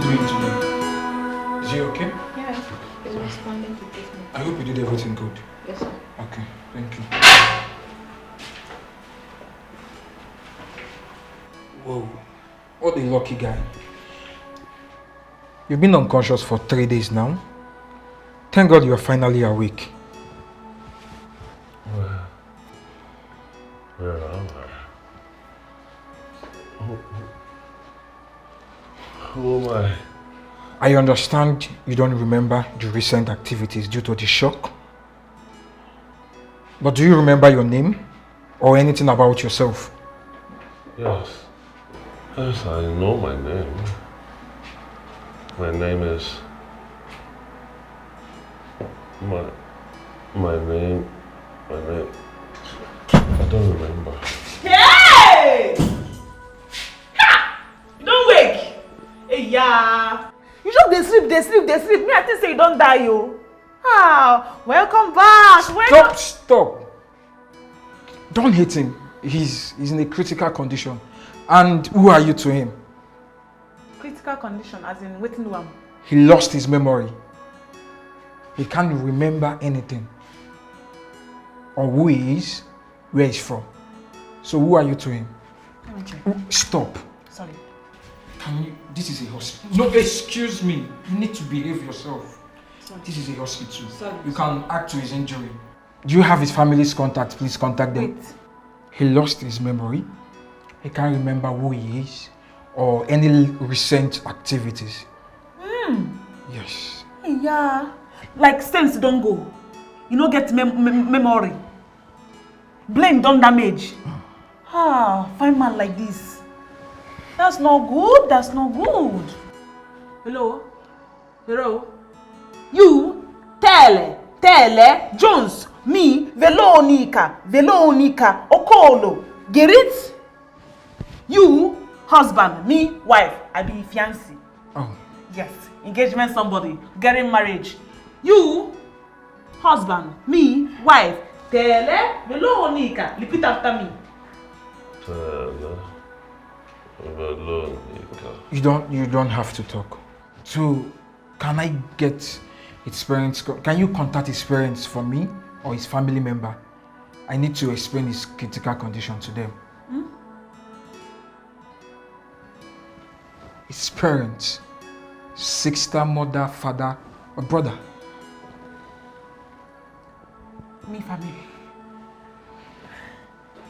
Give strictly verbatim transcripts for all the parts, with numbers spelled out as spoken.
Going to me. Is he okay? Yeah, he's responding to treatment. I hope you did everything good. Yes, sir. Okay, thank you. Whoa, what a lucky guy. You've been unconscious for three days now. Thank God you're finally awake. Where, where am I? Who, who am I? I understand you don't remember the recent activities due to the shock. But do you remember your name or anything about yourself? Yes. Yes, I know my name. My name is. My. My name. My name. I don't remember. Hey! Ha! You don wake? Hey, yeah. You just dey sleep, dey sleep, dey sleep. Me, I think say you don die, yo. Ah, welcome back. Welcome. Stop, stop. Don't hate him. He's, he's in a critical condition. And who are you to him? Critical condition, as in wetin do am? He lost his memory. He can't remember anything. Or who he is, where he's from. So who are you to him? Okay. Stop. Sorry. Can you? This is a hospital. No, excuse me. You need to behave yourself. Sorry. This is a hospital. Sorry. You can act to his injury. Do you have his family's contact? Please contact them. Wait. He lost his memory. He can't remember who he is or any recent activities. Hmm. Yes. Yeah. Like sense don go. You no get mem mem memory. Brain don damage. Ah, find man like this. That's not good. That's not good. Hello? Hello? You? Tele, Tele, Jones, me, Veronica, Veronica, Okolo, get it? You, husband, me, wife, I be fiancé. Oh, Yes, engagement somebody, getting marriage. You, husband, me, wife, Tele, Veronica, repeat after me. Tele, Veronica. you don't you don't have to talk. So, can I get his parents? co- Can you contact his parents for me or his family member? I need to explain his critical condition to them. Hmm? His parents, sister, mother, father, or brother. Me family.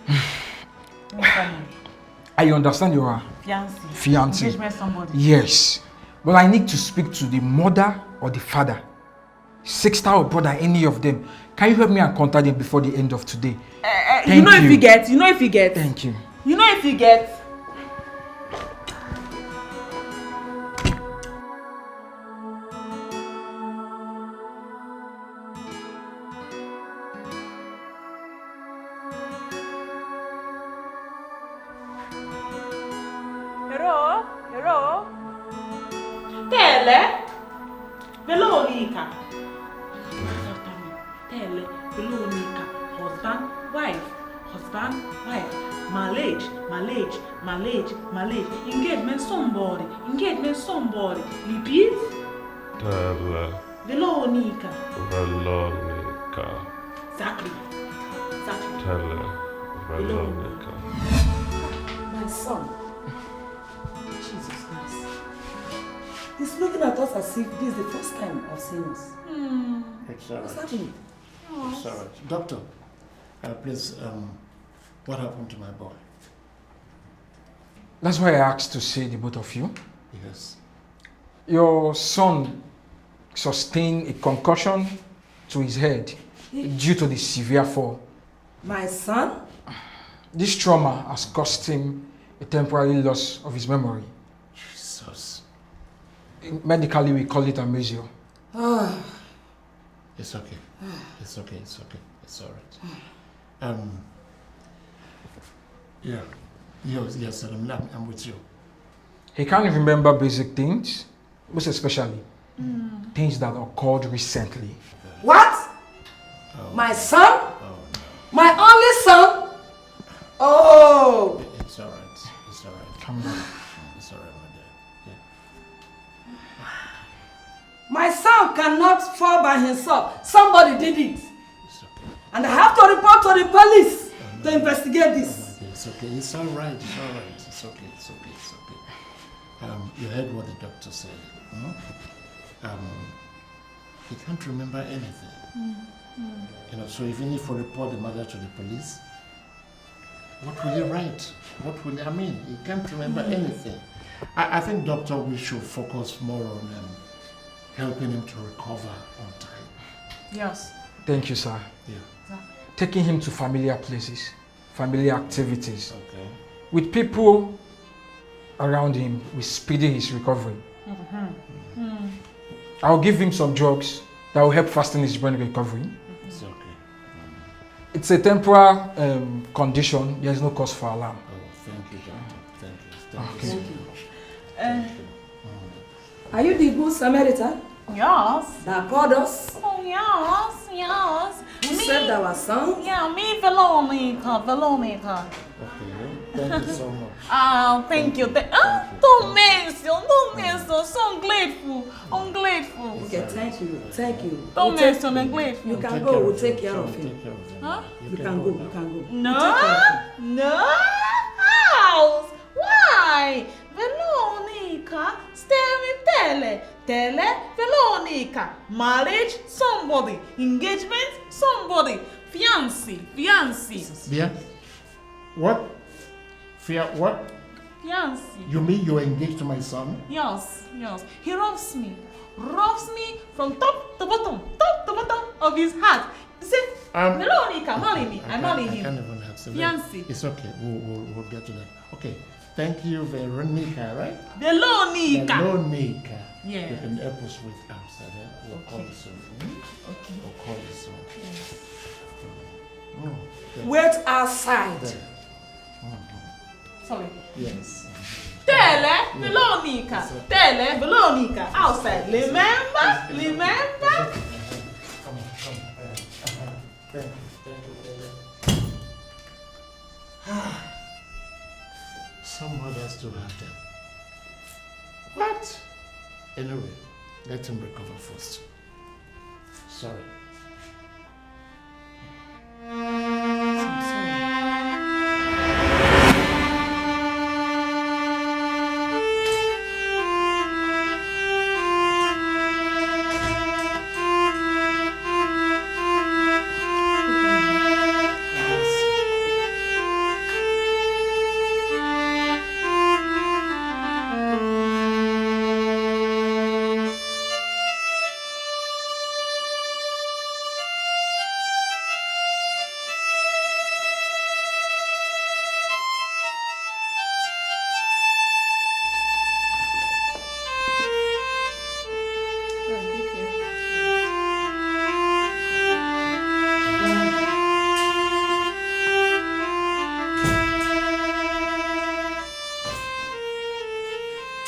Me family. I understand you are Fiancé. Fiancé. Engagement somebody. Yes, but I need to speak to the mother or the father, sister or brother, any of them. Can you help me and contact them before the end of today? Eh, eh, Thank you know if you. you get, you know if you get. Thank you. You know if you get. Hello, hello. Tele. Veronica. Tele. Veronica. Husband, wife. Husband, wife. Marriage, marriage, marriage, marriage. Engagement somebody. Engagement somebody. Repeat. Tele, Veronica. Veronica. Exactly. Exactly. Tele, Veronica. My son. Jesus Christ. He's looking at us as if this is the first time of seeing us. It's all What's right. Happening? It's all right. Doctor, uh, please, um, what happened to my boy? That's why I asked to see the both of you. Yes. Your son sustained a concussion to his head due to the severe fall. My son? This trauma has caused him a temporary loss of his memory. Jesus. Medically, we call it amnesia. Ah, It's okay. It's okay. It's okay. It's all right. Um. Yeah. Yes. Yes. I'm, I'm with you. He can't remember basic things, most especially things that occurred recently. What? Oh, My son? Oh. My only son? Oh! It's all right. It's all right. Calm down. It's all right, my dear. Yeah. My son cannot fall by himself. Somebody did it. And I have to report to the police to investigate this. It's okay. It's all right. It's all right. It's okay. It's okay. It's okay. Um, you heard what the doctor said. Hmm? Um, he can't remember anything. You know, so even if we report the matter to the police, what will he write? What will I mean? He can't remember anything. I, I think, Doctor, we should focus more on um, helping him to recover on time. Yes. Thank you, sir. Yeah. Taking him to familiar places, familiar activities, Okay. with people around him will speedy his recovery. I'll give him some drugs that will help fasten his brain recovery. It's okay. It's a temporary um, condition. There is no cause for alarm. Oh, thank you, Doctor. Thank you. Thank Okay. you so much. Uh, Are you the good Samaritan yes. that called us? Oh, yes, yes. Who saved our son? Yeah, me, Veronica, Veronica. Okay. Thank you so much. Ah, thank you. Th- ah, don't mention, don't mention. So ungrateful, ungrateful. Okay, thank you, thank you. Don't We'll take- mention, ungrateful. You can Take go, care we'll of take him. care of Take him. care of him. Huh? You You can can go go, now. you can go. No, no, house. Why? Veronica, stay with Tele. Tele, Veronica. Marriage, somebody. Engagement, somebody. Fiancé, fiancé. Yeah? What? Fear what? Fiancé. You mean you're engaged to my son? Yes, yes. He robs me. Robs me from top to bottom, top to bottom of his heart. He said, Um, Veronica, marry me. I can't- marry I him. Can't even have so Fiancé. It's okay. We'll, we'll, we'll get to that. Okay. Thank you, Veronica, right? Veronica. Veronica. Yes. You can help us with outside. Eh? We'll call Okay. you soon. Hmm? Okay. We'll call you soon. Mm, okay. Wait outside. There. Sorry. Yes. Tele, Veronica. Tele, Veronica. Outside. Remember? Remember? Come on, come on. Uh, uh, thank you, thank you, thank you. Some mothers do have them. What? Anyway, let him recover first. Sorry.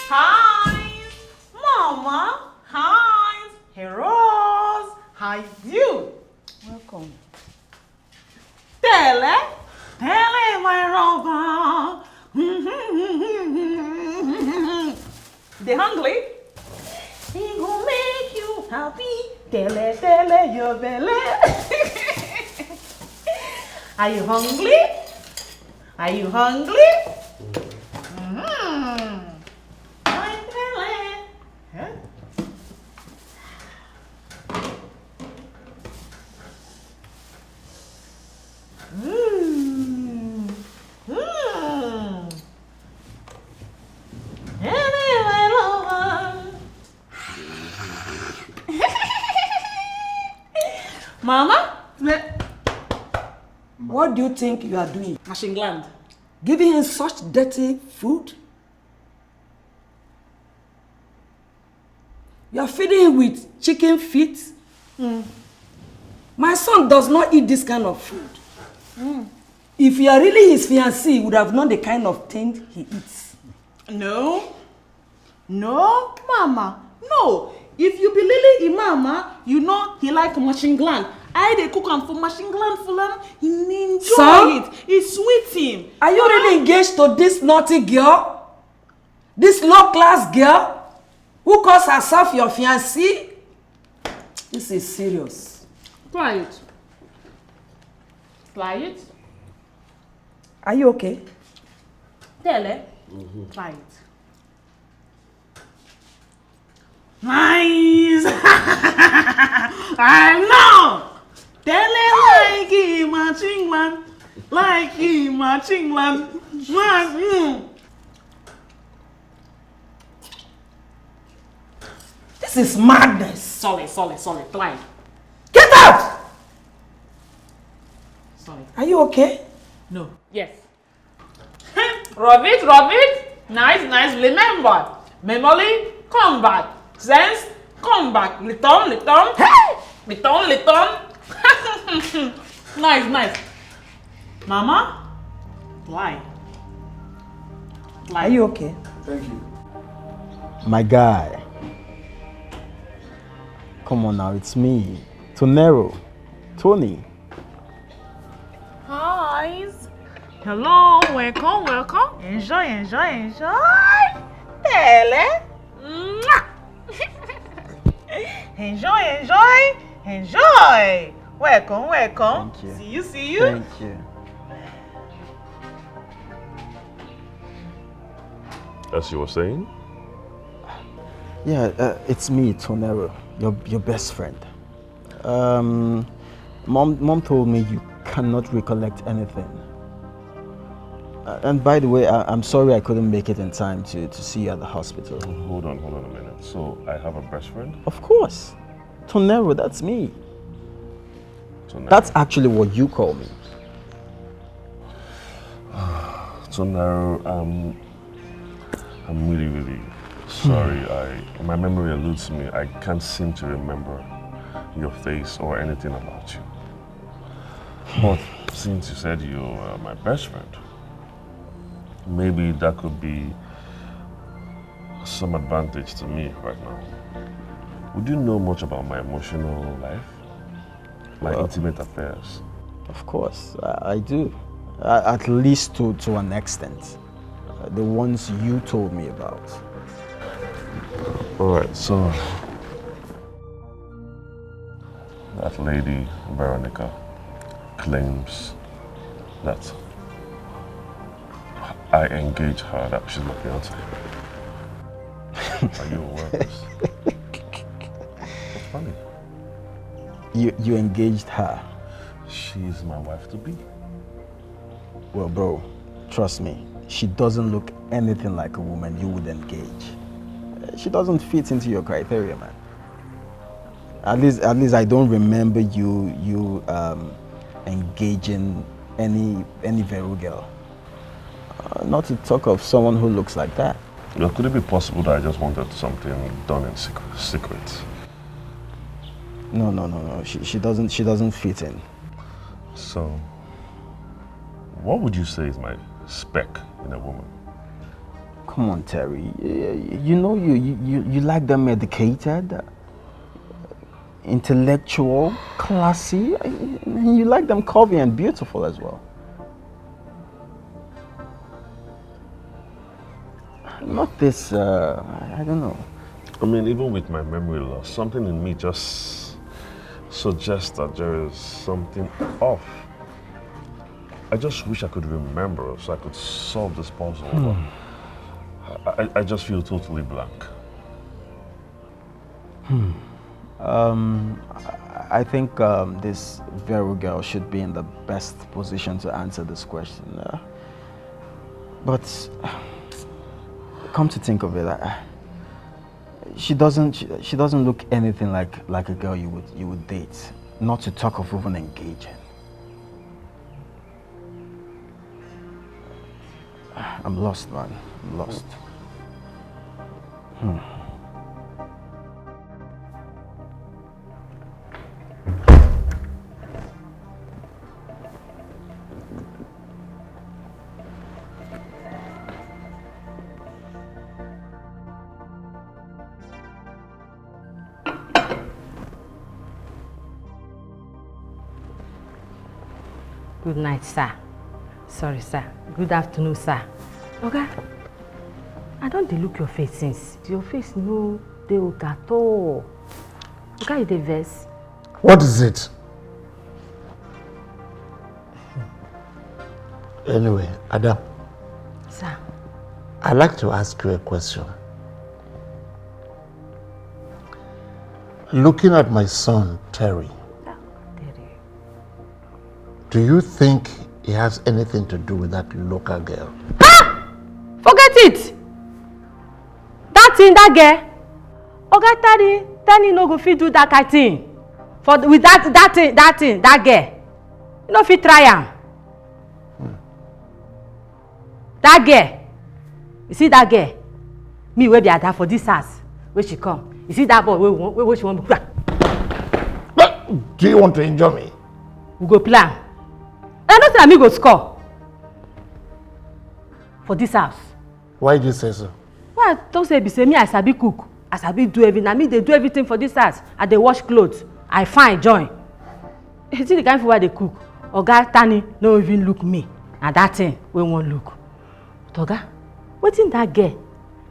Hi, Mama. Hi, Heroes. Hi, you. Welcome. Tele, Tele, my lover. They hungry? He go make you happy. Tele, Tele, your belly. Are you hungry? Are you hungry? Mm-hmm. My Tele. Huh? Mm. Mm. Anyway, lover. Mama, What do you think you are doing? Machine gland. Giving him such dirty food? You are feeding him with chicken feet? My son does not eat this kind of food. If you are really his fiancé, you would have known the kind of thing he eats. No. No, Mama. No. If you be Lily in Mama, you know he like machine gland. I dey cook am for machine gland for him. He enjoy Son? It. He sweet him. Are you really engaged to this naughty girl? This low class girl? Who calls herself your fiancée? This is serious. Try it. Try it. Are you okay? Tell her. Try it. Nice! I know! Tell her like him a chingman. Like him a chingman. Man, mm. This is madness. Sorry, sorry, sorry. Try. Get out! Sorry. Are you okay? No. Yes. Rub it, rub it. Nice, nice. Remember, memory, come back. Sense, come back. Return, return. Hey! Return, return. Nice, nice. Mama, lie. Lie. Are you okay? Thank you. My guy. Come on now, it's me, Tonero, Tony. Hi. Hello, welcome, welcome. Enjoy, enjoy, enjoy. Tele. Mwah. Enjoy, enjoy, enjoy. Welcome, welcome. Thank you. See you, see you. Thank you. As you were saying? Yeah, uh, it's me, Tonero, your, your best friend. Um, mom, mom told me you cannot recollect anything. Uh, and by the way, I, I'm sorry I couldn't make it in time to, to see you at the hospital. Hold on, hold on a minute. So, I have a best friend? Of course. Tonero, that's me. Tonero. That's actually what you call me. Tonero, um, I'm really, really sorry. I, my memory eludes me. I can't seem to remember your face or anything about you. But since you said you are my best friend, maybe that could be some advantage to me right now. Would you know much about my emotional life? My, uh, intimate affairs? Of course, I, I do. Uh, at least to, to an extent. Uh, the ones you told me about. All right, so that lady, Veronica, claims that I engaged her, that she's my fiance. Are you aware of this? What's funny? You, you engaged her? She's my wife to be. Well, bro, trust me, she doesn't look anything like a woman you would engage. Uh, she doesn't fit into your criteria, man. At least, at least I don't remember you, you, um, engaging any, any Veru girl. Uh, not to talk of someone who looks like that. Well, could it be possible that I just wanted something done in secret? Secret? No, no, no, no. She, she doesn't, she doesn't fit in. So, what would you say is my spec in a woman? Come on, Terry. Y-, you know you, you, you, you like them educated, intellectual, classy. You like them curvy and beautiful as well. Not this, uh, I, I don't know. I mean, even with my memory loss, something in me just suggests that there is something off. I just wish I could remember so I could solve this puzzle. Hmm. But I, I, I just feel totally blank. Hmm. Um, I, I think, um, this Vero girl should be in the best position to answer this question. Uh, but come to think of it, I, she doesn't, she, she doesn't look anything like, like a girl you would, you would date. Not to talk of even engaging. I'm lost, man. I'm lost. Hmm. Good night, sir. Sorry, sir. Good afternoon, sir. Oga, I don dey look your face since. Your face no Dey okay at all. Oga, you dey vex? What is it? Anyway, Ada, Sir. I'd like to ask you a question. Looking at my son, Terry, do you think he has anything to do with that local girl? Forget it. That thing, that girl. Oga Tani, Tani no go fit do that kind thing. For with that that thing, that thing, that girl. You no fit try am. That girl. You see that girl? Me wey be Ada for this house, wey she come. You see that boy wey we wan- wey wey she wan be. Do you want to injure me? We go plan. I know say na me go score for this house. Why do you say so? Why I talk say be say me I sabi cook, I sabi do everything, na me dey do everything for this house. I dey wash clothes, I fine join. You see the kind food wey I dey cook? Oga Tani no even look me, na that thing wey wan look. But Oga, wetin that girl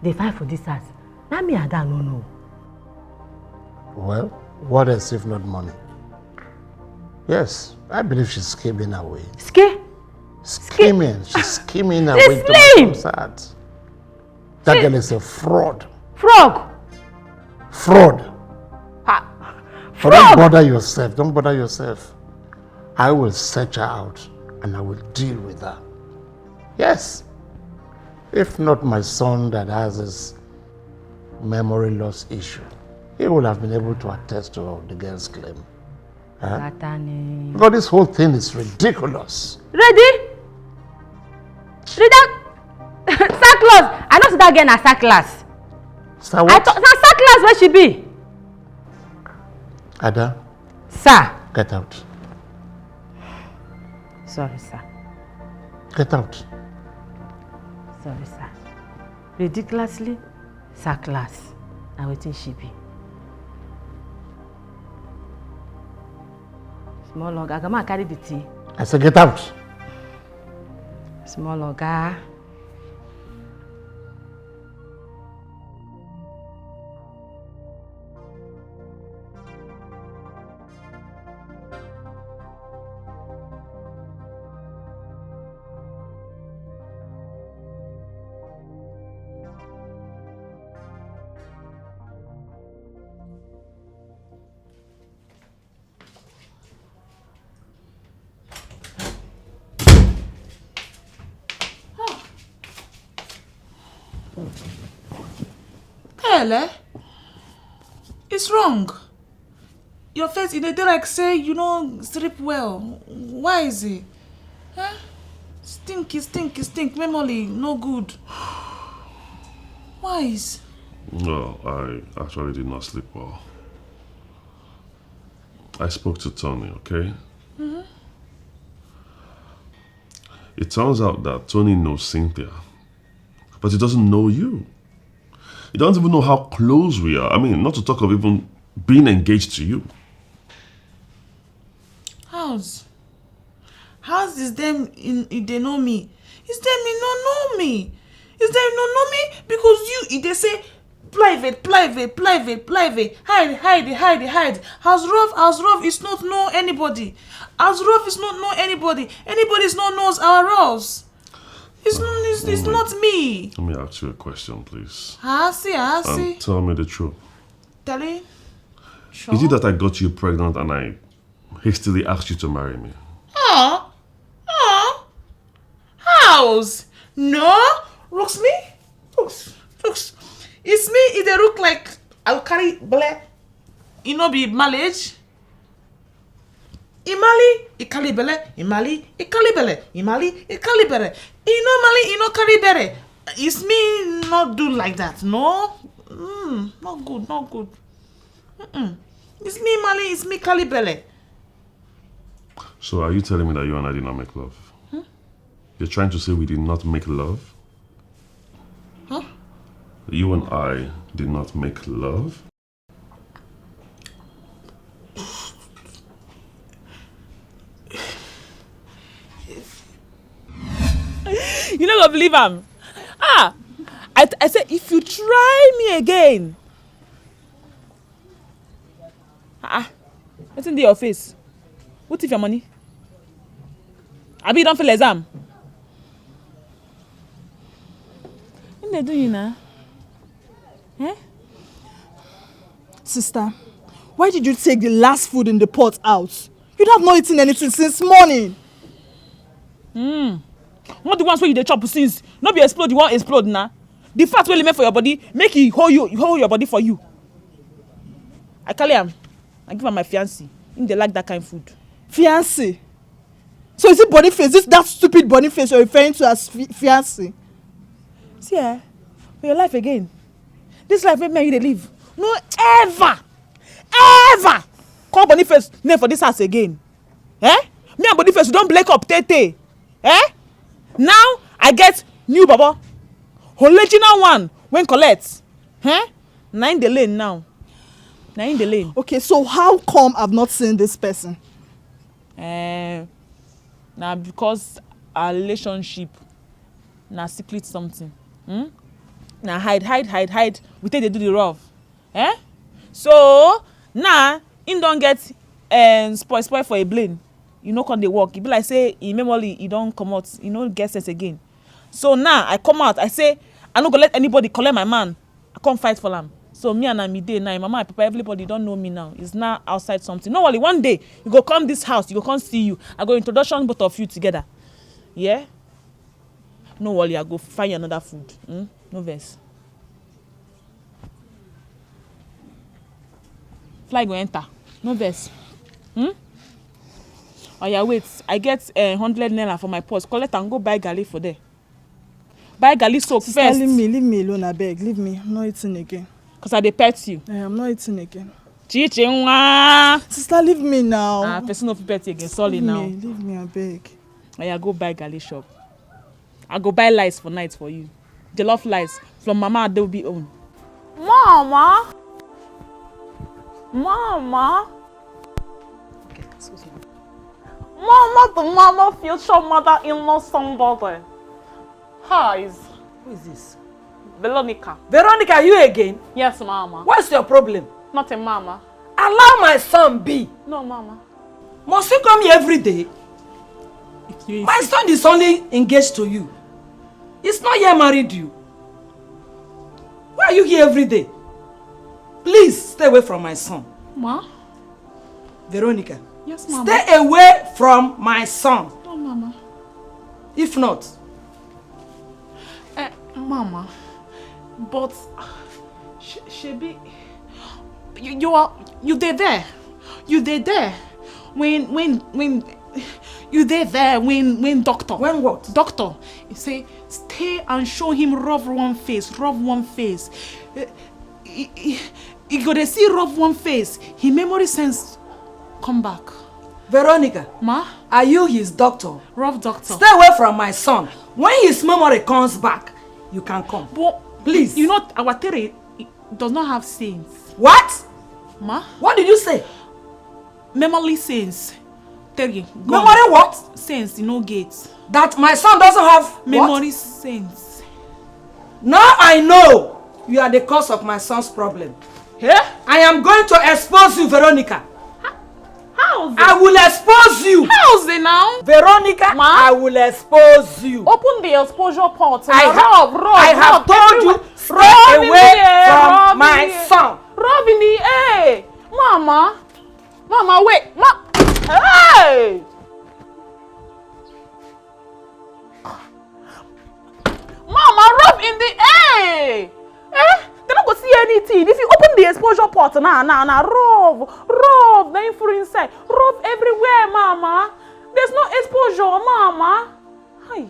dey find for this house? Na me Ada no know. Well, what else if not money? Yes, I believe she's scheming her way. Ske? Scheming, she's scheming her She's way to slim. my son's heart. That girl is a fraud. Frog? Fraud. Ha. But don't Frog? Bother yourself. Don't bother yourself. I will search her out and I will deal with her. Yes. If not my son that has his memory loss issue, he would have been able to attest to the girl's claim. Huh? Satani. Because this whole thing is ridiculous. Ready? Ready? Sackcloth. I know say that girl na sackcloth. So I what? thought na sackcloth wey she be. Ada, Sir. Get out. Sorry, sir. Get out. Sorry, sir. Ridiculously sackcloth. Na wetin she be. Small oga, Agama carry the tea. I said get out. Small oga. Pele, it's wrong. Your face, e dey dey like say you no sleep well. Why is it? Huh? Stink, e stink, e stink. Memory no good. Why is? No, I actually did not sleep well. I spoke to Tony, okay? It turns out that Tony knows Cynthia, but he doesn't know you. He doesn't even know how close we are. I mean, not to talk of even being engaged to you. How's? How's is them in, in they know me? Is them in no know me? Is them no know me? Because you, e dey say private, private, private, private. Hide, hide, hide, hide. House rough, house rough is not know anybody. House rough is not know anybody. Anybody is not knows our roles. It's, it's, it's not me. Let me ask you a question, please. I see, I see. And tell me the truth. Tell you. Sure. Is it that I got you pregnant and I hastily asked you to marry me? Ah, ah, house? No, looks me, looks, looks. It's me. It dey look like I'll carry belle. E no be marriage. E marry, e carry belle. E marry, e carry belle. E marry, e carry belle. E no marry, e no carry belle. It's me not do like that. No, mm, not good, not good. Mm-mm. It's me marry, it's me carry belle. So are you telling me that you and I did not make love? You're trying to say we did not make love? Huh? You and I did not make love? You no go believe am. Ah, I, I say if you try me again, Ah, ah. Wetin dey your face? Who thief your money? Abi you don fail exam? Wetin dey do you na? Eh? Sister, why did you take the last food in the pot out? You have not eaten anything since morning. Hmm. Not the ones wey you dey chop since. No be explode you wan explode na. The fat wey remain for your body, make e hold you, hold your body for you. I carry am. I give am my fiancé. Him dey like that kind food. Fiancé? So is it Boniface? Is it that stupid Boniface you're referring to as fi- fiancé? See, eh, for your life again. This life wey me and you dey live, no ever, ever call Boniface name for this house again. Eh? Me and Boniface, we don break up tey tey. Eh? Now I get new bobo, original one wey collect. Eh? Na him dey lane now. Na him dey lane. Okay, so how come I've not seen this person? Eh, na because our relationship na secret something. Hmm? Na hide, hide, hide, hide. We take dey do the rough. Eh? So now him don get, um, spoil spoil for a brain. E no come dey work. E be like say him memory e don comot. E no get sense again. So now I come out. I say I no go let anybody collect my man. I come fight for am. So me and am e dey now. Him mama and papa, everybody don know me now. It's now outside something. No worry, one day you go come this house, you go come see you. I go introduction both of you together. Yeah? No worry, I go find you another food. Hmm? No vex. Fly go enter. No vex. Hmm? Oya, wait. I get, eh, hundred naira for my purse. Collect and go buy garri for there. Buy garri soap Sister, first. Leave me, leave me alone, abeg. Leave me. I'm not eating again. 'Cause I dey pet you. Eh, I'm not eating again. Chichi nwa. Sister, leave me now. Ah, person no fit pet you again. Sorry now. Leave me, leave me, abeg. Oya, go buy garri shop. I go buy lice for night for you. Jollof lice from Mama Adobe own. Mama! Mama! Okay, excuse me. Mama, the mama, future mother-in-law, somebody. Hi. Who is this? Veronica. Veronica, you again? Yes, Mama. What's your problem? Nothing, Mama. Allow my son be. No, Mama. Must you come here every day? If you My son is only engaged to you. He's not yet married you. Why are you here every day? Please stay away from my son. Ma? Veronica, Yes, Mama. Stay away from my son. No, Mama. If not, Eh, Mama, but she, shebi, you, you are, you dey there, you dey there when, when, when, you dey there when, when doctor, When what? Doctor, he say, "Stay and show him rough one face, rough one face." Eh, he, he, he go dey see rough one face, him memory sense come back. Veronica, Ma? Are you his doctor? Rough doctor. Stay away from my son. When his memory comes back, you can come. But Please. You know, our Tere does not have sense. What? Ma? What did you say? Memory sense. Tere, go on. Memory what? Sense, you know, gate. That my son doesn't have what? Memory sense. Now I know you are the cause of my son's problem. Eh? I am going to expose you, Veronica. How's it? I will expose you. How's it now? Veronica, Ma? I will expose you. Open the exposure pot. I ha- Rob, Rob, I have Rob, told you, everywhere. Stay Rob in away the air, from Rob in my the air. Son. Rob in the air. Mama. Mama, wait. Ma- hey! Mama, rub in the air. Eh? They no go see anything. If you open the exposure pot now, now, now, rub, rub, na him full inside. Rub everywhere, Mama. There's no exposure, Mama. Hi.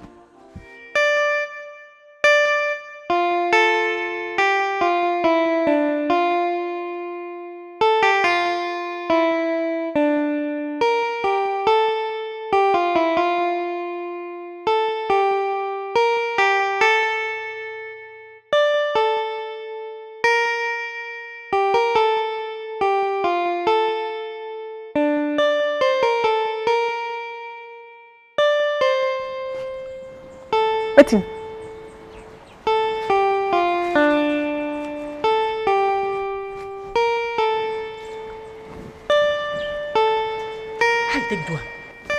Take do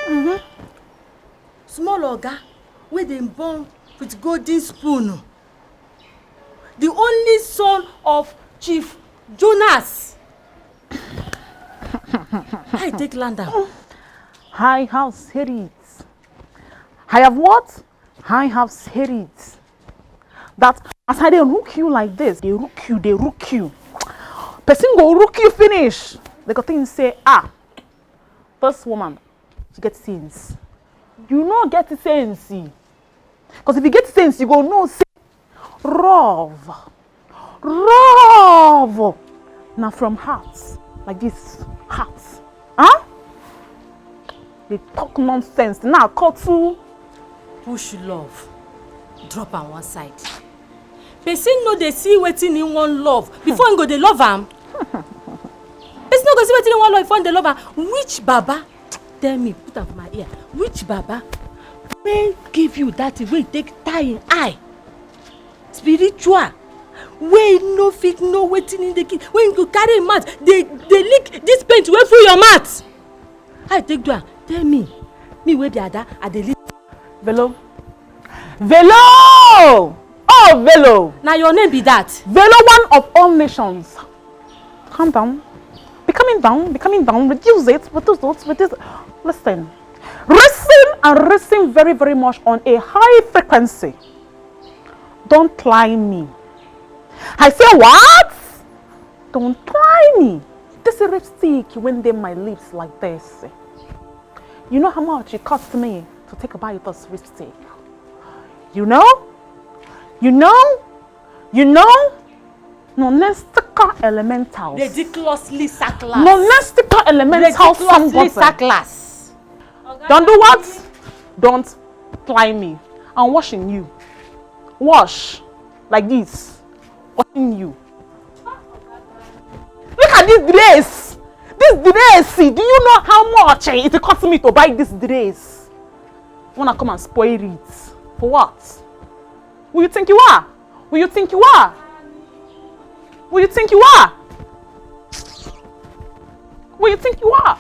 am. Small oga wey dem born with golden spoon. The only son of Chief Jonas. How you take land am? I have said it. I have what? I have said it. That as I dey rook you like this, dey rook you, dey rook you. Person go rook you finish. They go think say, ah, this woman, she get sense. You no get sense. Because if you get sense, you go know say love. Love. Now from heart, like this, heart. Huh? They talk nonsense. Now cut to push love. Drop on one side. Person no dey see wetin he wan love before he go dey love am. Person no go see wetin he wan love before he dey love am. Which baba? Tell me, put am for my ear. Which baba wey give you that thing wey take tie him eye? Spiritual. Wey no fit know wetin he dey kill. When you go carry him mouth, dey dey lick this paint wey full your mouth. How you take do am? Tell me. Me wey be Ada, I dey lick. Velo. Velo! Oh, Velo! Na your name be that. Velo, one of all nations. Calm down. Be coming down, be coming down. Reduce it, reduce it, reduce it. Listen. Listen and listen very, very much on a high frequency. Don't try me. I say what? Don't try me. This lipstick when they my lips like this. You know how much it cost me to take a bite of lipstick? You know? You know? You know? Nonestical elementals. Ridiculously sackless. Nonestical elementals. Ridiculously sackless. Don't do what? Don't try me. I'm watching you. Watch. Like this. Watching you. Look at this dress. This dress. Do you know how much eh, it cost me to buy this dress? Wanna come and spoil it? For what? Who you think you are? Who you think you are? Who you think you are? Who you think you are?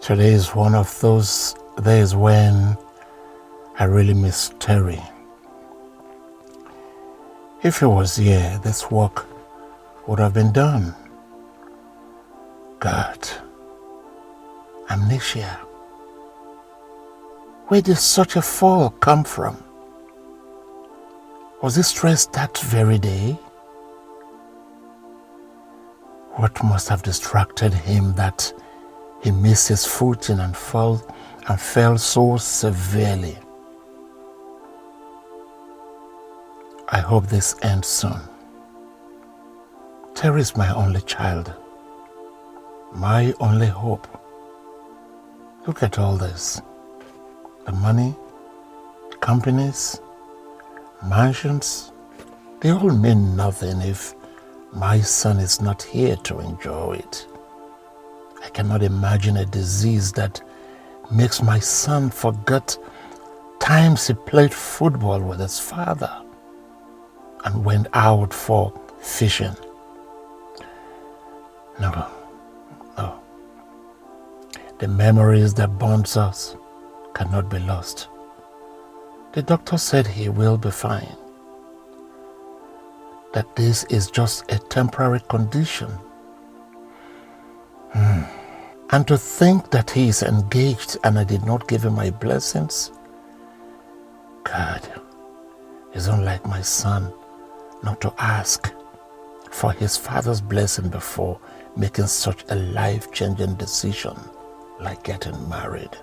Today is one of those days when I really miss Terry. If he was here, this work would have been done. God, amnesia. Where did such a fall come from? Was he stressed that very day? What must have distracted him that he missed his footing and fell and fell so severely? I hope this ends soon. Terry is my only child, my only hope. Look at all this. The money, companies, mansions, they all mean nothing if my son is not here to enjoy it. I cannot imagine a disease that makes my son forget times he played football with his father and went out for fishing. No, no. The memories that bonds us cannot be lost. The doctor said he will be fine. That this is just a temporary condition. Hmm. And to think that he is engaged and I did not give him my blessings. God, it's unlike my son not to ask for his father's blessing before making such a life-changing decision like getting married.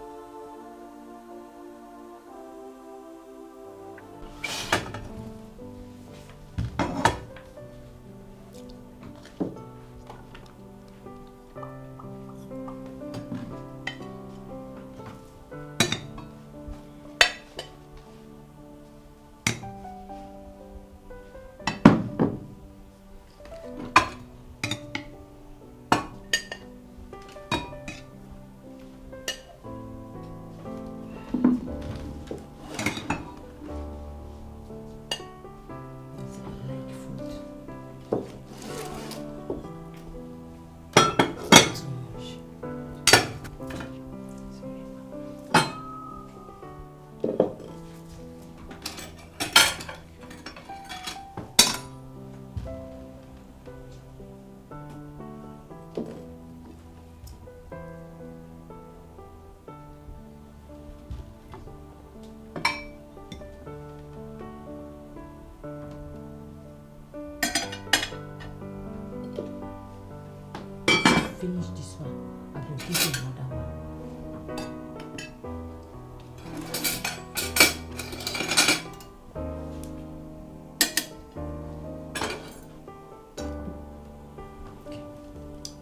Finish this one, I go give you another one.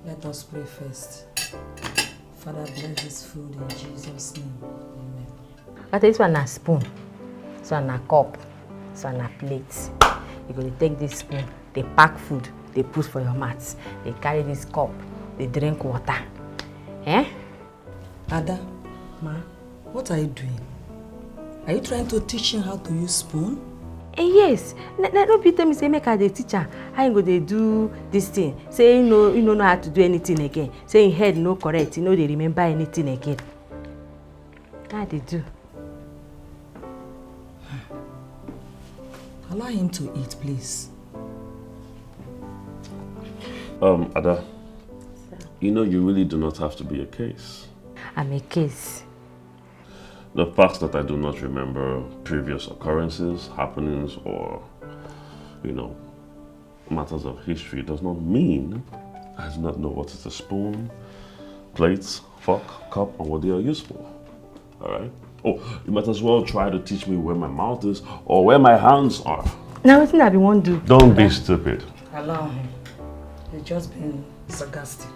Let us pray first. Father, bless this food in Jesus' name. Amen. But this one na spoon, this one na cup, this one na plate. You go dey take this spoon, dey pack food, dey put for your mouth, dey carry this cup, dey drink water. Eh? Ada, ma, what are you doing? Are you trying to teach him how to use spoon? Eh, yes. Na, na, no be tell me say make I dey teach am how he go dey do this thing. Say he no, he no know how to do anything again. Say him head no correct, he no dey remember anything again. How I dey do? Allow him to eat, please. Um, Ada, you know you really do not have to be a case. I'm a case. The fact that I do not remember previous occurrences, happenings, or, you know, matters of history does not mean I do not know what is a spoon, plates, fork, cup, and what they are used for. All right? Oh, you might as well try to teach me where my mouth is or where my hands are. Now, wetin I be wan do? Don't be stupid. Allow him. He's just being sarcastic.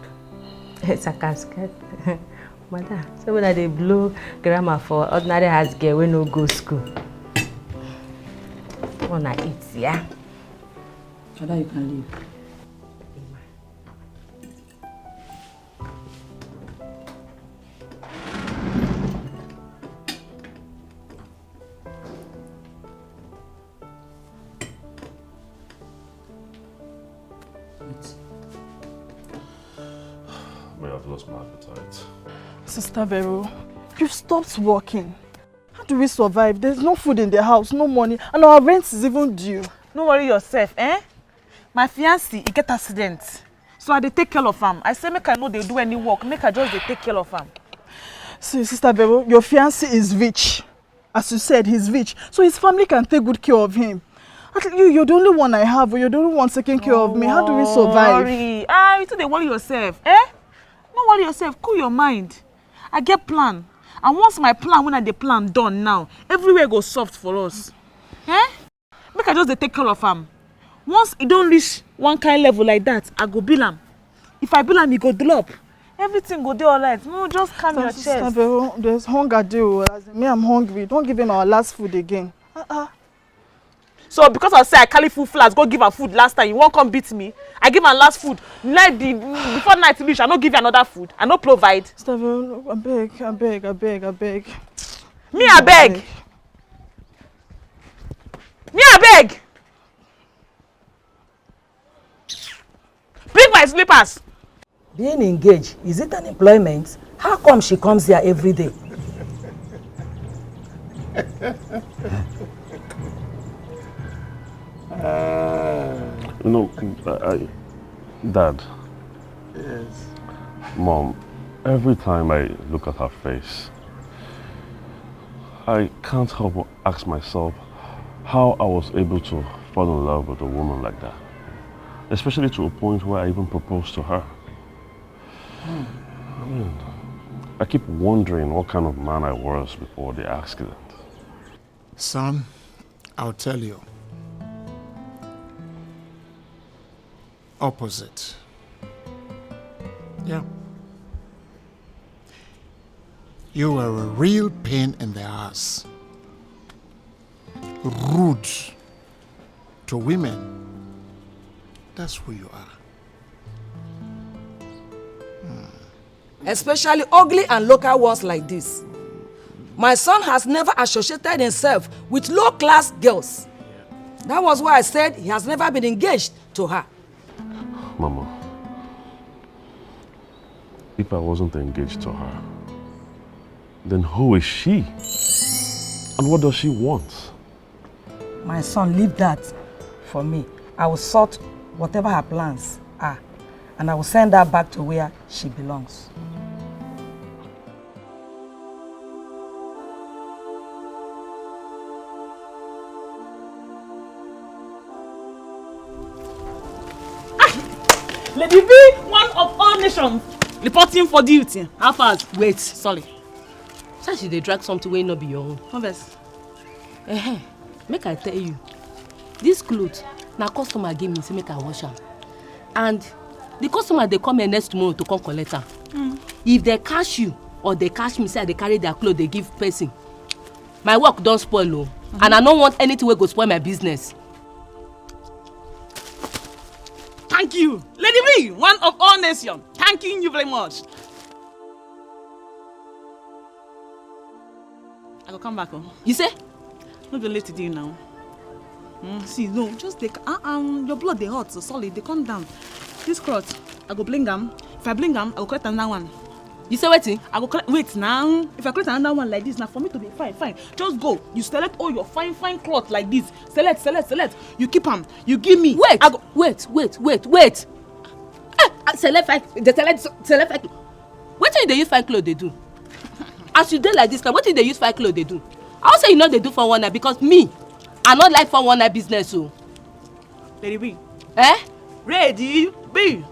Sarcastic. Madam, so when I dey blow grammar for ordinary house girl wey no go school. Una eat, yeah? Father, you can leave. May have lost my appetite. Sister Vero, you've stopped working. How do we survive? There's no food in the house, no money, and our rent is even due. No worry yourself, eh? My fiancé, he get accident. So I dey take care of am. I say make I no dey do any work, make I just dey take care of am. See, Sister Vero, your fiancé is rich. As you said, he's rich. So his family can take good care of him. At least you, you're the only one I have. You're the only one taking care of me. How do we survive? Worry. Ah, you too dey worry yourself, eh? No worry yourself. Cool your mind. I get plan. And once my plan, when I dey plan, done now, everywhere go soft for us. Eh? Make I just dey take care of am. Once e don reach one kind level like that, I go bill am. If I bill am, e go drop. Everything go dey alright. No, just calm your Sister chest. Vero, there's hunger there. As in, me, I'm hungry. Don't give him our last food again. Uh-uh. So because I say I carry full flask go give am food last time, you wan come beat me? I give am last food. Night the before night reach, I no give you another food. I no provide. Sister Vero, I beg, I beg, I beg, I beg. Me I beg. Me I beg. Bring my slippers. Being engaged, is it an employment? How come she comes here every day? You know, I, I- Dad. Yes. Mom, every time I look at her face, I can't help but ask myself how I was able to fall in love with a woman like that, especially to a point where I even proposed to her. I mean, I keep wondering what kind of man I was before the accident. Son, I'll tell you. Opposite. Yeah. You are a real pain in the ass. Rude to women. That's who you are. Especially ugly and local ones like this. My son has never associated himself with low-class girls. That was why I said he has never been engaged to her. Mama, if I wasn't engaged to her, then who is she? And what does she want? My son, leave that for me. I will sort whatever her plans are, and I will send her back to where she belongs. Lady V, one of all nations. Reporting for duty. How fast? Wait. Sorry. Say she dey drag something wey no be your own. No vex. Ehe, make I tell you, this cloth na customer give me say make I wash am, and the customer dey come here next tomorrow to come collect am. Mm. If they catch you or they catch me say I dey carry their cloth dey give person, my work don spoil o, mm-hmm, and I no want anything wey go spoil my business. Thank you, Lady B, one of all nations. Thanking you very much. I go come back home. You say? No be late today now. Mm, see, no, just take uh, um your blood dey hot, so solid, dey come down. This cloth, I go bling am. If I bling am, I go collect another one. You say wetin? I go collect. Wait now. If I collect another one like this, now for me to be fine, fine. Just go. You select all your fine, fine cloth like this. Select, select, select. You keep am. You give me. Wait, I go. Wait, wait, wait, wait. Eh, ah, select fine. They select, select fine. Wetin you dey use fine cloth dey do? As you dey like this now, wetin you dey use fine cloth dey do? I wan say you no dey do four one nine because me, I no like four one nine business o. Lady B. Eh? Lady B.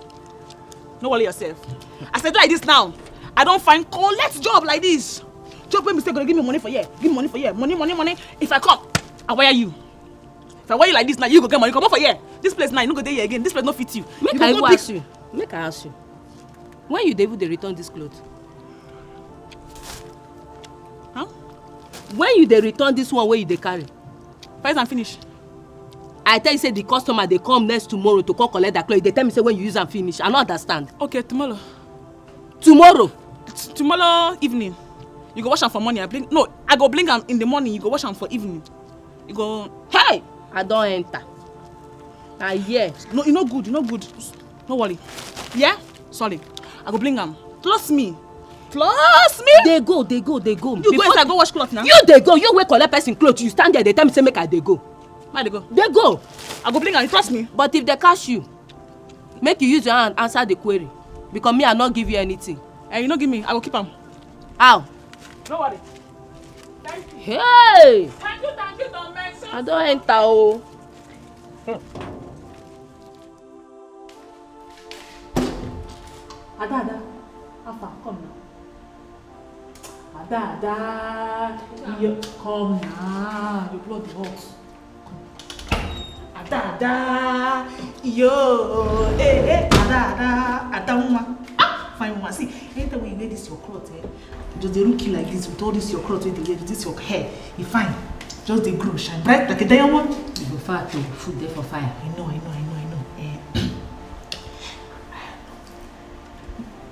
No worry yourself. I said like this now. I don find collect job like this. Job wey be say go give me money for here, give me money for here, money, money, money. If I come, I wire you. If I wire you like this now, you go get money. Come up for here. This place now, you no go dey here again. This place no fit you. Make I even ask you. Make I ask you. When you dey even dey return this cloth? Huh? When you dey return this one wey you dey carry? Price and finish. I tell you say the customer dey come next tomorrow to come collect that cloth. You dey tell me say when you use am finish. I no understand. Okay, tomorrow. Tomorrow? T- tomorrow evening. You go wash am for morning. I bring no, I go bring am in the morning. You go wash am for evening. You go. Hey! I don enter. Na here. No, e no good, e no good. No worry. Yeah? Sorry. I go bring am. Trust me. Trust me. Dey go, dey go, dey go. You go inside, go wash cloth now. You dey go. You wey collect person cloth, you stand there, dey tell me say make I dey go. Why dey go? Dey go. I go bring am. You trust me. But if they catch you, make you use your hand answer the query, because me, I no give you anything. And you no give me, I go keep am. How? No worry. Thank you. Hey! Thank you, thank you, don't mention. I don enter o. Ada, Ada, how far? Come now. Ada, Ada, you come now. Your blood dey hot. Ada, Ada, yo, eh, eh, Ada, Ada, Ada, woman. Ah, fine woman. See, anytime when you wear this your cloth, eh, just dey look you like this with all this your cloth wey dey wear, with this your hair, you fine. Just dey glow, shine bright like a diamond. You go far too, food dey for fire. I know, I know, I know, I know. Eh,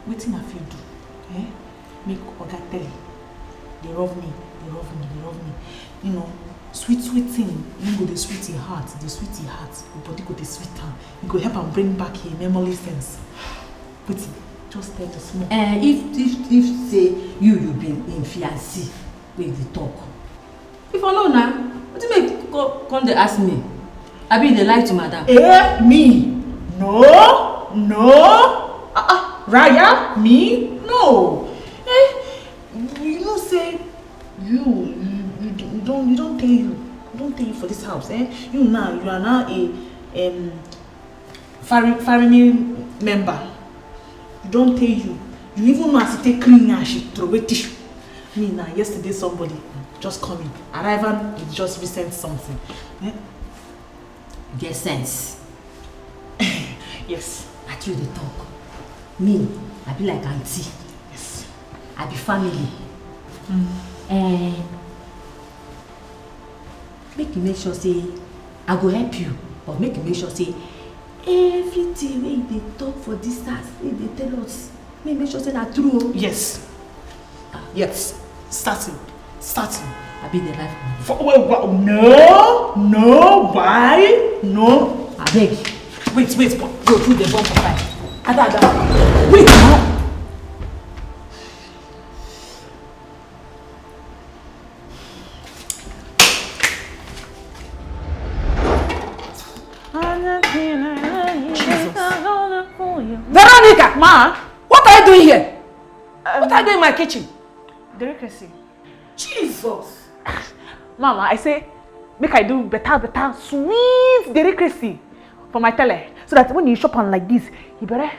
wetin I fit do? Eh? Make oga tell you. Dey rough me, dey rough me, dey rough me. You know, sweet, sweet thing, you go dey sweet your heart, dey sweet your heart. Your body go dey sweet am. You go help am bring back your memory sense. Wetin? Just tell the small. Eh, if, if, if say you, you be im fiancé, wey dey talk. If I know now, wetin make you co-, come dey ask me? Abi you dey lie to madam? Eh, me? No, no. Ah, ah, Raya, me? No. Eh, you know say you, you, you don, you don tey you, you don tey you for this house, eh? You now, you are now a, um, family, family member. You don tey you. You even know as e take clean and she throway tissue. Me na yesterday somebody just come in. Arrival is just recent something. Eh? Get sense. Yes. At you dey talk. Me, I be like aunty. Yes. I be family. Mm. Eh, make you make sure say I go help you, but make you make sure say everything wey you dey talk for this house, wey you dey tell us, make you make sure say na true o. Yes. Yes. Starting. Starting. I be the life. For, wait, wha-, no, no, why? No. Abeg. Wait, wait, wha-, your food dey burn for fire. Ada, Ada. Wait now. Jesus. Veronica! Ma! What are you doing here? What are you doing in my kitchen? Delicacy. Jesus! Mama, I say, make I do better, better, sweet delicacy for my tele, so that when you chop am like this, you better,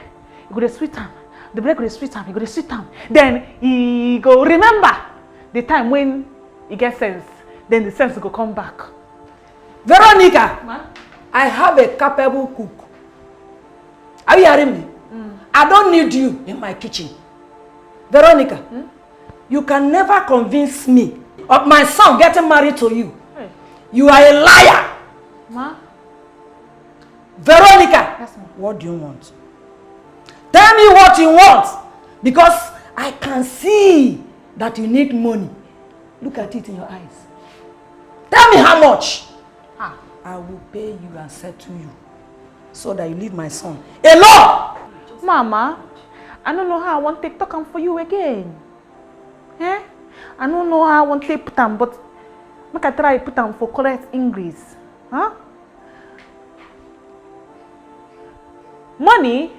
you go dey sweet am. The bread go dey sweet am, e go dey sweet am. Then e go remember the time when e get sense. Then the sense go come back. Veronica, Ma? I have a capable cook. Are you hearing me? Mm. I don't need you in my kitchen. Veronica, hmm? You can never convince me of my son getting married to you. Hey. You are a liar. Ma? Veronica, yes, ma. What do you want? Tell me what you want, because I can see that you need money. Look at it in your eyes. Tell me how much. Ah. I will pay you and settle you so that you leave my son alone. Mama, I don't know how I want to talk am for you again. Eh? I don't know how I want to put am, but make I try put am for correct English. Huh? Money,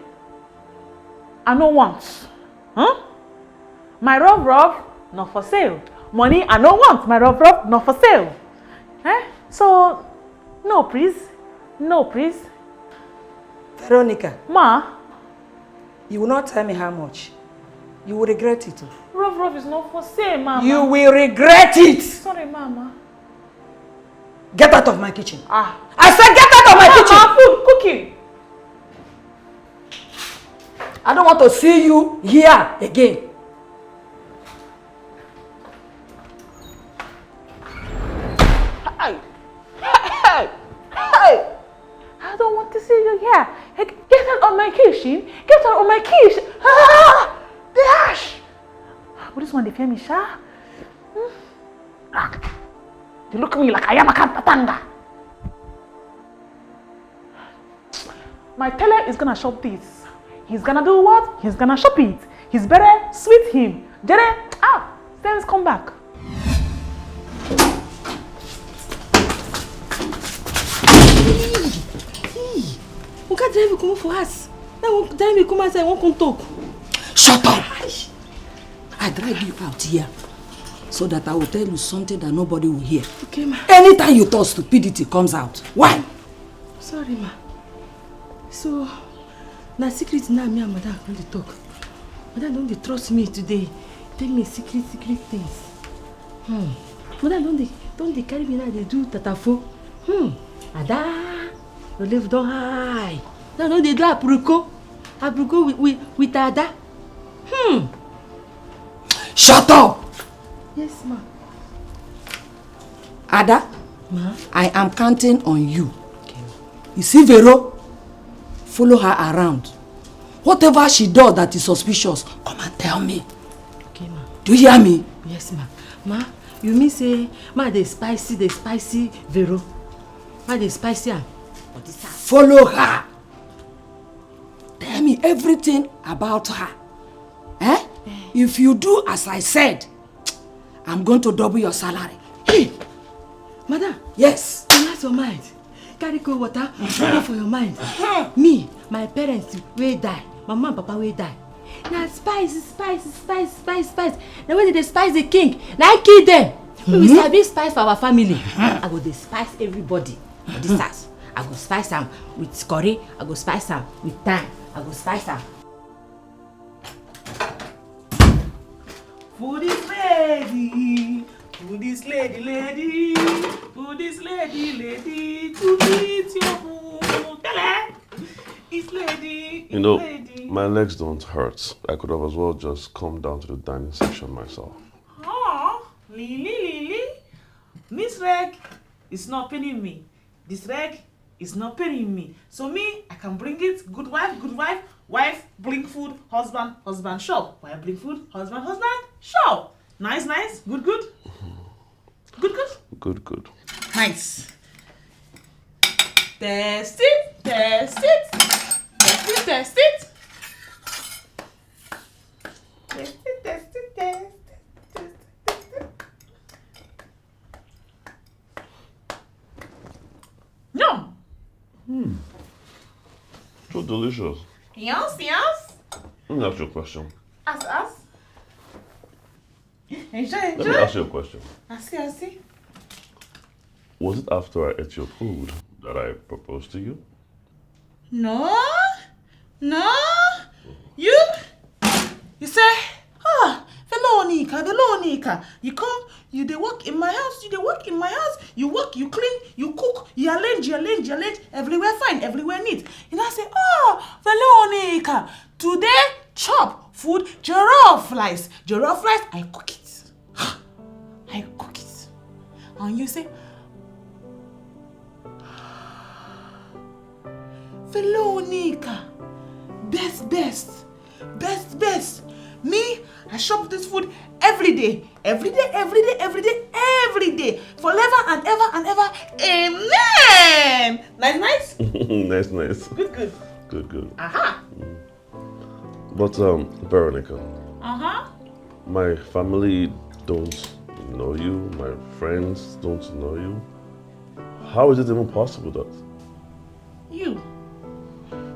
I no want. Huh? My rough rough, not for sale. Money, I no want. My rough rough, not for sale. Eh? So, no, please. No, please. Veronica. Ma. You will not tell me how much. You will regret it. Rough rough is not for sale, Mama. You will regret it. Sorry, Mama. Get out of my kitchen. Ah. I said get out of my kitchen. Mama, food cooking. I don't want to see you here again. Hey! Hey! Hey! I don't want to see you here. Hey, get out of my kitchen. Get out of my kitchen. Ah! The ash! But this one, they fear me, sha. Hmm? Ah, they look me like I am a Kantatanga. My tailor is gonna shop this. He's gonna do what? He's gonna shop it. He's better sweet him. Jere, ah, sense come back. Hey, hey, Oga drive you comot for house. Now drive me come outside, I wan come talk. Shut up! I drive you out here so that I will tell you something that nobody will hear. Okay, ma. Anytime you talk, stupidity comes out. Why? Sorry, ma. So, na secret now me and madam come dey talk. Madam don dey trust me today. Tell me secret, secret things. Hmm. Madam don dey, don dey carry me now dey do tatafo. Hmm. Ada, your level don high. Now don dey do aproko. Aproko with, with, with Ada. Hmm. Shut up! Yes, ma. Ada, ma? I am counting on you. Okay. You see Vero? Follow her around. Whatever she does that is suspicious, come and tell me. Okay, ma. Do you hear me? Yes, ma. Ma, you mean say ma dey spicy, dey spicy Vero? Ma dey spicy am? Follow her. Tell me everything about her. Eh? Eh. If you do as I said, I'm going to double your salary. Hey! Madam. Yes. Relax your mind. Carry cold water, put for your mind. Me, my parents wey die, my mama and papa wey die. Na spice, spice, spice, spice, spice. Na when dem dey spice the king, na I kill them. We sabi spice for our family. I go dey spice everybody for this house. I go spice am with curry, I go spice am with thyme, I go spice am. Food is ready. Food is ready, lady. Food is ready, lady. To eat your food. Tell her. It's ready. It's ready. You know, my legs don't hurt. I could have as well just come down to the dining section myself. Oh, Lily, Lily. Miss Reg is not paining me. This Reg is not paining me. So me, I can bring it. Good wife, good wife. Wife, bring food. Husband, husband, shop. Wife, bring food. Husband, husband, shop. Nice, nice. Good, good. Good, good. Good, good. Nice. Test it, test it. Test it, test it. Test it, test it, test it, test it, test it. Yum! Hmm. So delicious. Yes, yes. Let me ask you a question. Ask, ask. Enjoy, enjoy. Let me ask you a question. Ask, ask. Was it after I ate your food that I proposed to you? No, no, you. You say, ah, Velonica, Velonica, you come, you dey work in my house, you dey work in my house, you work, you clean, you cook, you arrange, you arrange, you arrange, everywhere fine, everywhere neat. You know, say, oh, Velonica, today chop food, jollof rice, jollof rice, I cook it. I cook it. And you say, Velonica, best, best, best, best. Me, I shop this food every day, every day, every day, every day, every day, forever and ever and ever. Amen. Nice, nice. Nice, nice. Good, good. Good, good. Aha. But um, Veronica, uh-huh, my family don't know you, my friends don't know you. How is it even possible that? You,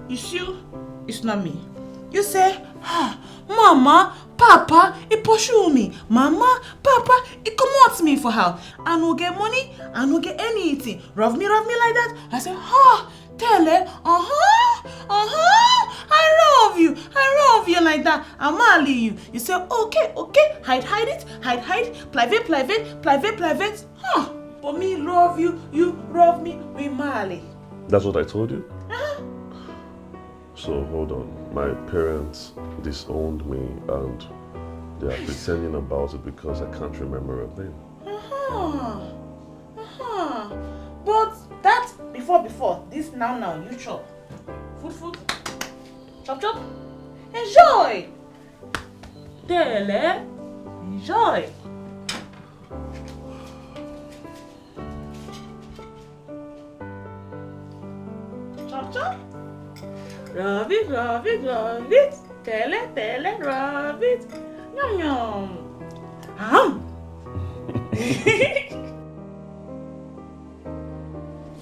you see, it's not me. You say, ah, mama, papa, he pursue me. Mama, papa, he comot me for house. I no get money, I no get anything. Rough me, rough me like that. I say, ah, Tele, uh-huh, uh-huh, I love you, I love you like that. I marry you. You say, okay, okay, hide, hide it, hide, hide, private, private, private, private. Huh. But me love you, you love me, we marry. That's what I told you? Uh-huh. So hold on. My parents disowned me and they are pretending about it because I can't remember a thing. Uh-huh. Uh-huh. But that before, before, this now, now, you chop. Food, food. Chop, chop. Enjoy. Tele. Enjoy. Chop, chop. Love it, love it, love it. Tele, tele, love it. Yum, yum. Ham.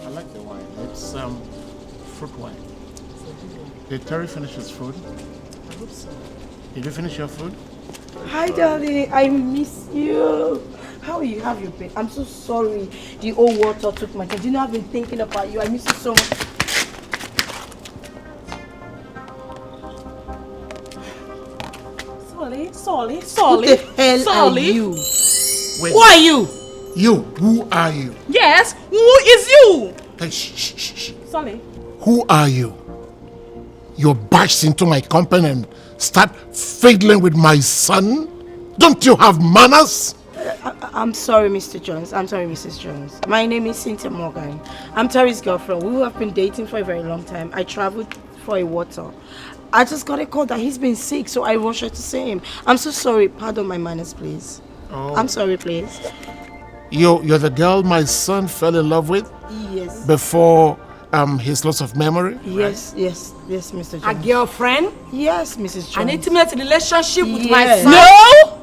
I like the wine. It's um, fruit wine. Did Terry finish his food? I hope so. Did you finish your food? Hi, darling. I miss you. How are you? How have you been? I'm so sorry. The old water took my time. You know, I've been thinking about you. I miss you so much. Sorry, sorry, sorry. Who the hell sorry. Are you? Wait. Who are you? You, who are you? Yes, who is you? Hey, shh, shh, shh, shh. Sorry. Who are you? You burst into my company and start fiddling with my son? Don't you have manners? Uh, I, am sorry, Mister Jones. I'm sorry, Missus Jones. My name is Cynthia Morgan. I'm Terry's girlfriend. We have been dating for a very long time. I traveled for a water. I just got a call that he's been sick, so I rushed to see him. I'm so sorry. Pardon my manners, please. Oh. I'm sorry, please. You, you're the girl my son fell in love with? Yes. Before um, his loss of memory? Yes, yes, yes, Mister Jones. A girlfriend? Yes, Missus Jones. An intimate relationship with yes. My son?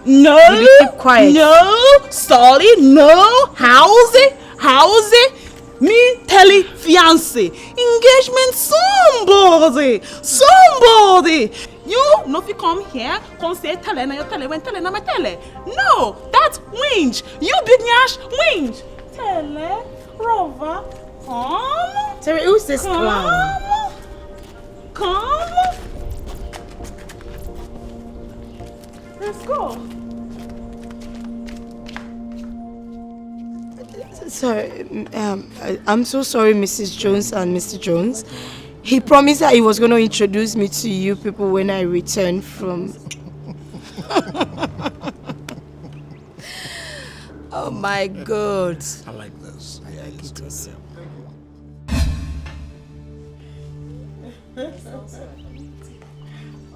No! No! Keep quiet. No! Sorry, no! How's it? How's it? Me telling fiance, engagement somebody, somebody. You no fit come here, come say tele na your tele when tele na my tele. No, that's winch. You big nyash winch. Tele, Rover, come. Terry, who's this come. Clown? Come. Let's go. Sorry, um, I, I'm so sorry, Missus Jones and Mister Jones. He promised that he was going to introduce me to you people when I return from. Oh my God. I like this. I yeah, like it too.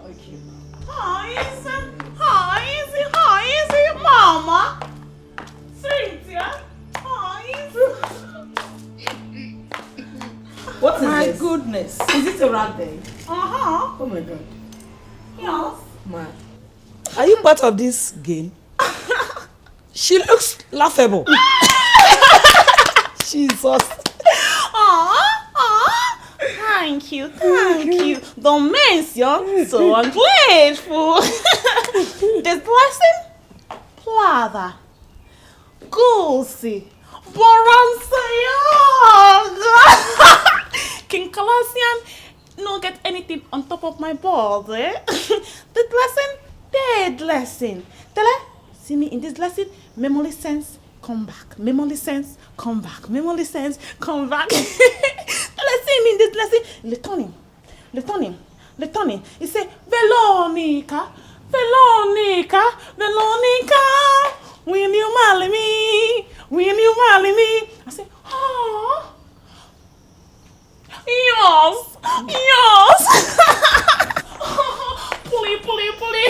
Okay. How is it? How is it? How is it, Mama? Cynthia? How is it? What is my this? Goodness. Is it a rat there? Uh-huh. Oh my God. Yes. Ma, are you part of this game? She looks laughable. Jesus. Aww, aww. Thank you, thank you. Don't mention, so ungrateful. This blessing, Plava, Gulsi, Balenciaga, King Kardashian, no get anything on top of my balls, eh? The Lesson, third lesson. Tell her, see me in this lesson, memory sense, come back. Memory sense, come back. Memory sense, come back. Tell her, see me in this lesson. Returning, returning, returning. He say, Veronica, Veronica, Veronica, will you marry me? Will you marry me? I say, oh. Yes, yes. Pulley, pulley, pulley.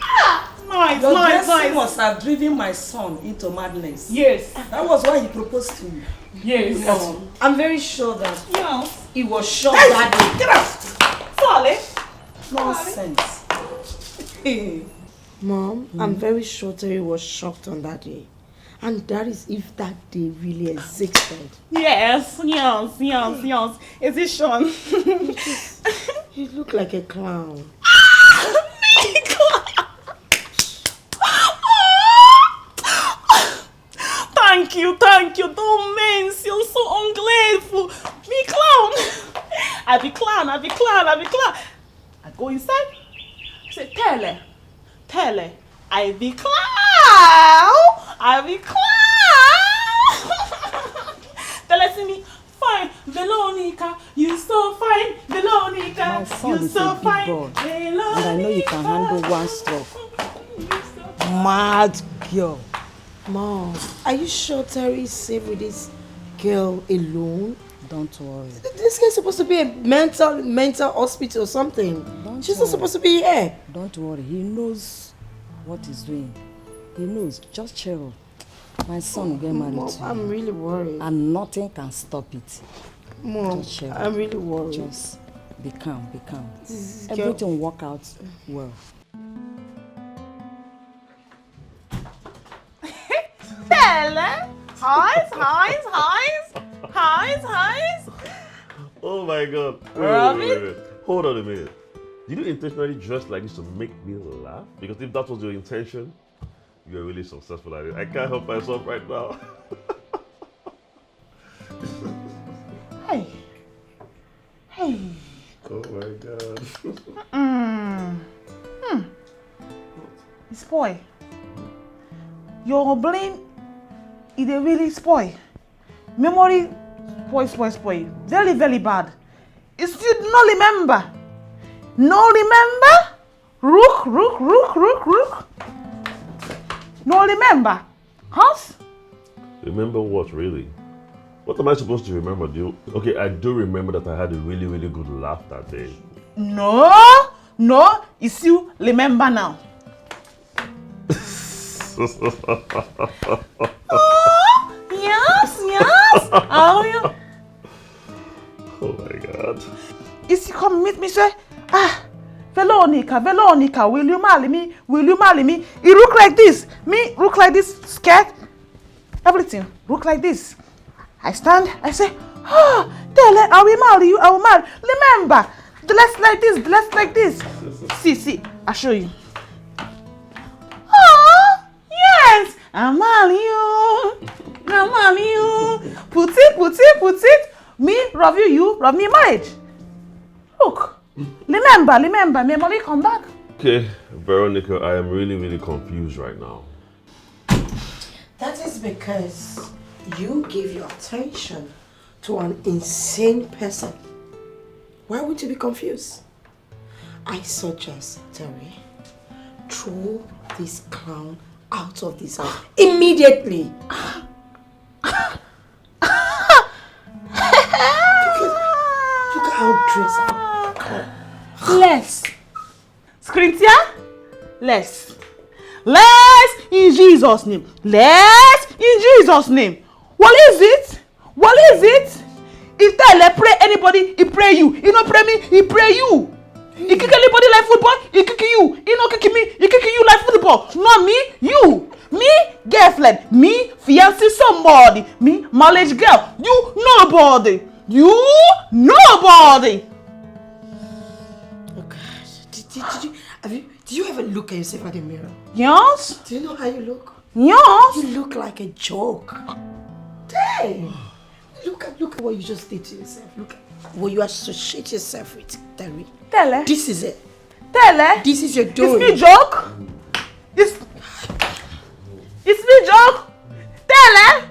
Ah, nice, Your nice, dressing nice. must have driven my son into madness. Yes. That was why he proposed to you. Yes. Mom, I'm very sure that Yes. he was shocked Hey, that day. Get out. Sorry. Nonsense. Mom, I'm very sure Terry was shocked on that day. And that is if that day really existed. Yes, yes, yes, yes. Is it Sean? You look like a clown. Me clown. Thank you, thank you. Don't mean you're so ungrateful. Me clown. I be clown, I be clown, I be clown. I go inside. I say, Tele, Tele, I be clown. I be clown. Tele see me, fine, Veronica, you so fine, Veronica, My son you is so a big fine, boy, Veronica. And I know you can handle one stroke. Mad girl. Mom, are you sure Terry is safe with this girl alone? Don't worry. Th- This girl is supposed to be a mental mental hospital or something. Don't She's not worry. supposed to be here. Don't worry. He knows what he's doing. He knows. Just chill. My son will get married Mom, to I'm you. really worried. And nothing can stop it. Mom, Just chill. I'm really worried. Just be calm, be calm. This girl Everything will work out well. Tele, highs, highs, highs, highs, highs. Oh my God. Wait, wait, wait, wait, wait. Hold on a minute. Did you intentionally dress like this to make me laugh? Because if that was your intention, you're really successful at it. I can't help myself right now. Hey. Hey. Oh my God. Mm. Hmm. It spoil. Your brain, it dey really spoil. Memory spoil, spoil, spoil. Very, very bad. It's you no remember. No remember? Rook, rook, rook, rook, rook. No remember. House? Remember what, really? What am I supposed to remember? Do you... Okay, I do remember that I had a really, really good laugh that day. No, no, it's you remember now. Oh, yes, yes. Oh, yeah. Oh my God. Is he come meet me say, ah, Veronica, Veronica, will you marry me? Will you marry me? He look like this. Me look like this skirt. Everything look like this. I stand, I say, oh, Tele, I will marry you, I will marry. Remember, dress like this, dress like this. See, see, I show you. Oh, yes, I marry you. I marry you. Put it, put it, put it. Me, love you, you, love me, marriage. Look, remember, remember, memory come back. Okay, Veronica, I am really, really confused right now. That is because you give your attention to an insane person. Why would you be confused? I suggest, Terry, throw this clown out of this house immediately. Look at, look at how dressed up. Less. Screen tear? Less. Less in Jesus' name. Less in Jesus' name. What is it? What is it? If Tele pray anybody, he pray you. He no pray me, he pray you. He kick anybody like football, he kick you. He no kick me, he kick you like football. Not me, you. Me, girlfriend. Me, fiancé somebody. Me, marriage girl. You, nobody. You, nobody. Oh God. Did, did, did you, have you, do you ever look at yourself at the mirror? Yes. Do you know how you look? Yes. You look like a joke. Hey! Look at, look, What you just did to yourself. Look at what you associate yourself with, Terry. Tell her. This is it. Tell her. This is your It's doing. me joke. It's it's me joke. Tell her.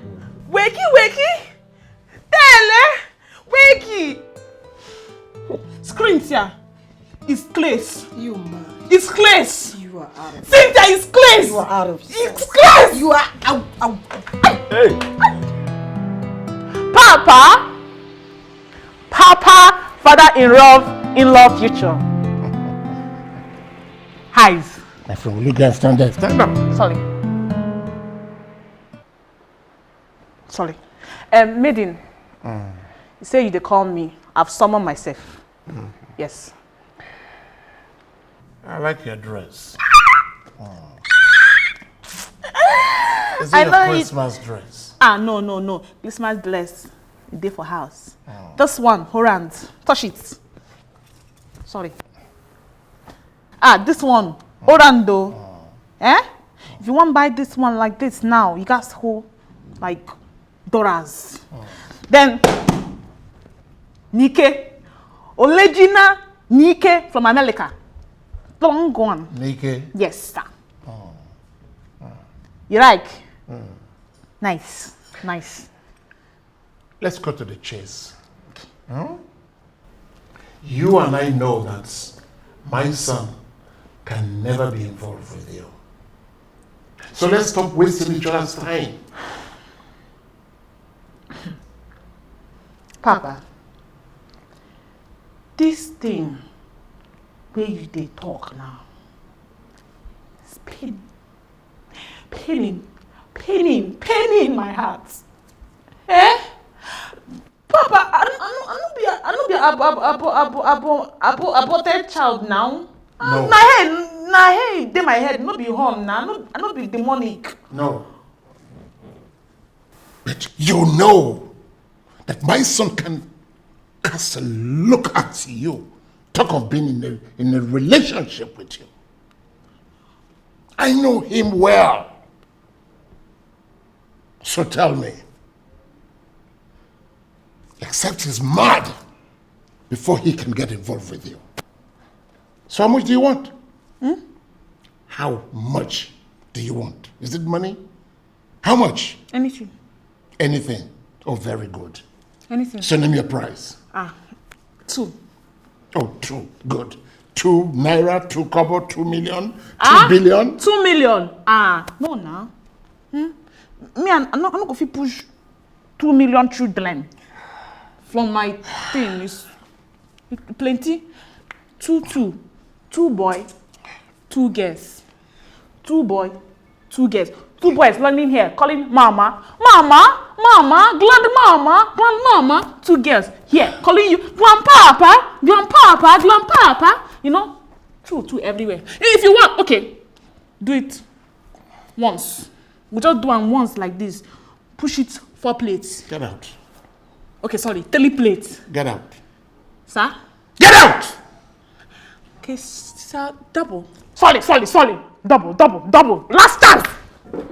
Wakey wakey. Tell her. Wakey. Screen here. It's Clace. You man. It's Clace. You are out of. Cynthia is Clace. You are out of. It's Clace. You are out. out. Hey! Papa. Papa. Father in love. In love future. Highs. My friend, will you guys stand there? Stand up. Sorry. Sorry. Um, Maiden, you say you dey call me. I've summoned myself. Yes. I like your dress. I know it. Christmas dress? Ah, no, no, no. Christmas dress. E dey for house. This one, hold on. Touch it. Sorry. Ah, this one, hold on though. Eh? If you wan buy this one like this now, you gats hold like dollars. Then Nike, original Nike from America. Long one. Nike. Yes, sir. You like? Nice, nice. Let's cut to the chase. Hmm? You and I know that my son can never be involved with you. So let's stop wasting each other's time. Papa, this thing wey you dey talk now, it's pain, paining, paining, paining my heart. Eh? Papa, I, I no, I no be, I no be abo, abo, abo, abo, abo, abo, aborted child now. Ah, No. Na head, na head dey my head, no be horn na, no, I no be demonic. No. But you know that my son can cast a look at you. Talk of being in a, in a relationship with you. I know him well. So tell me, except he's mad before he can get involved with you. So how much do you want? How much do you want? Is it money? How much? Anything, Anything. Oh, very good. anything. So name your price. Ah, two. Oh, two. Good. Two naira, two kobo, two million, two billion. Two million. Ah, no now. Hmm? Me, I, I no, I no go fit push two million children from my thing. It's plenty. Two, two. Two boy, two girls. Two boy, two girls. Two boys running here, calling mama, mama, mama, grandmama, grandmama. Two girls here, calling you grandpapa, grandpapa, grandpapa. You know, two, two everywhere. If you want, okay, do it once. We just do am once like this. Push it four plates. Get out. Okay, sorry, three plates. Get out. Sir? Get out! Okay, sir, double. Sorry, sorry, sorry. Double, double, double. Last chance.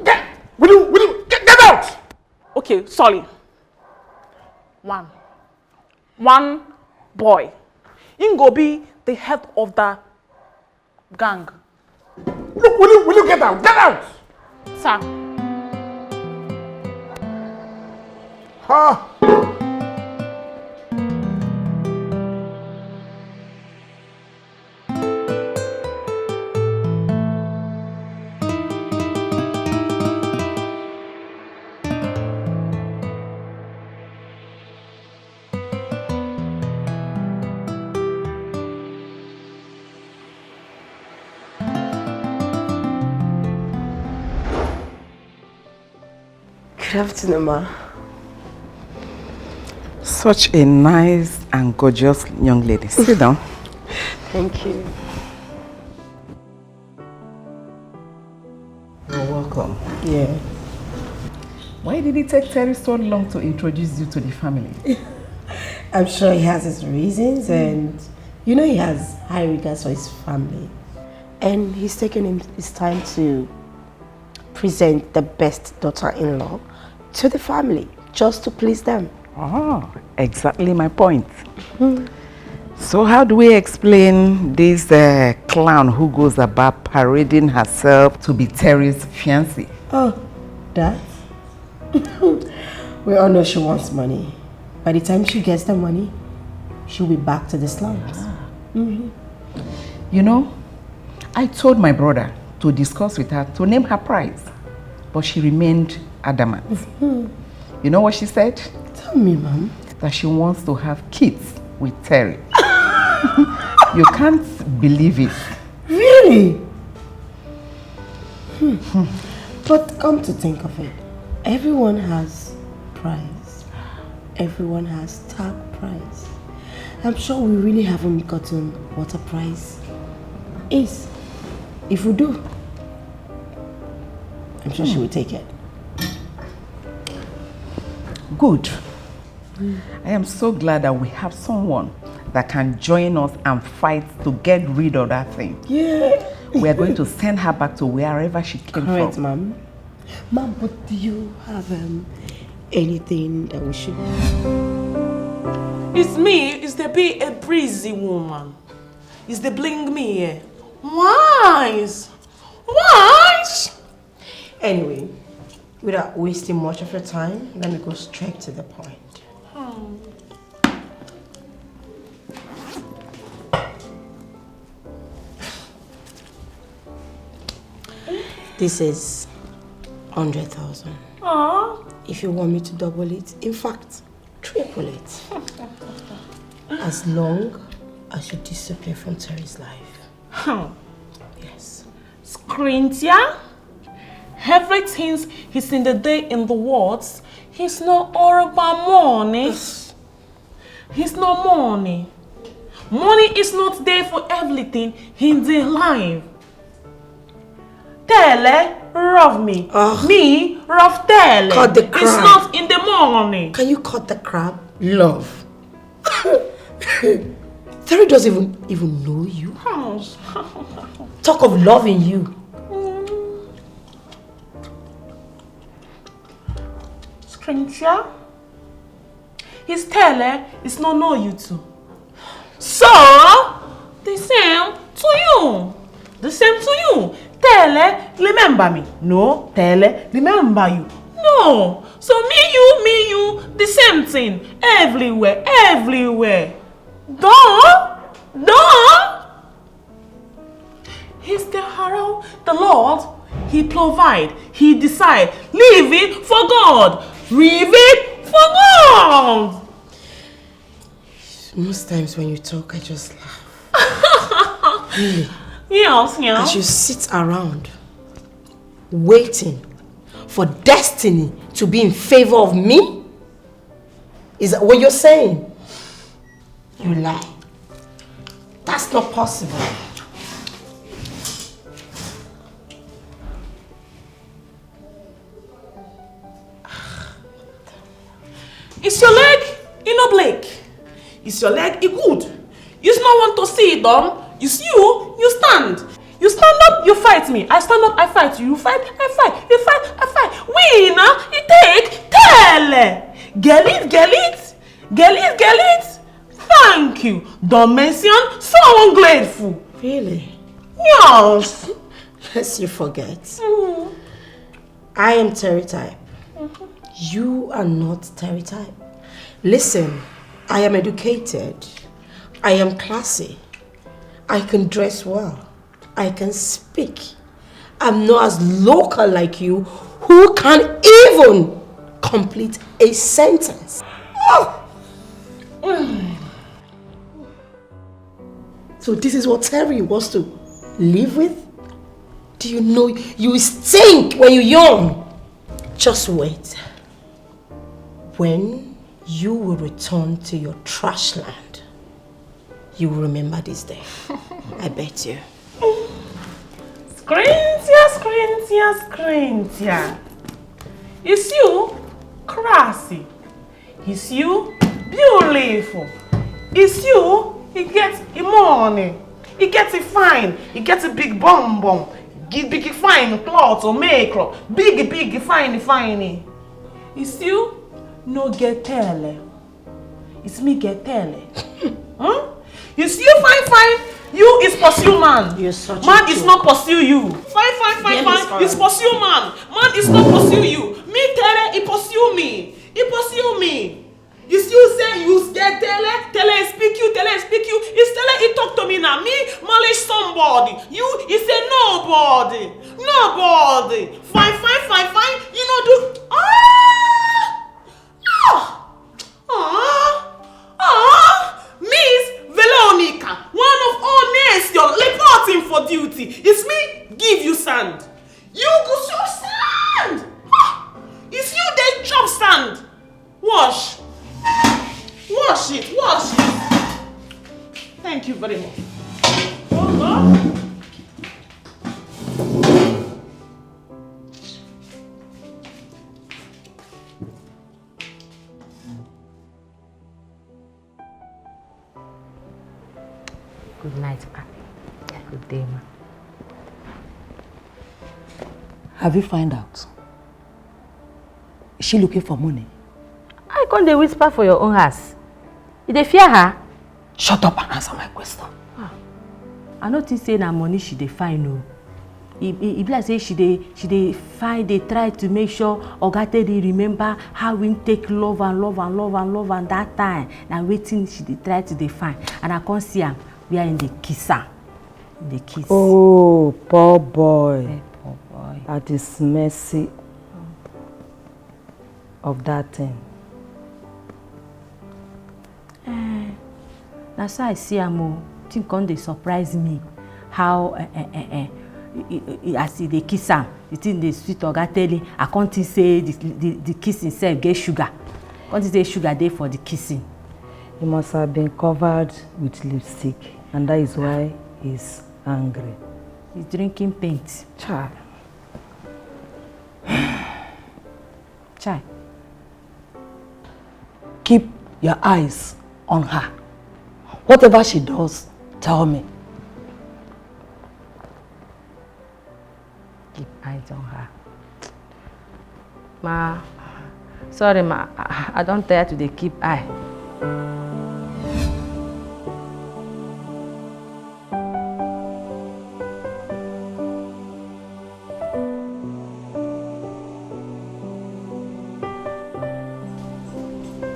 Get, will you, will you, get, get out! Okay, sorry. One. One boy. He go be the head of the gang. Look, will you, will you get out? Get out! Sir. Ha! Good afternoon, ma. Such a nice and gorgeous young lady. Sit down. Thank you. You're welcome. Yeah. Why did it take Terry so long to introduce you to the family? I'm sure he has his reasons, and you know he has high regards for his family. And he's taken him his time to present the best daughter-in-law to the family just to please them. Oh, exactly my point. So how do we explain this uh, clown who goes about parading herself to be Terry's fiancé? Oh, that? We all know she wants money. By the time she gets the money, she'll be back to the slums. You know, I told my brother to discuss with her to name her price, but she remained adamant. You know what she said? Tell me, ma'am. That she wants to have kids with Terry. You can't believe it. Really? But come to think of it, everyone has price. Everyone has tag price. I'm sure we really haven't gotten what a price is. If we do, I'm sure she will take it. Good. I am so glad that we have someone that can join us and fight to get rid of that thing. Yeah. We are going to send her back to wherever she came Correct, from. Ma'am. Ma'am, but do you have um, anything that we should? It's me, it's the be a breezy woman. It's the bling me here. Wise! Wise! Anyway, without wasting much of your time, let me go straight to the point. This is hundred thousand. Aww. If you want me to double it, in fact, triple it. As long as you disappear from Terry's life. Hmm. Yes. Screentia? Everything is in the day in the words. He's no all about money. He's no money. Money is not there for everything in the life. Tele, rough me. Ugh. Me, rough Tele. Cut the It's crap. Not in the money. Can you cut the crap? Love. Terry doesn't even even know you. House. Talk of loving you. Screentia? His Tele is no know you too. So, the same to you. The same to you. Tele, remember me. No, Tele, remember you. No. So me, you, me, you, the same thing. Everywhere, everywhere. Don't, don't. He's the Harrow, the Lord. He provide, he decide. Leave it for God. Leave it for God. Most times when you talk, I just laugh. Yes, yes. As you sit around waiting for destiny to be in favor of me? Is that what you're saying? You lie. That's not possible. It's your leg, you no blake. It's your leg, it good. You no want to see it down. You see you, you stand. You stand up, you fight me. I stand up, I fight you. You fight, I fight. You fight, I fight. We now, you take, tell. Get it, get it, get it, get it. Thank you. Don't mention so ungrateful. Really? Yes. Lest you forget. I am Terry type. You are not Terry type. Listen, I am educated. I am classy. I can dress well. I can speak. I'm not as local like you who can't even complete a sentence. Oh! So this is what Terry wants to live with? Do you know you stink when you yawn? Just wait. When you will return to your trash land, you will remember this day. I bet you. Screentia, screentia, screentia. It's you, classy. It's you, beautiful. It's you, he get the money. He get the fine. He get a big bum bum. Give big fine cloth or makeup. Big, big, fine, fine. It's you, no get tele. It's me get tell. Hmm? You see you fine fine. You is pursue man. You're such a Man is joke. Not pursue you. Fine fine fine Game is fine. It's fine. Pursue man. Man is not pursue you. Me tell he pursue me. He pursue me. You see you say you get tell tell he speak you tell he speak you. Is tell he talk to me now. Me manage somebody. You is a nobody. Nobody. Fine fine fine fine. You know do ah. Ah! Ah! Ah! Miss Veronica, one of all names you're reporting for duty. It's me give you sand. You go show sand. Ah! It's you they chop sand. Wash. Wash it. Wash it. Thank you very much. Oh God. Good night, ma. Good day, ma. Have you find out? Is she looking for money? I come dey whisper for your own house. You dey fear her? Shut up and answer my question. I no think say na money she dey find o. E e e be like say she dey she dey find dey try to make sure Oga Teddy remember how him take love and love and love and love am that time. Na wetin she dey try to dey find. And I come see am where him dey kiss am. Him dey kiss. Oh, poor boy. Eh, poor boy. That is mercy of that thing. Eh, na so I see am o. Thing come dey surprise me how eh, eh, eh, eh, e- e- e- as e dey kiss am, the thing dey sweet Oga Teddy. I come think say the, the, the kissing sef get sugar. Come think say sugar dey for the kissing. He must have been covered with lipstick, and that is why he's angry. He's drinking paint. Cha. Chai. Keep your eyes on her. Whatever she does, tell me. Keep eyes on her. Ma, sorry ma, I, I don tire to dey keep eye.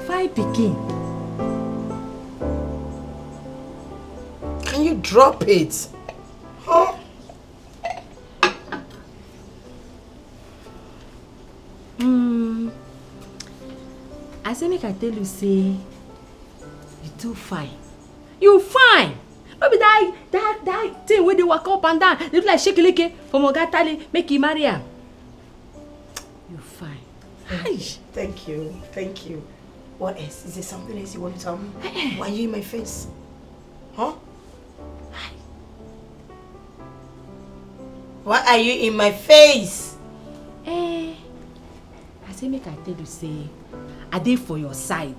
Fine pikin. Can you drop it? Huh? Mm, I say make I tell you say you too fine. You fine. No be that that that thing wey dey waka up and down. You do like shekeleke for Mogatali make you marry am. You fine. Hi. Thank you. Thank you. What else? Is there something else you want to tell me? Why are you in my face? Huh? Why are you in my face? Eh, I say make I tell you say I dey for your side.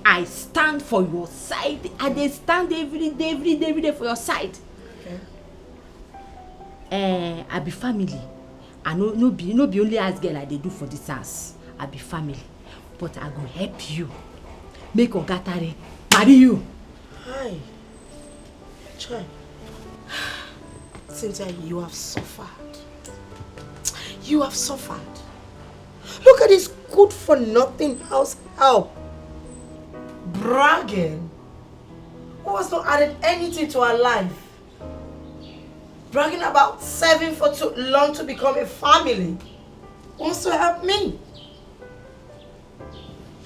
I stand for your side. I dey stand every day, every day, every day for your side. Okay. Eh, I be family. I no no be no be only house girl I dey do for this house. I be family. But I go help you. Make Oga Tare marry you. Hi. Chai. Cynthia, you have suffered. You have suffered. Look at this good for nothing house help. Bragging. Who has not added anything to our life? Bragging about serving for too long to become a family. Wants to help me.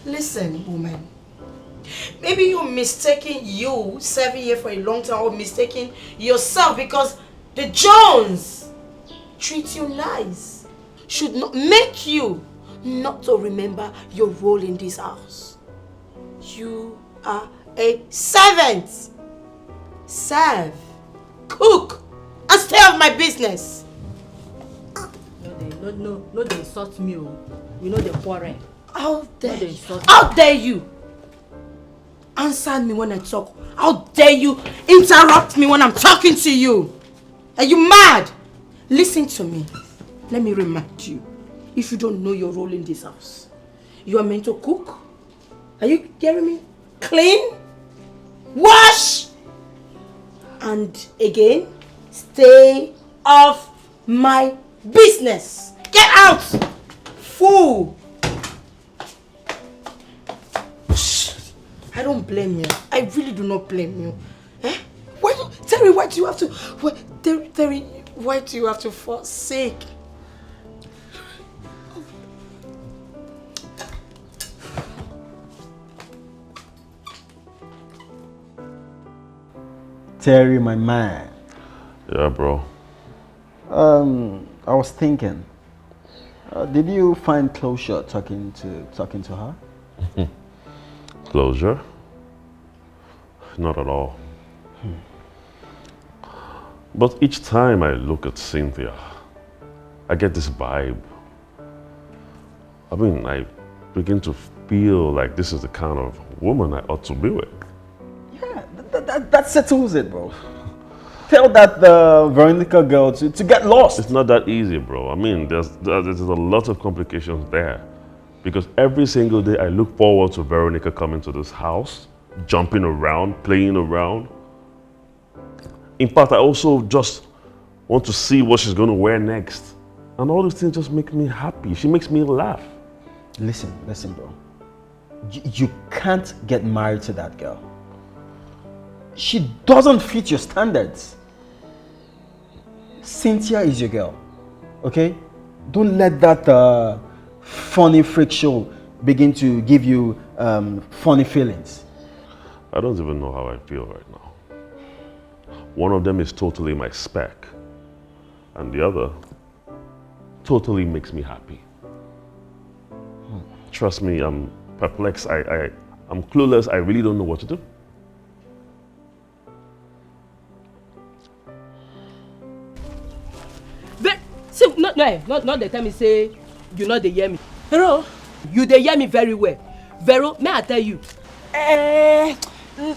Listen, woman. Maybe you're mistaking you serving here for a long time or mistaking yourself because the Jones treat you nice should not make you not to remember your role in this house. You are a servant. Serve, cook, and stay out of my business. No dey no no no dey insult me o. We no dey quarrel. How dare you? How dare you? Answer me when I talk. How dare you interrupt me when I'm talking to you? Are you mad? Listen to me. Let me remind you. If you don't know your role in this house, you are meant to cook. Are you hearing me? clean, wash, and again, stay off my business. Get out! Fool! I don't blame you. I really do not blame you. Eh? Why do, Terry, why do you have to, why, Terry, Terry, why do you have to forsake? Terry, my man. Yeah, bro. Um, I was thinking, uh, did you find closure talking to talking to her? Closure? Not at all. But each time I look at Cynthia, I get this vibe. I mean, I begin to feel like this is the kind of woman I ought to be with. Yeah, that, that, that settles it, bro. Tell that the Veronica girl to, to get lost. It's not that easy, bro. I mean, there's there's a lot of complications there, because every single day I look forward to Veronica coming to this house, jumping around, playing around. In fact, I also just want to see what she's going to wear next, and all those things just make me happy. She makes me laugh. Listen, listen, bro. You, you can't get married to that girl. She doesn't fit your standards. Cynthia is your girl, okay? Don't let that uh, funny freak show begin to give you um, funny feelings. I don't even know how I feel right now. One of them is totally my spec, and the other totally makes me happy. Trust me, I'm perplexed. I, I, I'm clueless. I really don't know what to do. But see, no, no, eh, no, no, they tell me say you know they hear me. Hello? You they hear me very well. Vero, may I tell you? Eh,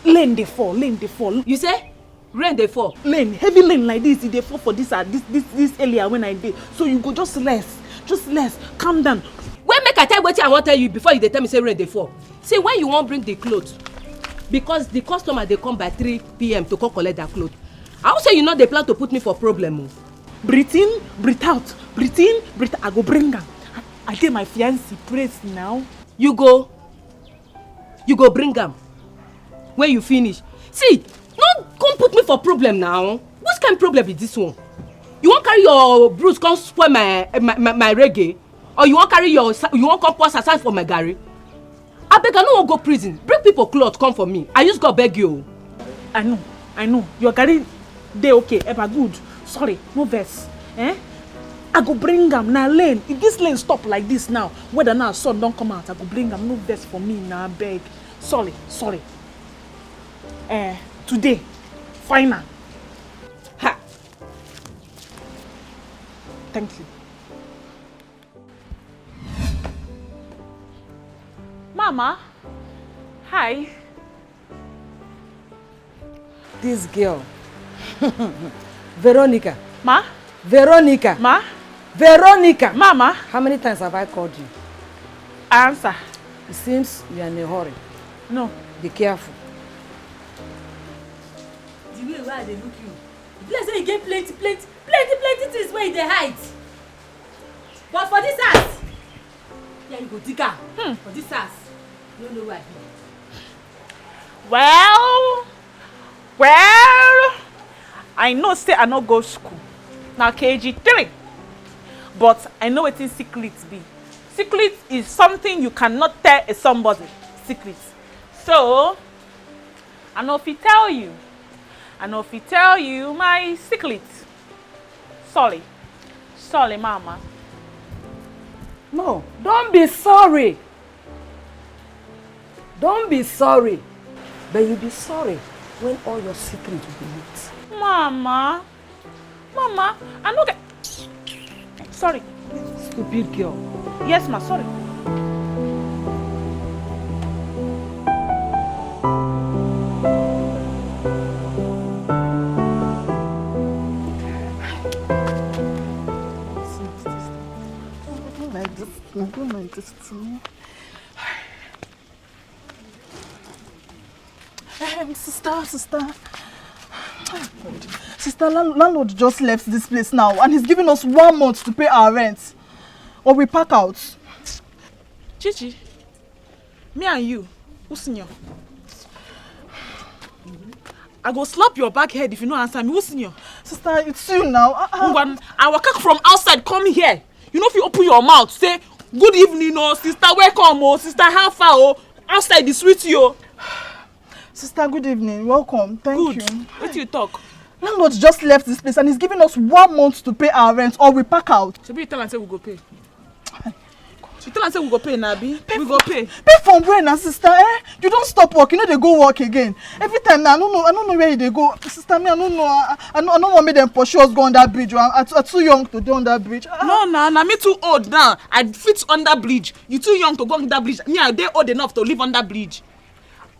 rain dey fall, rain dey fall. You say rain dey fall. Rain, heavy rain like this, e dey fall for this uh, this this this area when I dey. So you go just rest, just rest, calm down. When make I tell you wetin I wan tell you before you dey tell me say rain dey fall. See, when you wan bring the cloth, because the customer dey come by three p m to come collect their cloth. I hope say you no dey plan to put me for problem o. Breathe in, breathe out, breathe in, breathe out. I go bring am. I, I dey my fiancé place now. You go, you go bring am when you finish. See, no come put me for problem now. What kind problem be this one? You wan carry your bruise come spoil my my my, my reggae, or you wan carry your sa- you wan come pour sasa for my garri? Abeg, I no wan go prison. Bring people cloth come for me. I use God beg you. I know, I know. Your garri dey okay, Eba, good. Sorry, no vex. Eh? I go bring am na lane. If this lane stop like this now, whether na sun don come out, I go bring am. No vex for me na, abeg. Sorry, sorry. Eh, today, final. Ha! Thank you. Mama, hi. This girl. Veronica. Ma? Veronica. Ma? Veronica. Mama? How many times have I called you? Answer. It seems you are in a hurry. No. Be careful. The way wey I dey look you, e be like say you get plenty, plenty, plenty, plenty things wey you dey hide. But for this house, yeah, you go dig am. Hmm. For this house, you no know where I be. Well, well, I know say I no go school. Na K G three. But I know wetin secret be. Secret is something you cannot tell a somebody. Secret. So, I no fit tell you. I no fit tell you my secret. Sorry. Sorry, Mama. No, don't be sorry. Don't be sorry. But you be sorry when all your secrets will be leaked. Mama. Mama, I no get. Sorry. Stupid girl. Yes, ma, sorry. I don't like this. I don't like this too. Um, sister, sister. Sister, land- landlord just left this place now and he's giving us one month to pay our rent. Or we pack out. Chichi, me and you, who senior? I go slap your back head if you no answer me. Who senior? Sister, it's you now. Uh-uh. Ngwan, I waka from outside come here. You no fit open your mouth say, "Good evening o, sister, welcome o, sister, how far o?" Outside dey sweet you o. Sister, good evening. Welcome. Thank Good. you. Wetin you talk? Landlord just left this place and he's giving us one month to pay our rent or we pack out. Shebi you tell am say we go pay. You tell am say we go pay na abi? We go pay. Pay from where na, sister? Eh? You don stop work. You no dey go work again. Every time now, I no know. I no know where you dey go, sister. Me, I no know. I, I no. I no wan make dem pursue us go under bridge. I, I, too- I too young to dey under bridge. Ah. No, na na me too old now. I fit under bridge. You too young to go under bridge. Me, I dey old enough to live under bridge.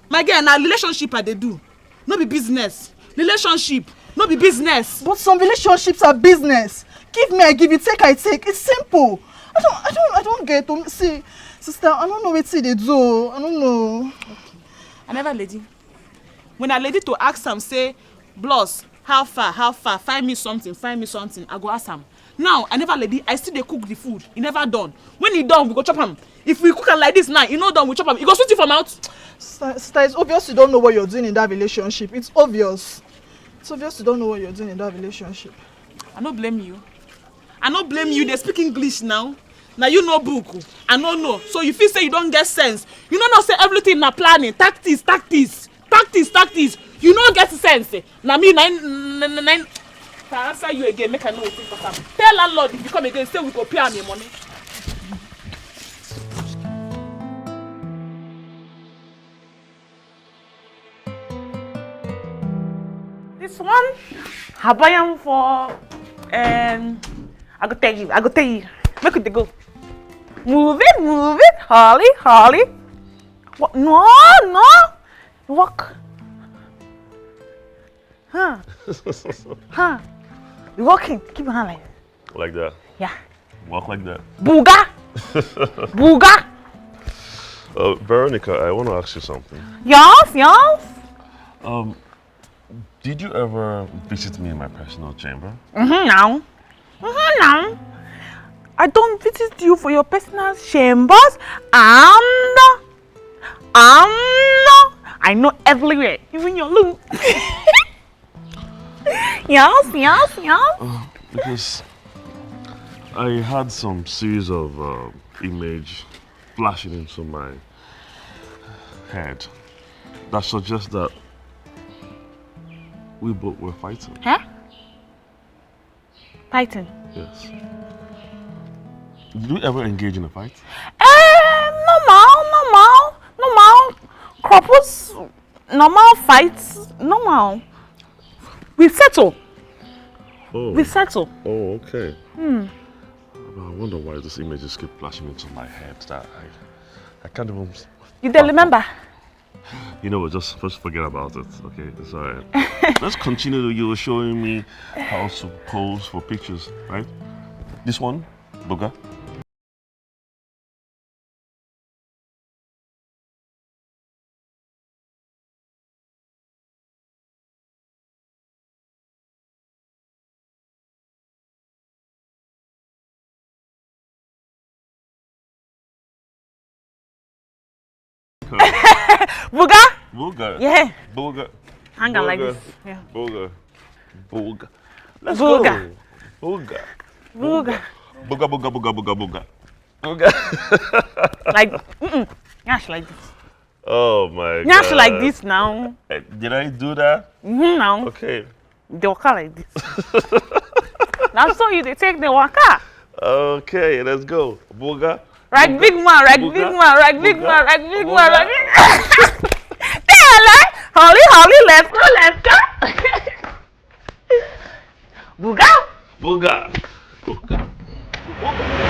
My girl, na relationship I dey do. No be business. Relationship, no be business. But some relationships are business. Give me, I give you. Take, I take. It's simple. I don't, I don't, I don't get to see, sister. I don't know wetin dey do. I don't know. I never lady. When I lady to ask am say, "Bros, how far, how far? Find me something, find me something." I go ask am. Now, I never lady. I still dey cook the food. E never done. When e done, we go chop am. If we cook am like this now, e no done, we chop am. E go sweet you for mouth. Sister, sister, it's obvious you don't know what you're doing in that relationship. It's obvious. It's obvious you don't know what you're doing in that relationship. I no blame you. I no blame you. Dey speak English now. Na you know book. I no know. So you feel say you don't get sense. You no know say everything na planning, tactics, tactics, tactics, tactics. You no get sense. Na me, na, na, na, na, if I answer you again, make I know wetin cause am. Tell landlord if you come again, say we go pay am im money. This one, I buy am for, um, I go tell you, I go tell you. Make it go. Move it, move it, Holly, Holly. What? No, no. Walk. Huh. Huh. You walking. Keep your hand like that. Like that. Yeah. Walk like that. Buga. Buga. Uh, Veronica, I want to ask you something. Yes, yes. Um, did you ever visit me in my personal chamber? Mm-hmm, now. Mm-hmm, now. I don't visit you for your personal chambers and, and I know everywhere, even your room. Yes, yes, yes. Uh, because I had some series of uh, image flashing into my head that suggests that we both were fighting. Huh? Fighting? Yes. Did we ever engage in a fight? Eh, normal, normal, normal. Couples, normal fights, normal. We settle. Oh. We settle. Oh, okay. Hmm. I wonder why these images keep flashing into my head. That I, I can't even. You don't remember? You know what? Just first forget about it. Okay, it's alright. Let's continue. You were showing me how to pose for pictures, right? This one, Buga. Buga? Buga. Yeah. Buga. Hang on like this. Yeah. Buga. Buga. Let's Buga. Go. Buga. Buga. Buga, buga, buga, buga, buga. Buga. Like, mm-mm. Nyash like this. Oh my Nyash God. Like this now. Eh, did I do that? Mm-hmm, now. Okay. They waka like this. Now so you dey take the waka. Okay, let's go. Buga. Right, Buga. Big man, right, Buga. Big man, right, big Buga. Man, right, big Buga. Man, right, big man. Hey, Holly, Holly, let's go, let's go. Buga. Buga. Buga. Buga.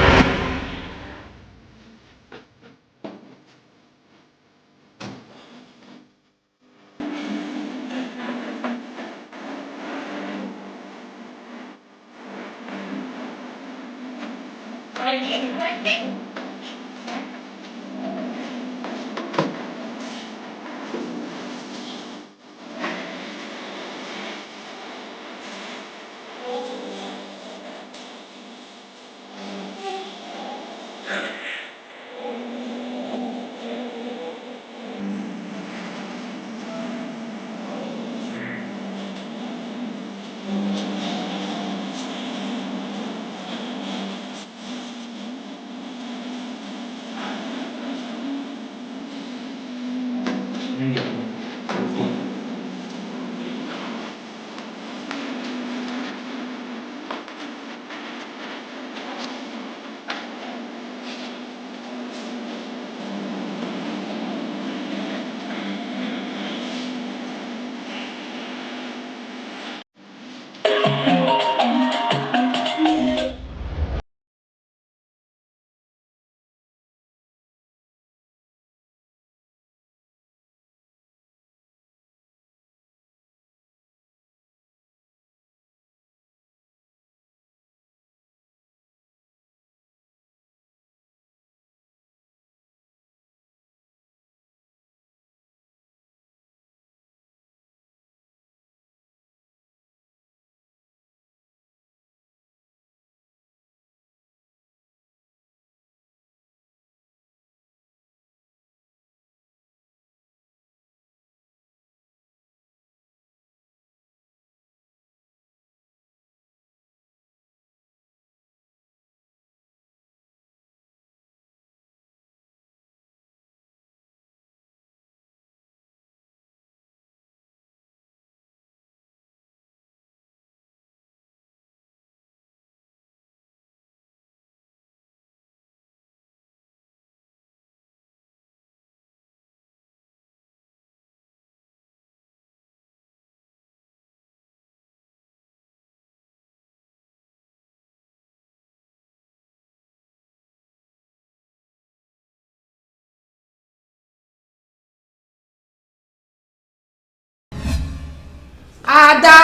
Ada!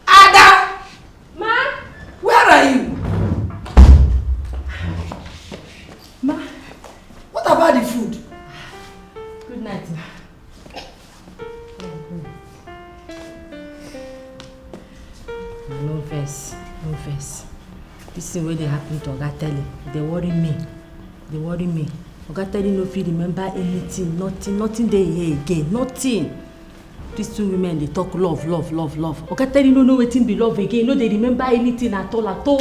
Ada! Ma? Where are you? Ma? What about the food? Good night, ma. No vex, no vex. This thing wey dey happen to Oga Telly, dey worry me. Dey worry me. Oga Telly no fit remember anything, nothing, nothing dey here again, nothing. These two women dey talk love, love, love, love. Oga Telly no know wetin be love again, no dey remember anything at all, at all.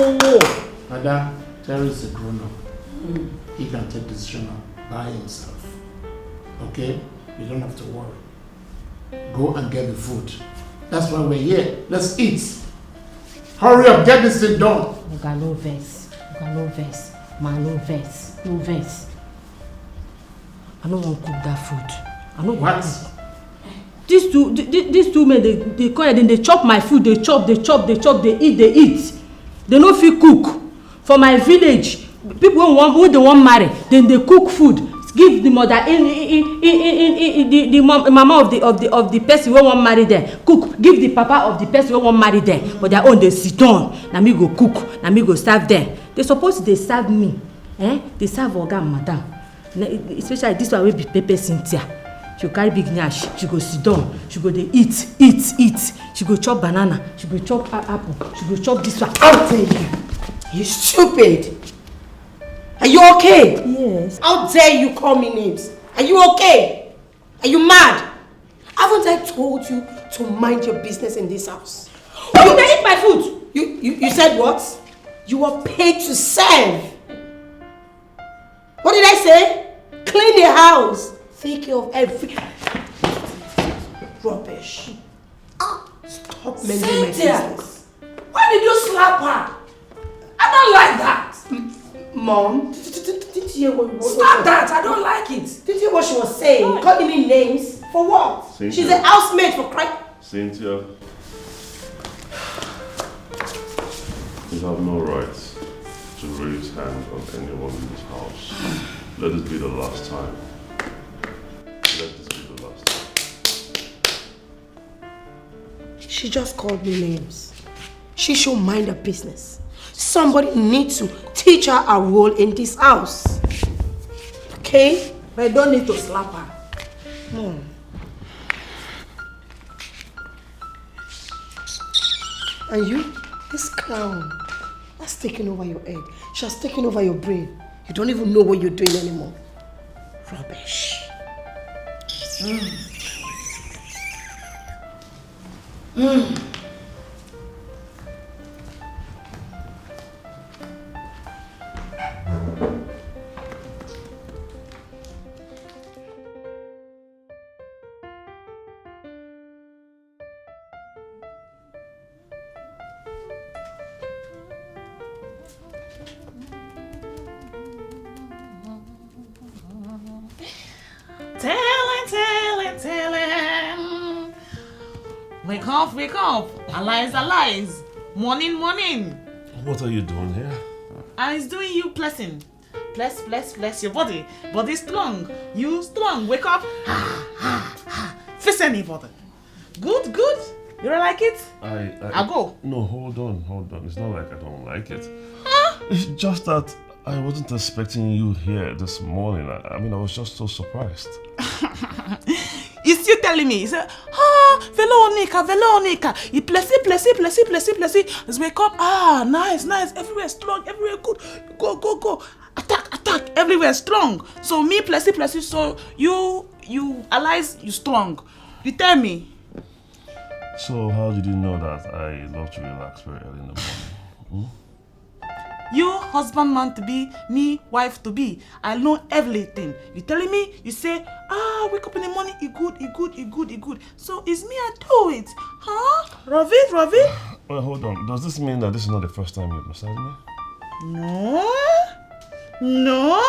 Ada, Terry is a grown up. He can take decision by himself. Okay? You don't have to worry. Go and get the food. That's why we're here. Let's eat. Hurry up, get this thing done. Oga, no vex. Oga, no vex. Ma, no vex. No vex. I no wan cook that food. I no wan What? Cook. These two, th- th- these two men, they, they come here, then they chop my food, they chop, they chop, they chop, they eat, they eat. They no fit cook. For my village, people wey wan, wey dey wan marry, then they cook food, give the mother in, in, in, in, in, in the, the mom, mama of the, of the, of the person wey wan marry them, cook, give the papa of the person wey wan marry them. But their own, they sit down. Na me go cook, na me go serve them. They suppose they serve me. Eh? They serve oga and madam. Na, especially this one wey be pepper Cynthia. She go carry big nyash, she go sit down, she go dey eat, eat, eat. She go chop banana, she go chop a- apple, she go chop this one. How dare you? You stupid! Are you okay? Yes. How dare you call me names? Are you okay? Are you mad? Haven't I told you to mind your business in this house? Why would I eat my food? You, you, you said what? You were paid to serve. What did I say? Clean the house. Take care of every rubbish. Ah, stop mending my Cynthia, business. Why did you slap her? I don't like that. M- Mom, d- d- d- didn't you hear what, what Stop what- that. I don't like it. Didn't you hear what she was saying? Calling me names for what? Cynthia. She's a housemaid for Christ. Cynthia, you have no right to raise hand on anyone in this house. Let this be the last time. Let this be the last time. She just called me names. She should mind her business. Somebody needs to teach her her role in this house. Okay? But I don't need to slap her. Mom. And you? This clown has taken over your head. She has taken over your brain. You don't even know what you're doing anymore. Rubbish. Mm. Mm. Wake up, wake up. Arise, arise. Morning, morning. What are you doing here? And it's doing you blessing. Bless, bless, bless your body. Body strong. You strong. Wake up. Ha, ha, ha. Face anybody. Good, good. You don't like it? I, I. I go. No, hold on, hold on. It's not like I don't like it. Huh? It's just that I wasn't expecting you here this morning. I, I mean, I was just so surprised. You still telling me? You say, ah, Veronica, Veronica. You blessy, blessy, blessy, blessy, blessy. Let's wake up. Ah, nice, nice. Everywhere strong, everywhere good. Go, go, go. Attack, attack. Everywhere strong. So me, blessy, blessy. So you, you allies, you strong. You tell me. So, how did you know that I love to relax very early in the morning? Hmm? You husband man to be, me wife to be. I know everything. You telling me? You say, ah, wake up in the morning, it good, it good, it good, it good. So it's me I do it. Huh? Ravi, Ravi? Well, hold on. Does this mean that this is not the first time you've massaged me? No. No.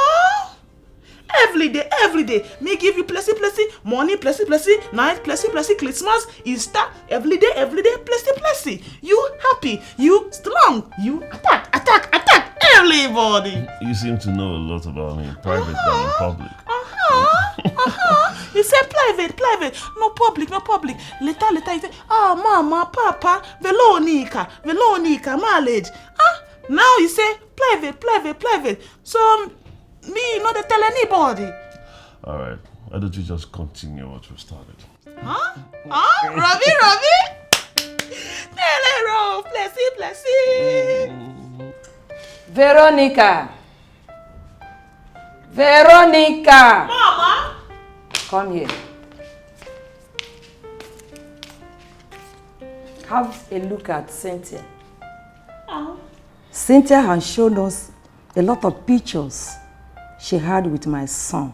Every day, every day, me give you plenty, plenty money, plenty, plenty night, plenty, plenty Christmas, Easter, every day, every day, plenty, plenty. You happy, you strong, you attack, attack, attack everybody. You seem to know a lot about me in private than in public. Uh-huh, uh-huh. You say private, private, no public, no public. Later, later, you say, ah, mama, papa, Veronica, Veronica, marriage. Ah, now you say private, private, private. So me no dey tell anybody. All right. Why don't you just continue what we started? Huh? Huh? Ravi, Ravi? Tell her, oh, blessy, blessy. Veronica. Veronica. Mama. Come here. Have a look at Cynthia. Oh. Cynthia has shown us a lot of pictures she had with my son.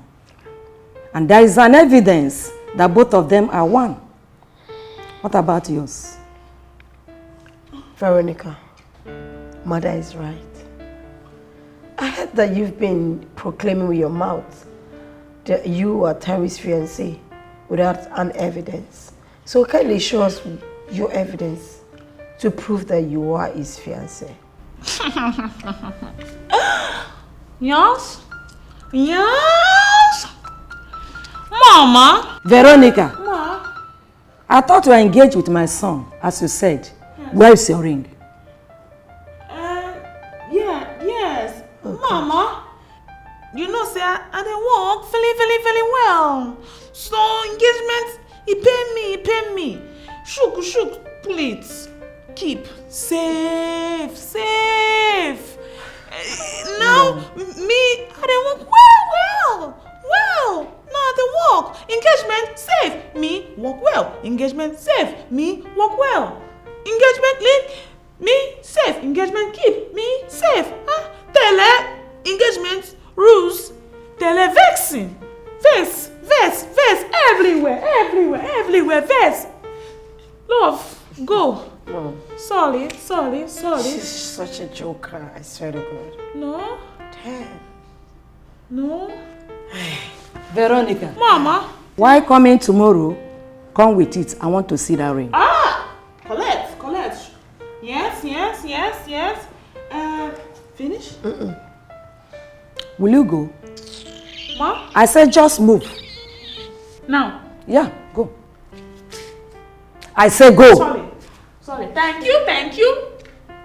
And there is an evidence that both of them are one. What about yours? Veronica, mother is right. I heard that you've been proclaiming with your mouth that you are Terry's fiancé without an evidence. So kindly show us your evidence to prove that you are his fiancé. Yes? Yes? Mama? Veronica, Ma? I thought you were engaged with my son, as you said. Where is your ring? Uh, yeah, yes. Mama, you know say I, I dey work very, very, very well. So engagement, e pay me, e pay me. Shook, shook, please. Keep. Safe, safe. Eh, now, me, I dey work well, well, well. Now I dey work. Engagement, safe. Me, work well. Engagement, safe. Me, work well. Engagement, leave. Me safe, engagement keep. Me safe. Ah, tele, engagement rules. Tele vexing. Vex, vex, vex everywhere, everywhere, everywhere. Vex. Love, go. Mom, Sorry, sorry, sorry. she's such a joker, I swear to God. No, Damn. no. Veronica, Mama. Why coming tomorrow? Come with it. I want to see that ring. Ah, collect, collect. Yes, yes, yes, yes. Uh, finish? Will you go? Ma? I said just move. Now. Yeah, go. I say go. Sorry. Sorry. Thank you, thank you.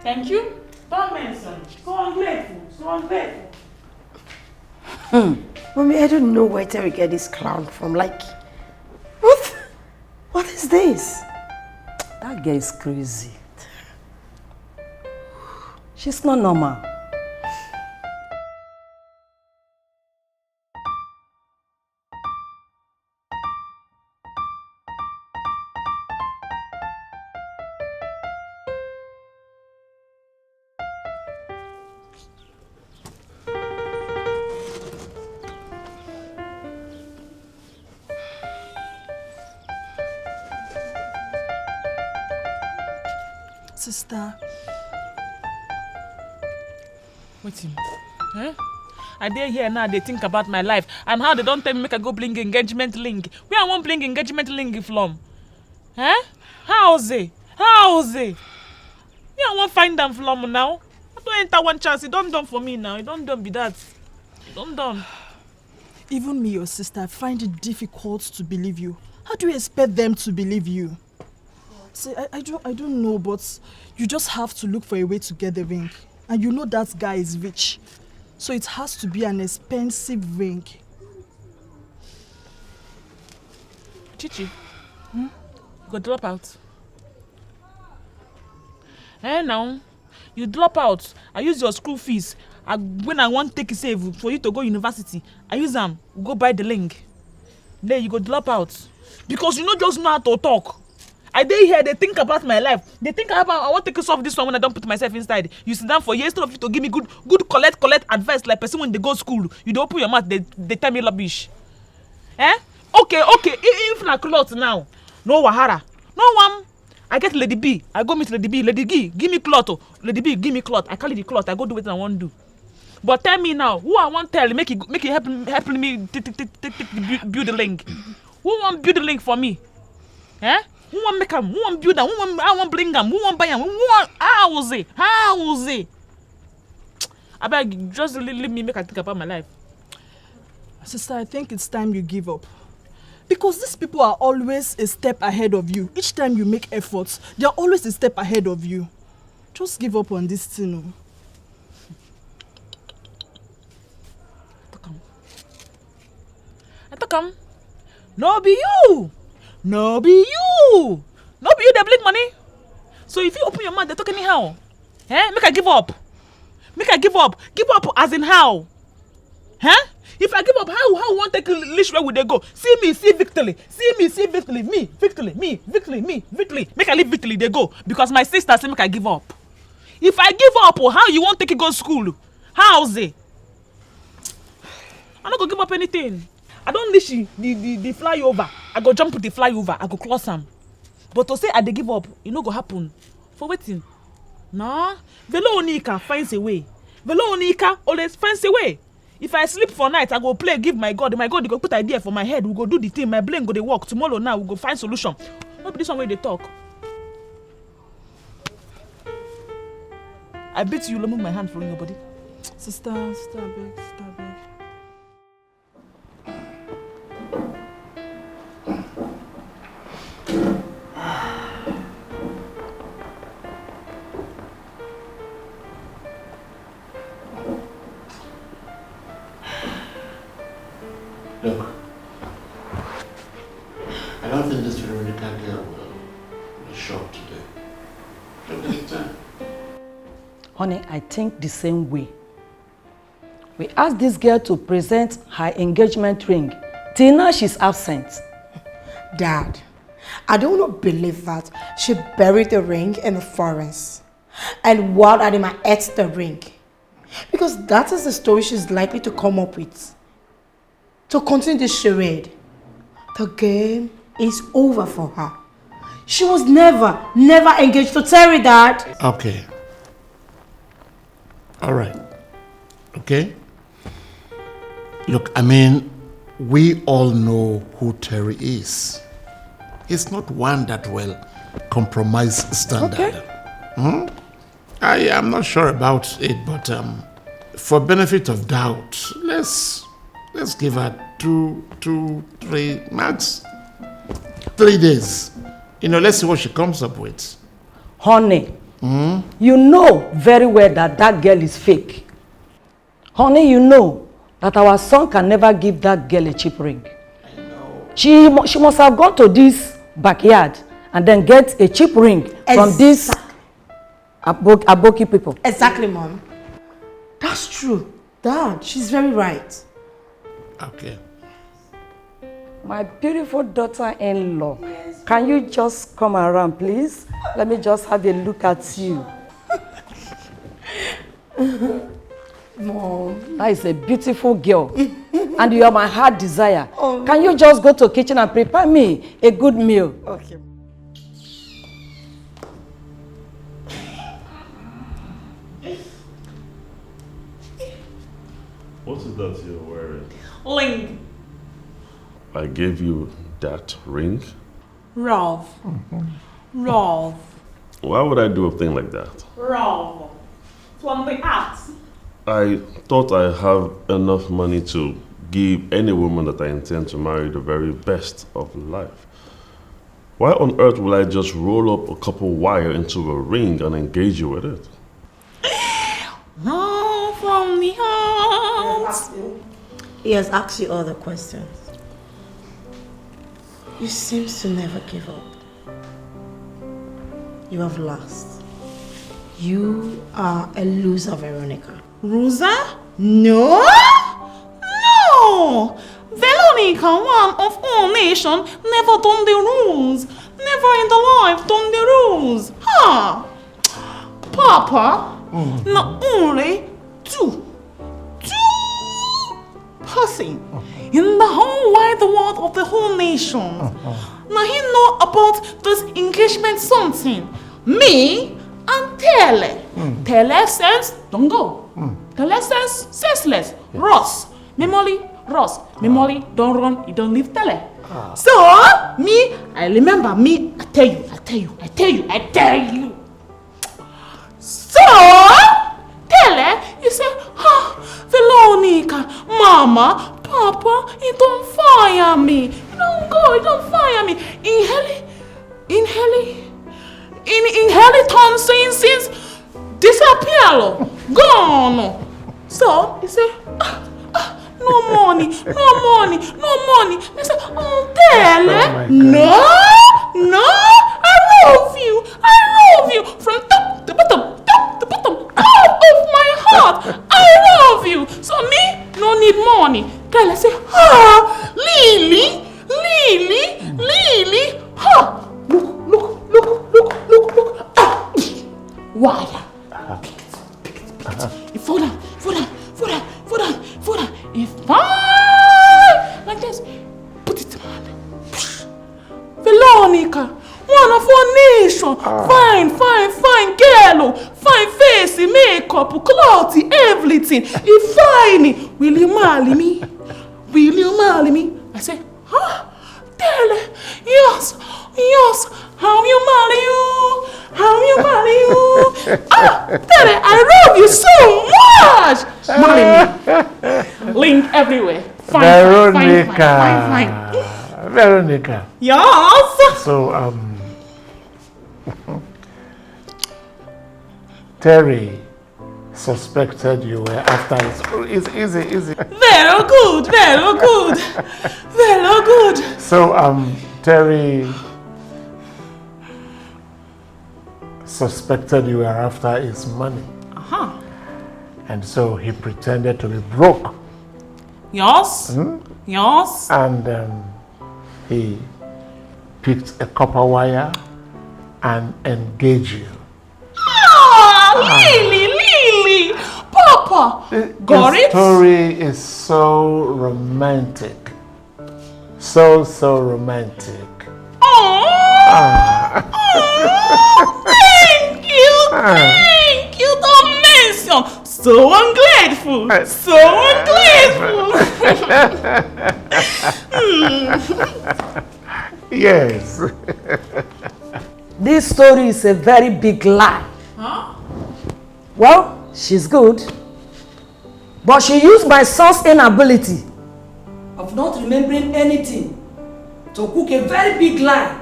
Thank you. Don't mention. So ungrateful. So ungrateful. Mommy, I don't know where Terry get this clown from. Like, what? What is this? That girl is crazy. She's not normal. Sister. Wetin? Eh? I dey here now, dey think about my life and how they don tell me make I go bring engagement ring. Where I wan bring engagement ring from? Eh? How say? How say? Me, I wan find am from now. I don enter one chance. E don done for me now. E don done be that. E don done. Even me, your sister, I find it difficult to believe you. How do you expect them to believe you? See, I, I don't I don't know, but you just have to look for a way to get the ring. And you know that guy is rich. So it has to be an expensive ring. Chichi, hmm? You go drop out. Eh, now you drop out. I use your school fees. I, when I want take save for you to go university, I use am go buy the ring. Then you go drop out because you no just know how to talk. I dey here, they think about my life. They think about I want take solve this one when I don't put myself inside. You sit down for here instead of you to give me good, good collect, collect advice like person when they go school. You dey open your mouth, they, they tell me rubbish. Eh? Okay, okay. I- If na cloth now, no wahara. No one. I get Lady B. I go meet Lady B. Lady B, give me cloth. Oh. Lady B, give me cloth. I carry the cloth. I go do what I want do. But tell me now, who I want tell make it make it help help me take take take take take the build, build the link. Who want build the link for me? Eh? Who want make am? Who want build am? Who want I want bring am? Who want buy am? Who want how was it? How was it? Abeg, just leave, leave me make I think about my life. Sister, I think it's time you give up. Because these people are always a step ahead of you. Each time you make efforts, they're always a step ahead of you. Just give up on this thing. Oh. Talk am. I talk am. No be you. No be you. No be you dey bring money. So if you open your mouth, they talk anyhow. Eh? Make I give up. Make I give up. Give up as in how? Huh? If I give up, how how want take leash where would they go? See me, see victory. See me, see victory. Me, victory, me, victory, me, victory. Make I leave victory, they go. Because my sister say make I give up. If I give up, oh, how you want take it go school? How's it? I no go give up anything. I don't leash the, the, the flyover. I go jump the flyover. I go cross am. But to say I dey give up, e no go happen. For wetin? No. Velo Onika finds a way. Velo Onika always finds a way. If I sleep for night, I go play, give my God. My God, he go put idea for my head. We go do the thing. My brain go dey work. Tomorrow now, we go find solution. No be this one wey dey talk. I beat you, remove my hand from your body. Sister, sister, abeg, sister, abeg. Look, I don't think this Veronica girl will, will show up today. Look at the time. Honey, I think the same way. We asked this girl to present her engagement ring. Till now, she's absent. Dad, I don't believe that she buried the ring in the forest. And wild animal ate the ring. Because that is the story she's likely to come up with. To continue this charade, the game is over for her. She was never, never engaged to Terry, Dad. Okay. All right. Okay? Look, I mean, we all know who Terry is. He's not one that will compromise standard. Okay. Hmm? I am not sure about it, but um, for benefit of doubt, let's let's give her two, two, three, max three days. You know, let's see what she comes up with. Honey, you know very well that that girl is fake. Honey, you know that our son can never give that girl a cheap ring. She mu- she must have gone to this backyard and then get a cheap ring from these Exact- Abo- Aboki people. Exactly, Mom. That's true. Dad, she's very right. Okay. My beautiful daughter-in-law, can you just come around, please? Let me just have a look at you. Mom. That is a beautiful girl. And you are my heart desire. Oh. Can you just go to kitchen and prepare me a good meal? Okay. What is that you're wearing? Ring. I gave you that ring. Ralph. Ralph. Why would I do a thing like that? Ralph. From the heart. I thought I have enough money to give any woman that I intend to marry the very best of life. Why on earth will I just roll up a couple wire into a ring and engage you with it? Ralph from the heart. He has asked you all the questions. You seem to never give up. You have lost. You are a loser, Veronica. Loser? No! No! Veronica, one of all nation, never done the rules. Never in the life done the rules. Ha! Papa, not only two, two person in the whole wide world of the whole nation. Now he know about this engagement something. Me and Tele. Tele sense, don't go. Tele sense, senseless. Ross, memory, Ross, memory, don't run, you don't leave Tele. So, me, I remember me, I tell you, I tell you, I tell you, I tell you. So, Tele, you say, ah, Veronica, Mama, Papa, he don't fire me. He don't go, he don't fire me. In heli, in heli, in, in heli turn since, since disappear, lo, gone. So, he say, ah, ah, no money, no money, no money. They say, oh, Tele, Oh my God. No, no, I love you, I love you. From top to bottom, top to bottom, all of my heart, I love you. So me, no need money. Tele say, ah, Lily, Lily, Lily, ha, look, look, look, look, look, look, ah, wire. Pick it, pick it, pick it. You fall down, fall down, fall down, fall down, fall down. You fall like this. Put it in my hand. Veronica, one of our nation. Fine, fine, fine girl. Oh. Fine face, makeup, cloth, everything. He fine. Will you marry me? Will you marry me? I say, huh? Tele, yes, yes. How you marry you? How you marry you? Ah, Tele, I love you so much. Marry me. Link everywhere. Fine, fine, fine, Veronica. Fine, fine, fine. Veronica. Yes. So, um, Terry suspected you were after his. Easy, easy, easy. Very good, very good, very good. So, um, Terry suspected you were after his money. Uh-huh. And so he pretended to be broke. Yes. Yes. And um, he picked a copper wire and engaged you. Ah, Lily, Lily, Papa. The, Got the it? Story is so romantic. So, so romantic. Oh, oh, thank you, thank you, don't mention. So ungrateful, so ungrateful. Hmm. Yes. This story is a very big lie. Huh? Well, she's good. But she used my son's inability of not remembering anything to cook a very big lie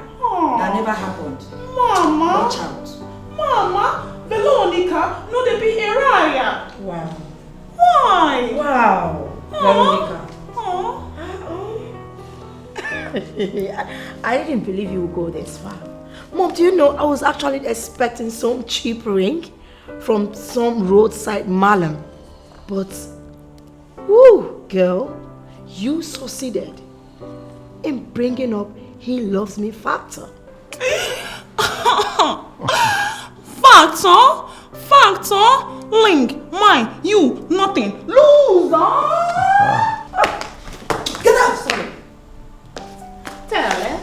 that never happened. Mama. Watch out. Mama, Veronica, no dey be a liar. Wow. Why? Wow. Veronica. Oh. I didn't believe you would go this far. Mom, do you know I was actually expecting some cheap ring from some roadside malam? But, woo, girl, you succeeded in bringing up he loves me factor. Factor, factor, link, mine, you, nothing. Loser. Get out! Sorry. Tele,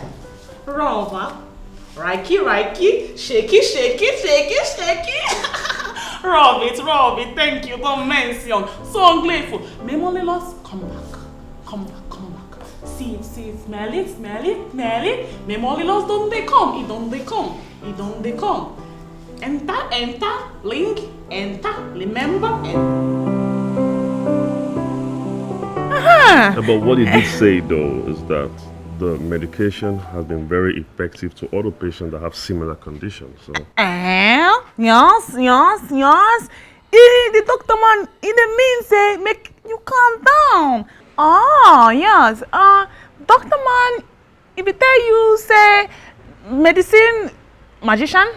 Rover, Rikey, Rikey, shaky, shaky, shaky, shaky. Rub it, rub it, thank you, don't mention. So ungrateful. Memory loss, come back, come back, come back. See, See, smell it, smell it, smell it. Memolilos don dey come, e don dey come, e don dey come. Enter, enter, link, enter, remember, enter. Aha! Uh, But what he did say, though, is that the medication has been very effective to other patients that have similar conditions. So, Eh? Yes, yes, yes. E, the doctor man, e dey mean say make you calm down. Oh, yes. Uh, doctor man, e be tell you say medicine magician?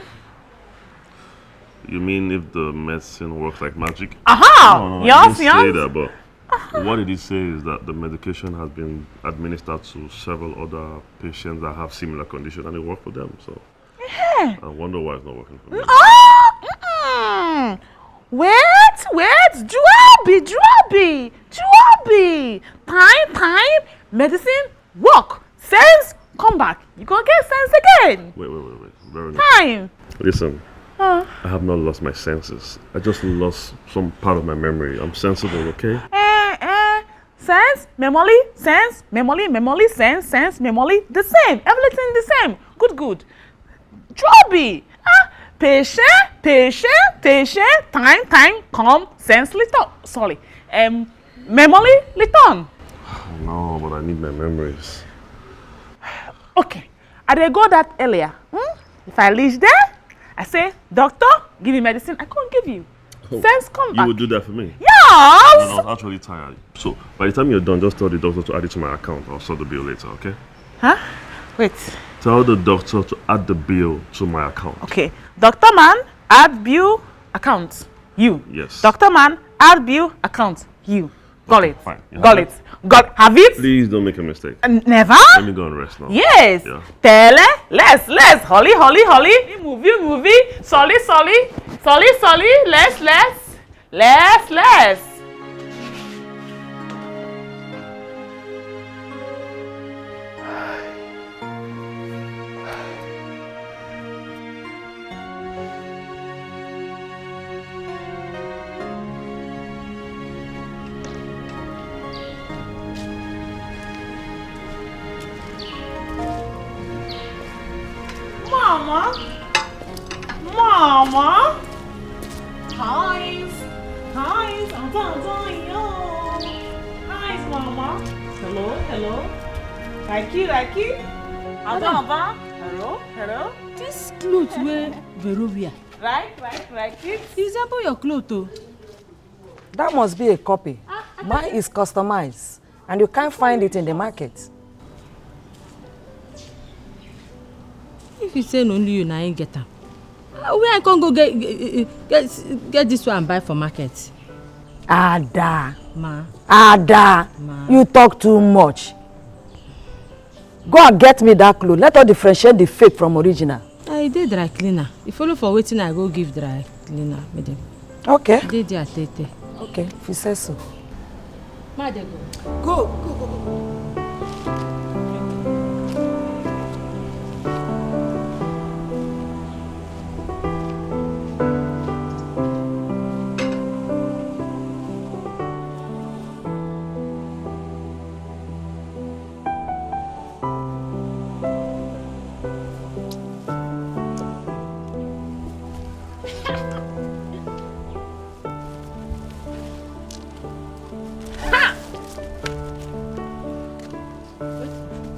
You mean if the medicine works like magic? Aha! No, no, no, I Yes, didn't say yes. that, but what did he say is that the medication has been administered to several other patients that have similar condition and it worked for them. So Eh. I wonder why it's not working for me. Oh, mm-mm. Wait, wait, Juobi, Juobi, Juobi. Time, time, medicine, work, sense, come back. You go get sense again. Wait, wait, wait, wait. Veronica. Time. Listen, Uh, I have not lost my senses. I just lost some part of my memory. I'm sensible, okay? Eh, eh. Sense, memory, sense, memory, memory, sense, sense, memory. The same. Everything the same. Good, good. Juobi. Ah, patient, patient, patient. Time, time, come. Sense, return. Sorry. Um, memory, return. No, but I need my memories. Okay. I dey go that earlier. Hmm? If I reach there, I say, "Doctor, give me medicine." I can't give you. Oh, Sense come you back. Would do that for me? Yes. No, no, I was actually tired. So by the time you're done, just tell the doctor to add it to my account. I'll sort the bill later, okay? Huh? Wait. Tell the doctor to add the bill to my account. Okay. Doctor man, add bill account. You. Yes. Doctor man, add bill account. You. Got it. Fine. You Got have it. Got have it. Please don't make a mistake. Uh, never. Let me go and rest now. Yes. Yeah. Tele, less, less. Holly, holly, holly. Movie, movie. Sorry, sorry. Sorry, sorry. Less, less. Less, less. Mama! Mama! Hi! Hi! Ada, Ada, yo! Hi, Mama! Hello, hello! Raki, Raki! Ada, Ada! Hello, hello! This cloth wey Vero wear. Right, right, right. It's about your cloth, oh. That must be a copy. Mine is customized, and you can't find it in the market. If you say na only you na him get am, uh, where I can go get, get, get, get this one buy for market? Ada. Ma. Ada. Ma. You talk too much. Go and get me that cloth. Let us differentiate the fake from original. I dey dry cleaner. You follow for wetin I go give dry cleaner, madam. Okay. Dey there, tete. Okay, if you say so. Ma dey go. Go, go, go, go.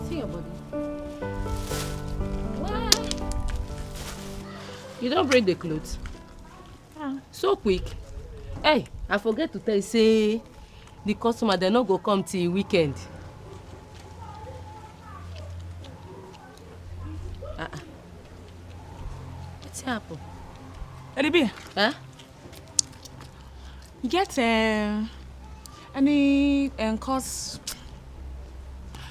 See your body. Why? You don't bring the clothes. Ah. So quick. Hey, I forget to tell you, say the customer, they no go come till weekend. Ah, ah. Wetin happen? Lady B. Huh? You get, um, any, um, cus-,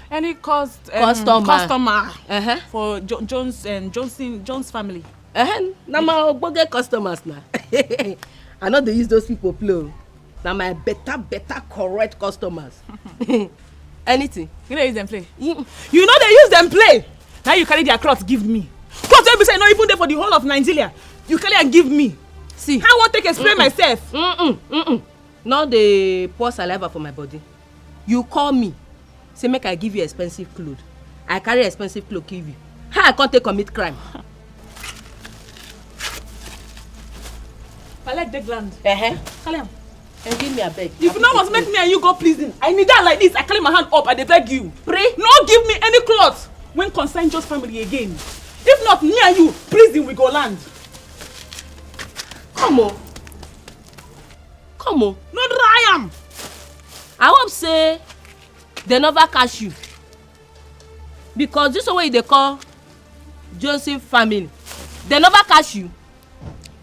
any cus-, um, Customer. Customer Uh-huh. for Jo-, Jones, um, Johnson, Jones family? Uh-huh. Na my ogbonge customers na. I no dey use those people play o. Na my better, better, correct customers. Anything. You no use them play. Mm. You no dey use them play. Now you carry their cloth give me. Cloth wey be say no even dey for the whole of Nigeria. You carry and give me. See. I wan take explain Mm-mm. myself. Mm-mm. Mm-mm. No dey pour saliva for my body. You call me. Say make I give you expensive clothes. I carry expensive clothes give you. How I come take commit crime? My leg dey ground. Uh-huh. Carry am. And give me a beg. If you no want make me and you go prison, I need that like this. I carry my hand up. I dey beg you. Pray. No give me any cloth when concern just family again. If not, me and you, prison we go land. Come on. Come on. No dry am. I hope say they never catch you. Because this one wey you dey call Johnson family, they never catch you.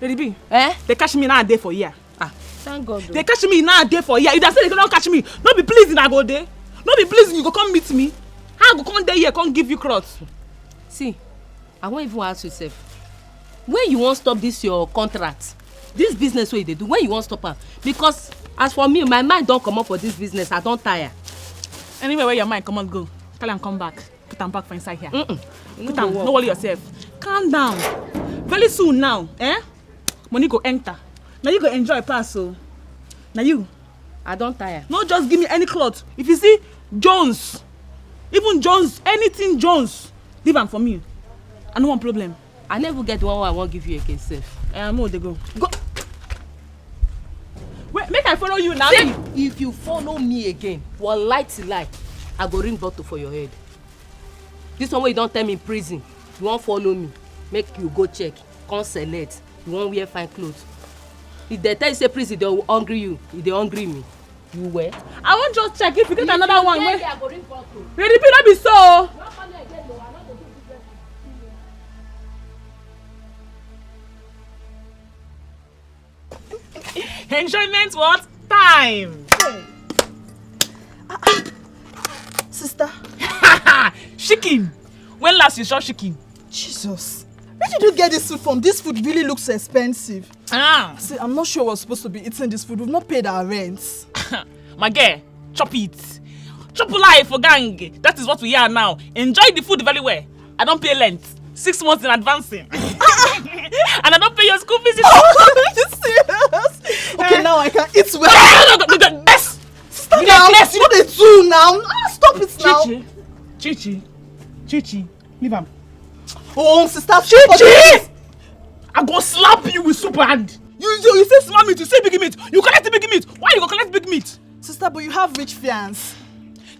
Lady B, eh? They catch me now, I dey for here. Ah, thank God. They catch me now, I dey for here. If they say they don't catch me, no be pleasing I go dey. No be pleasing you go come meet me. How I go come dey here, come give you cross? See, I wan even ask you sef. When you wan stop this your contract, this business wey you dey do, when you wan stop am? Because as for me, my mind don comot for this business, I don tire. Anywhere where your mind comot go, carry am come back. Put am back for inside here. Mm-mm. Put am, no worry yourself. Calm down. Very soon now, eh? Money go enter. Now you go enjoy pass, so. Now you. I don tire. No, just give me any cloth. If you see Jones, even Jones, anything Jones, leave am for me. I no want problem. I never get the one wey I wan give you again sef. Eh, mo dey go. Go. Wait, make I follow you now. See, if you follow me again, wallahi tallahi, I go ring bottle for your head. This one wey you don tell me prison, you wan follow me, make you go check, come select. You wan wear fine clothes. If they tell you say prison dey hungry you, e dey hungry me. You wear. I wan just check if you get another one. If you get there, I go ring bottle. Lady B, no be so. No come here again o, I no go do business with you. Enjoyment what? Time. Sister. Chicken. When last you saw chicken? Jesus. Where did you get this food from? This food really looks expensive. Ah. See, I'm not sure I was supposed to be eating this food. We've not paid our rent. My girl, chop it. Chop life for gang. That is what we are now. Enjoy the food very well. I don't pay rent. Six months in advancing. And I don't pay your school fees. Are you serious? Okay, now I can eat well. No, no, no, no, no, no. Sister, you dey now, bless you. What dey do now? Ah, stop it now. Chichi, Chichi, Chichi, leave am. Oh, sister, stop it. Chichi! I go slap you with super hand. You, you, you say small meat, you say big meat. You collect big meat. Why you go collect big meat? Sister, but you have rich fiance.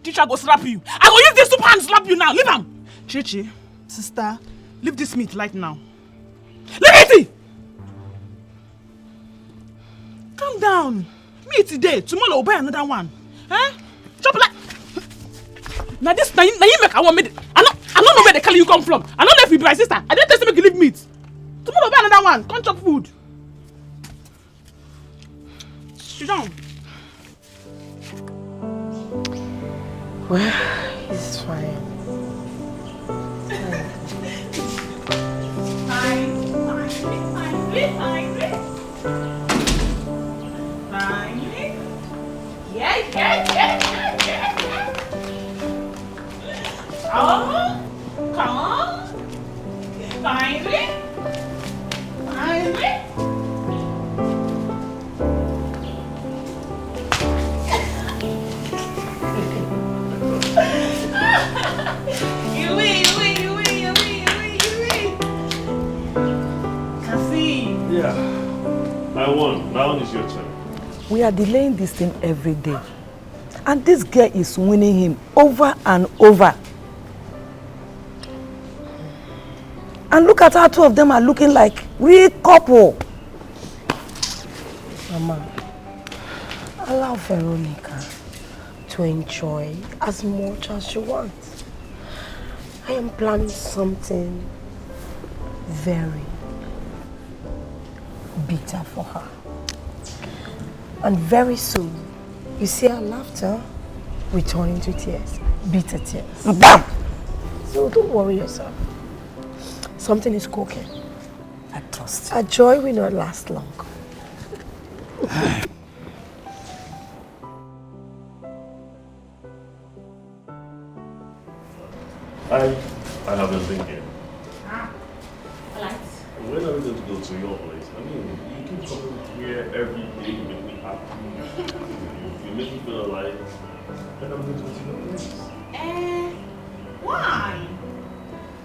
Chichi, I go slap you. I go use this super hand slap you now. Leave am. Chichi. Sister. Leave this meat right now. Leave it! Calm down. Me today, tomorrow we'll buy another one. Eh? Chop like. Now this, now you, now you make I want me. I no, I no know where the color you come from. I no know if you be my sister. I don't tell you make you leave meat. Tomorrow buy another one. Come chop food. Sit down. Well, it's fine. Fine, fine, fine, fine, fine. Yeah, yeah, yeah, yeah, yeah, yeah. Oh, come on. Finally. Finally. You win, you win, you win, you win, you win, you win, you win. Kasim. Yeah. I won. Now it's your turn. We are delaying this thing every day. And this girl is winning him over and over. And look at how two of them are looking like real couple. Mama, allow Veronica to enjoy as much as she wants. I am planning something very bitter for her. And very soon, you see her laughter will turn into tears, bitter tears. Bam! So don't worry yourself. Something is cooking. I trust you. Our joy will not last long. I, I have been thinking. Ah, all right. When are we going to go to your place? I mean, you keep coming here every day, you make me happy. You, you make me feel alive. When are we going to go to your place? Eh, why?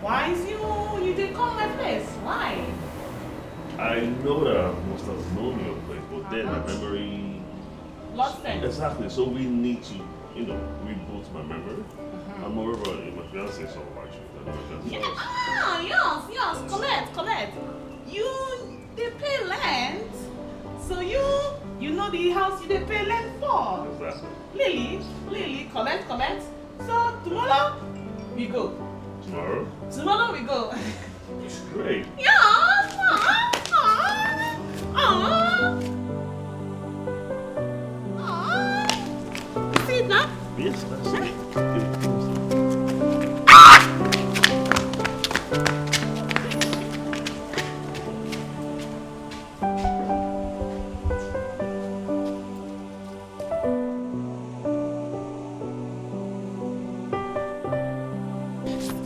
Why is you you dey come my place? Why? I know that I must have known your place, but then my memory. Lost sense. Exactly. So we need to, you know, reboot my memory. And moreover, my fiance is all about you. Yeah, ah, yes, yes, collect, collect. You dey pay rent, so you you know the house you dey pay rent for. Exactly. Lily, Lily, collect, collect. So tomorrow we go. Tomorrow? Tomorrow we go. Great. Yeah. Ah, ah, ah, ah. See that? Yes, that's it.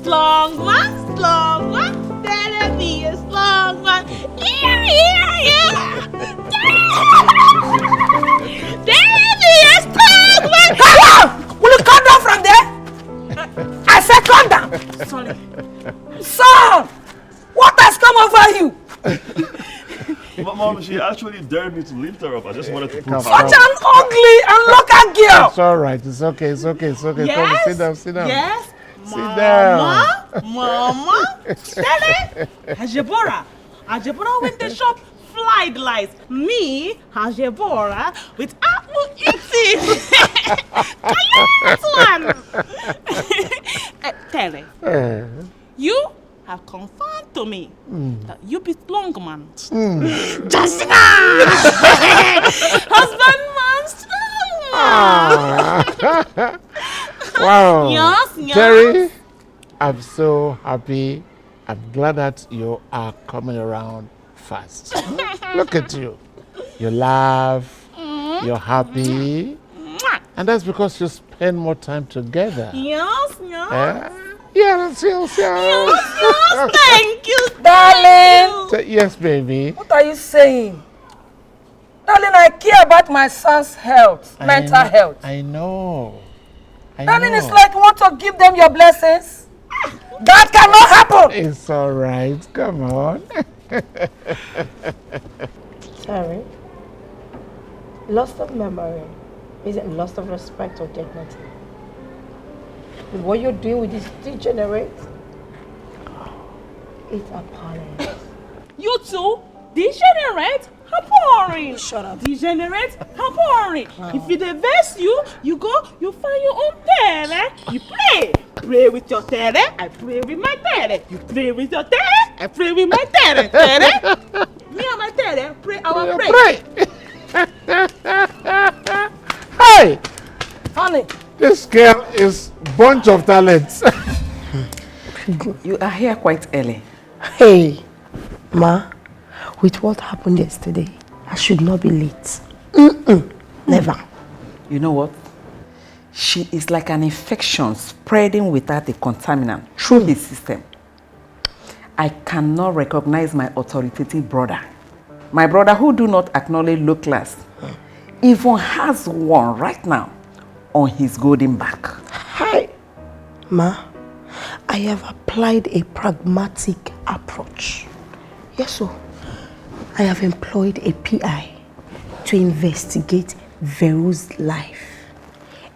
Strong man, strong man, tell me a strong man. Yeah, yeah, yeah. Tell me a strong man. Hello! Will you come down from there? I said come down. Sorry. Son, what has come over you? But mom, she actually dared me to lift her up. I just wanted to prove Such an ugly and local girl. It's all right. It's okay. It's okay. It's okay. Come, Yes. Sit down. Sit down. Yes. Sit Mama, down. Mama. Tell her. Ajebora. Ajebora when they shop fried rice. Me, Ajebora, with apple eating. Collect one. Eh, tell her. Eh, You have confirmed to me that you be strong man. Justina! Husband man, strong man. ah. Wow. Yes, yes. Terry, I'm so happy. I'm glad that you are coming around fast. Look at you. You laugh. You're happy. And that's because you spend more time together. Yes, yes. Eh? Yes, yes, yes. Yes, yes, thank you. Darling, Say, yes, baby. What are you saying? Darling, I care about my son's health, I mental know- health. I know. I Darling, know. It's like you want to give them your blessings. That cannot happen. It's all right. Come on. Sorry. Loss of memory isn't loss of respect or dignity. What you're doing with this degenerate, it's appalling. You too? Degenerate? How boring. Shut up. Degenerate? How boring. If you dey vex you, you go, you find your own tere. You pray. Pray with your tere. I pray with my tere. You pray with your tere. I pray with my tere. Tere. Me and my tere pray our pray. Hey, Honey, this girl is bunch of talents. You are here quite early. Hey, Ma, with what happened yesterday, I should not be late. Mm-mm, never. You know what? She is like an infection spreading without a contaminant through his system. I cannot recognize my authoritative brother. My brother who do not acknowledge low class even has one right now on his golden back. Hi. Ma, I have applied a pragmatic approach. Yes, so I have employed a P I to investigate Veru's life.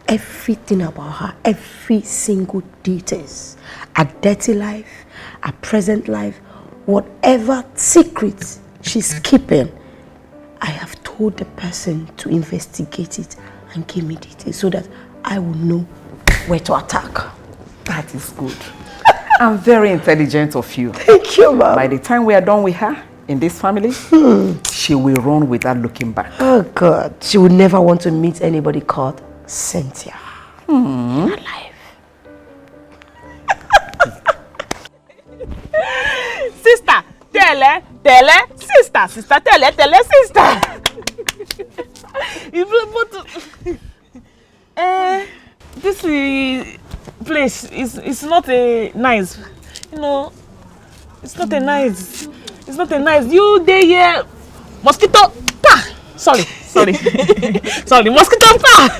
Everything about her, every single details. Her dirty life, her present life, whatever secrets she's keeping, I have told the person to investigate it and give me details so that I will know where to attack. That is good. And very intelligent of you. Thank you, Mom. By the time we are done with her in this family, she will run without looking back. Oh God, she would never want to meet anybody called Cynthia in her life. Sister, tele, tele, sister, sister, tele, tele, sister. If you put, eh, this eh, place is is not a nice, you know, it's not a nice, it's not a nice. You dey here, mosquito, pa. Sorry, sorry, sorry, mosquito, pa.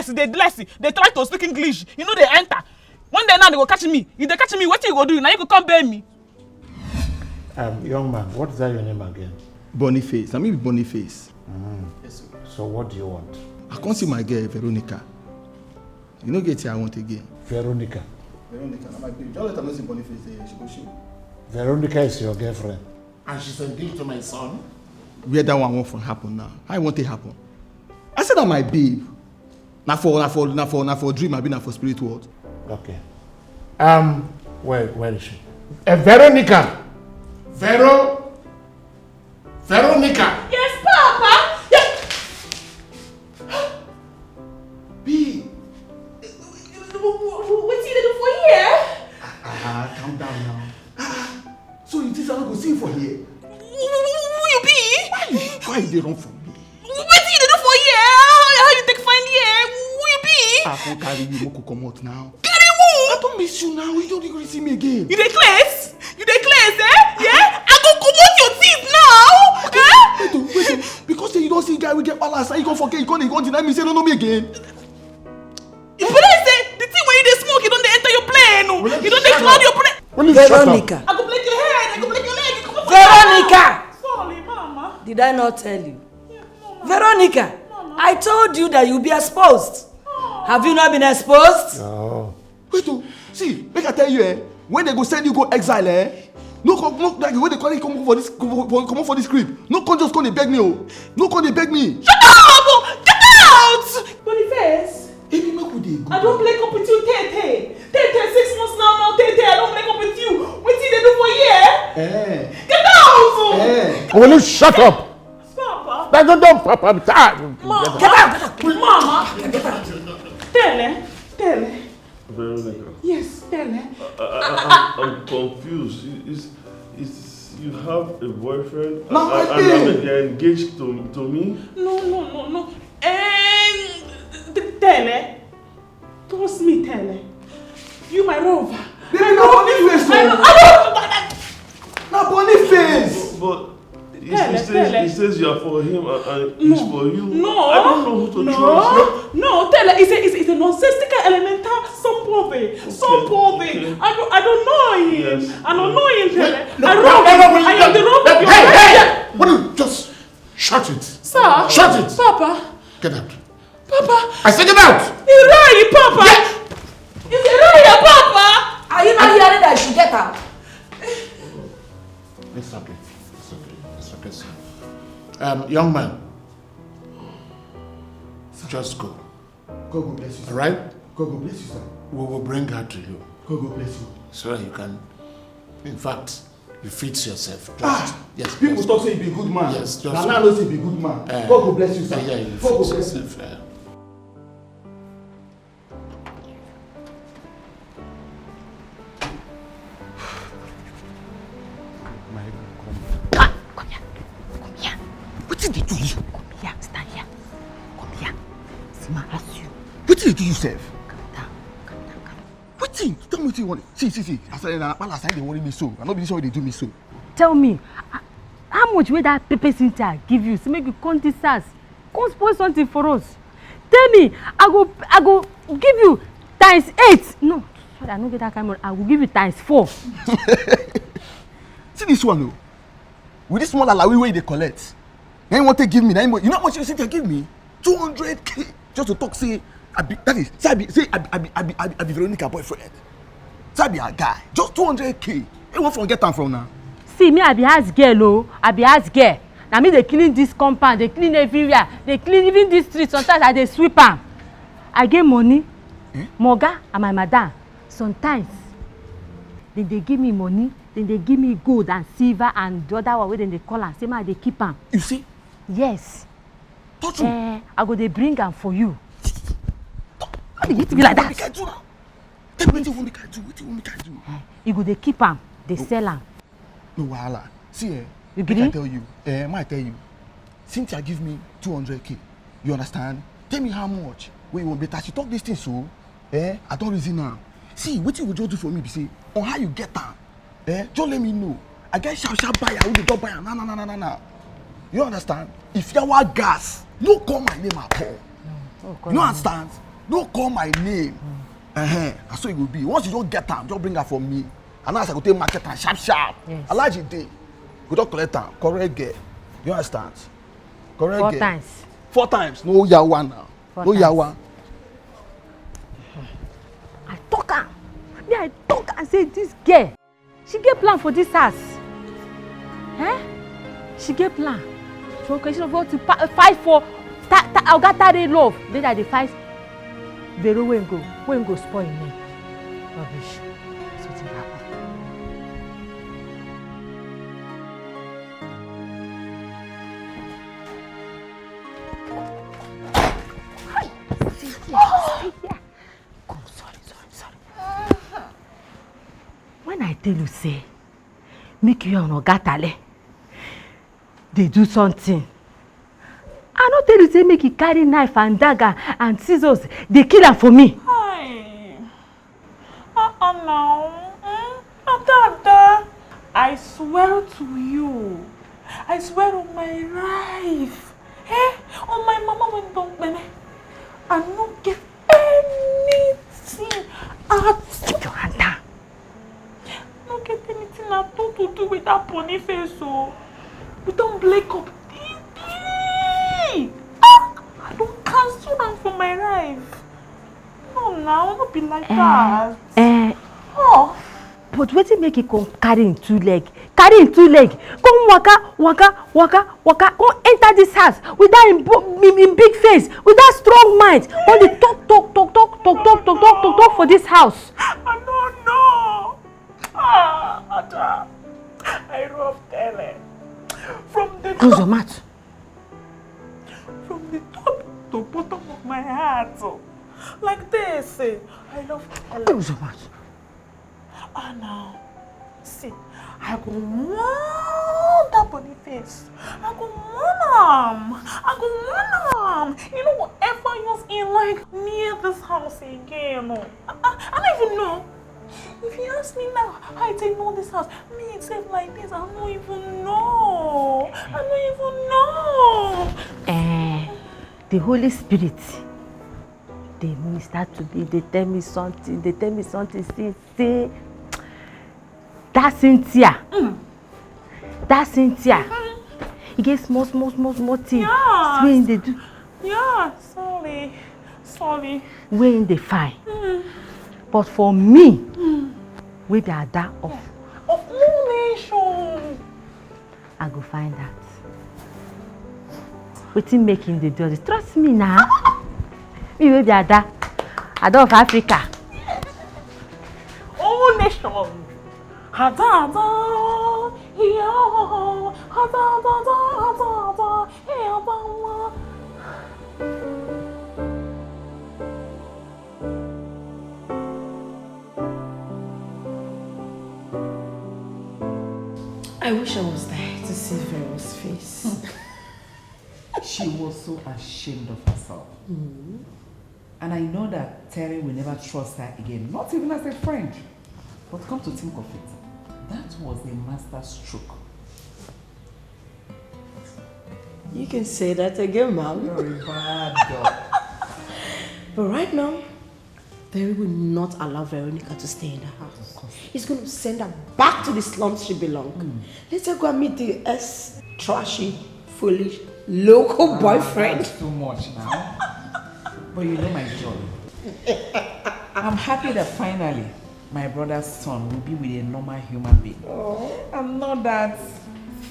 bless, dey bless, dey try to speak English. You know they enter. One day now they go catch me. If they catch me, what you go do? Now you go come bail me. Um, young man, what is that your name again? Boniface. I mean Boniface. Mm. So what do you want? I can't see my girl Veronica. You know get here I want again. Veronica. Veronica, na my babe. Just let her know say Boniface dey here. She go show. Veronica is your girlfriend. And she's engaged to my son. Where that one want for happen now? How I want it happen? I said that my babe. Na for na for na for na for dream, I be na for spirit world. Okay. Um, where where is she? Uh, Veronica. Vero. Veronica. Yes, Papa. Yes. B. Wetin you dey do for here? Ah, calm down now. Ah, so you think I no go see you for here? Who you be? Why you, why you dey run from me? Wetin you dey do for here? How, how you take find here? Who you be? I come carry you, make we comot now. Carry who? I don't miss you now. You don't really see me again. You dey craze? You dey craze, eh? Yeah? I go comot your teeth now. Eh? Wait, oh, wait, oh. Because say you don't see guy we get palace, and you come forget, you come dey go deny me, say no, no me again. You be like say the thing wey you dey smoke, you don dey enter your plane. Oh. You don dey cloud your plane. Will you shut up? Veronica. I go break your head. I go break your leg. Come on. Veronica! Sorry, mama. Did I not tell you? Veronica, I told you that you'll be exposed. Have you not been exposed? No. Wait, oh, see, make I tell you, eh? When they go send you go exile, eh? No, come, no, like when they call you come for this, come for, come for this crib. No, come just come dey beg me, oh. No, come dey beg me. Shut up! Get out! Boniface, Amy, make we dey go. I don't break up with you, Tete. Tete, six months now, now, Tete, I don't break up with you. What did they do for you? Eh, Get out! eh. Will you shut up? Papa, That's not done, Papa. I'm tired. Mama, get out! Mama, get out! Tele, Tele. Veronica, Yes, Tele. I, I, I'm, I'm confused. You, it's, it's, you have a boyfriend No, and, I and, did. and you're engaged to, to me? No, no, no, no. And Tele, trust me, Tele. You my rover. Baby, na Boniface, I oh. don't, I don't, Na Boniface. But he, Tele, he, says, Tele. He says you are for him and, and he's for you. No. I don't know who to No. Trust. No, Tele, it's a, it's, it's a nonsensical elemental somebody. Somebody. Okay. I, don't, I don't know him. Yes. I don't know him, Tele. No, I no, rob no, him. no, I am the no, rover of your hey, hey, friend. Hey! What do you just shut it? Sir. Shut it. Papa. Get out. Papa. I said get out. Irai, Papa. It's Irai, Papa. Are you not hearing that you should get out? It's okay. It's okay. It's okay, sir. Um, young man, just go. God go bless you, All sir. Right? God go bless you, sir. We will bring her to you God go bless you. So that you can, in fact, you fix yourself. Just, Ah, yes, people just, talk say you be good man. Yes, just And I know say you be good man. Eh, God go bless you, sir. Yeah, yeah, you God go fix bless you. Yourself. Eh. Come, come here. Come here. Wetin dey do you? Come here. Stand here. Come here. See ma ask you. Wetin dey do you sef? Calm down. Calm down. Calm down. Wetin? Tell me wetin you want. See, see, see. As I na palace, I dey worry me so. I no be this one dey do me so. Tell me, ah, how much wey that Pepe Cynthia give you? So make you come this house, come spoil something for us. Tell me, I go, I go give you times eight. No, sorry, I no get that kind of money. I go give you times four. See this one, oh. With this small alawi wey you dey collect, na him wan take give me. Na him, you know how much Cynthia give me? Two hundred k. Just to talk say, I be, that is, say I be, say I be, I be, I be, I be, I be Veronica boyfriend. Say I be her guy. Just two hundred k. Hey, where from get am from now? See, me, I be house girl, oh. I be house girl. Na me dey clean this compound, dey clean everywhere, dey clean even this street. Sometimes I dey sweep am. I get money. Eh? My oga and my madam, sometimes dem dey give me money, dem dey give me gold and silver and the other one wey dem dey call am, say make I dey keep am. You see? Yes. Touch me. Eh, I go dey bring am for you. How dey hit me like that? Wetin you want make I do now? Tell me wetin you want make I do. Wetin you want make I do? Eh, you go dey keep am, dey sell am. No wahala. See, eh, you gree? Make I tell you. Eh, make I tell you. Cynthia give me two hundred k. You understand? Tell me how much wey you want. But as you talk this thing so, eh, I don reason am. See, wetin you go just do for me be say, on how you get am, eh, just let me know. I get sharp sharp buyer wey go just buy am. Na, na, na, na, na, na. You understand? If yawa gas, no call my name at all. You no understand? No call my name. Uh-huh. Na so e go be. Once you just get am, just bring am for me. And as I go take market am sharp sharp. Yes. Alhaji dey. Go just collect am. Correct girl. You understand? Correct girl. Four times. Four times. No yawa now. No yawa. I talk am. Me, I talk am say this girl, she get plan for this house. Eh? She get plan. She wan question of what to pa- fight for. Ta- ta- Oga Tare love. Then I dey fight Vero wey go, wey go spoil me. Rubbish. Something happen. Hi! Stay here. Stay here. Come, sorry, sorry, sorry. When I tell you say, make you and Oga Tale dey do something. I no tell you say make you carry knife and dagger and scissors dey kill am for me. Hi. Uh-uh now. Hmm? Ada, Ada, I swear to you. I swear on my life. Eh? On my mama wey don kpeme. I no get anything at all. Keep your hand down. No Boniface o, we don break up. Tee tee. Ah, I don cancel am for my life. No now, no be like that. Eh. Oh. But wetin make he come carry him two leg, carry him two leg, come waka waka waka waka, come enter this house with that him, bo- him, him big face, with that strong mind, come dey talk talk talk talk talk talk talk talk talk talk for this house. I no know. Ah, Ada, I love Tele. From the Close your mouth. From the top to bottom of my heart. Oh. Like this, eh, I love Tele. Close your mouth. Ah, now, see, I go warn that Boniface. I go warn am. I go warn am. You no go ever use him leg near this house again. Oh. I, I, I don't even know. If you ask me now, how I take know this house? Me itself like this, I don't even know. I don't even know. Eh, the Holy Spirit, they minister to me, they tell me something, they tell me something, say, say, that Cynthia, mm. That Cynthia, mm-hmm. He get small, small, small, small thing. Yes. Wey him dey do. Yeah, sorry, sorry. Wey him dey fine. Mm. But for me, mm. Wey be Ada of. Yeah. Of all nations. I go find out. Wetin make him dey do all this? Trust me na. Me wey be Ada, Ada of Africa. All nation. Ada, Ada, yeah. Ada, Ada, Ada, Ada, Ada, yeah, Ada, Ada. I wish I was there to see Vero's face. She was so ashamed of herself. Mm. And I know that Terry will never trust her again, not even as a friend. But come to think of it, that was a master stroke. You can say that again, ma'am. You're a bad girl. But right now, Terry will not allow Veronica to stay in the house. Of course. He's going to send her back to the slums she belongs. Mm. Let her go and meet the ex trashy, foolish, local boyfriend. Ah, that's too much now. But you know my joy. I'm happy that finally my brother's son will be with a normal human being. Oh. And not that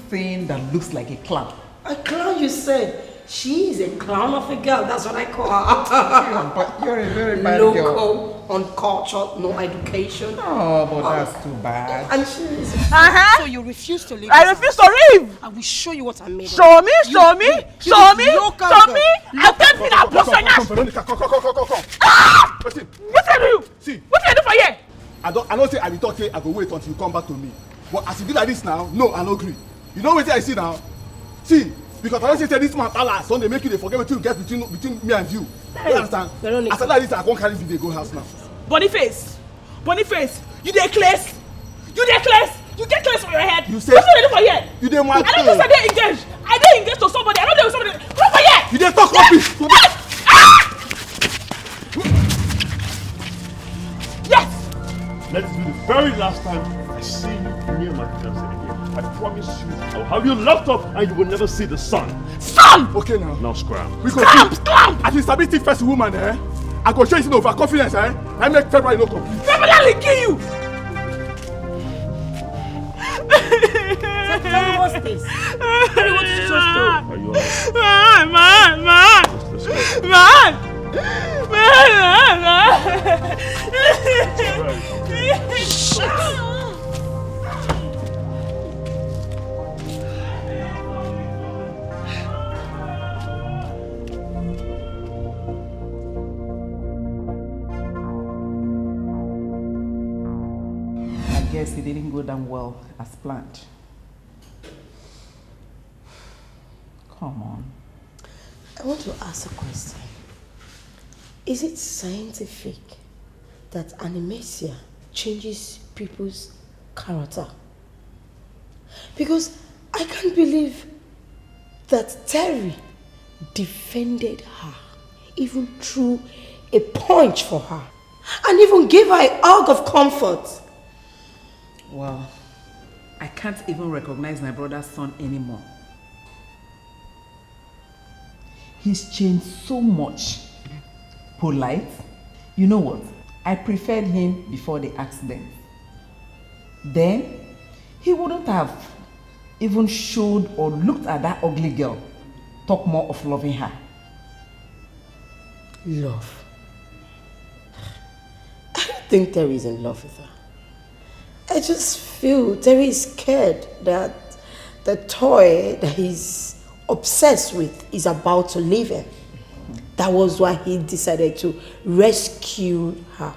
thing that looks like a clown. A clown, you said? She is a clown of a girl. That's what I call her. You're a ba-, you're a very bad girl. Local, uncultured, no education. Oh, but that's too bad. And she is. Uh-huh. So you refuse to leave this house? I refuse to leave. I will show you what I'm made of. Show me, show me, show me, show me. I'll tell you that person. Come, come, come, Veronica, come, come, come, come, come. Ah! Wetin? Wetin do you? See. Wetin I do for here? I don, I know say I bin talk say I go wait until you come back to me. But as e be like this now, no, I no gree. You know wetin I see now? See, because I don see say this man palace don dey make you dey forget wetin you get between, between me and you. You understand? Veronica. As I like this, I come carry you dey go house now. Boniface, Boniface, you dey craze? You dey craze? You get craze for your head? You say. Wetin you dey do for here? You dey mad? I no know say I dey engaged. I dey engaged to somebody. I no dey with somebody. Come for here. You dey talk rubbish. Ah! Yes! Let this be the very last time I see you near my fiancé again. I promise you, I will have you locked up and you will never see the sun. Sun! Okay now. Now scram. We go see. Scram! As you sabi thief person woman, eh? I go show you some overconfidence, eh? I make February no complete. February kill you! So, Terry, what's this? Terry, what did you just do? Are you all right? Man, man, man. Let's, let's go. Man! Man! Man! Man! All right. Shit! I guess it didn't go down well as planned. Come on. I want to ask a question. Is it scientific that anemia changes people's character? Because I can't believe that Terry defended her, even threw a punch for her, and even gave her a hug of comfort. Well, I can't even recognize my brother's son anymore. He's changed so much. Polite. You know what? I preferred him before the accident. Then, he wouldn't have even showed or looked at that ugly girl. Talk more of loving her. Love. I don't think Terry is in love with her. I just feel Terry is scared that the toy that he's obsessed with is about to leave him. That was why he decided to rescue her.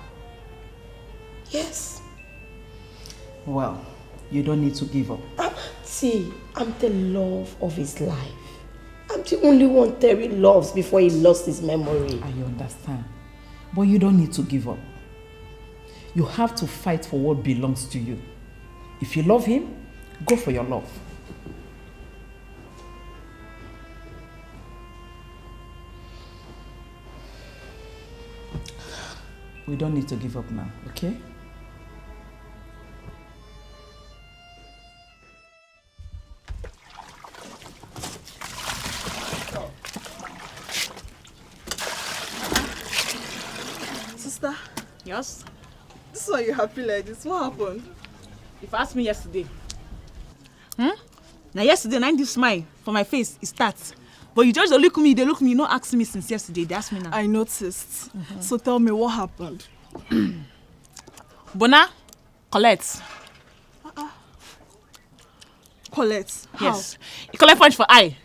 Yes. Well, you don't need to give up. I'm, see, I'm the love of his life. I'm the only one Terry loves before he lost his memory. I understand. But you don't need to give up. You have to fight for what belongs to you. If you love him, go for your love. We don't need to give up now, okay? Sister. Yes? This one you happy like this. What happened? If you ask me yesterday. Hmm? Now yesterday, now this smile for my face, it starts. But you just dey look me, they look me, you no ask me since yesterday, they ask me now. I noticed. Mm -hmm. So tell me what happened. Bona, Colette. Uh -uh. Colette. How? Yes. You collect punch for eye.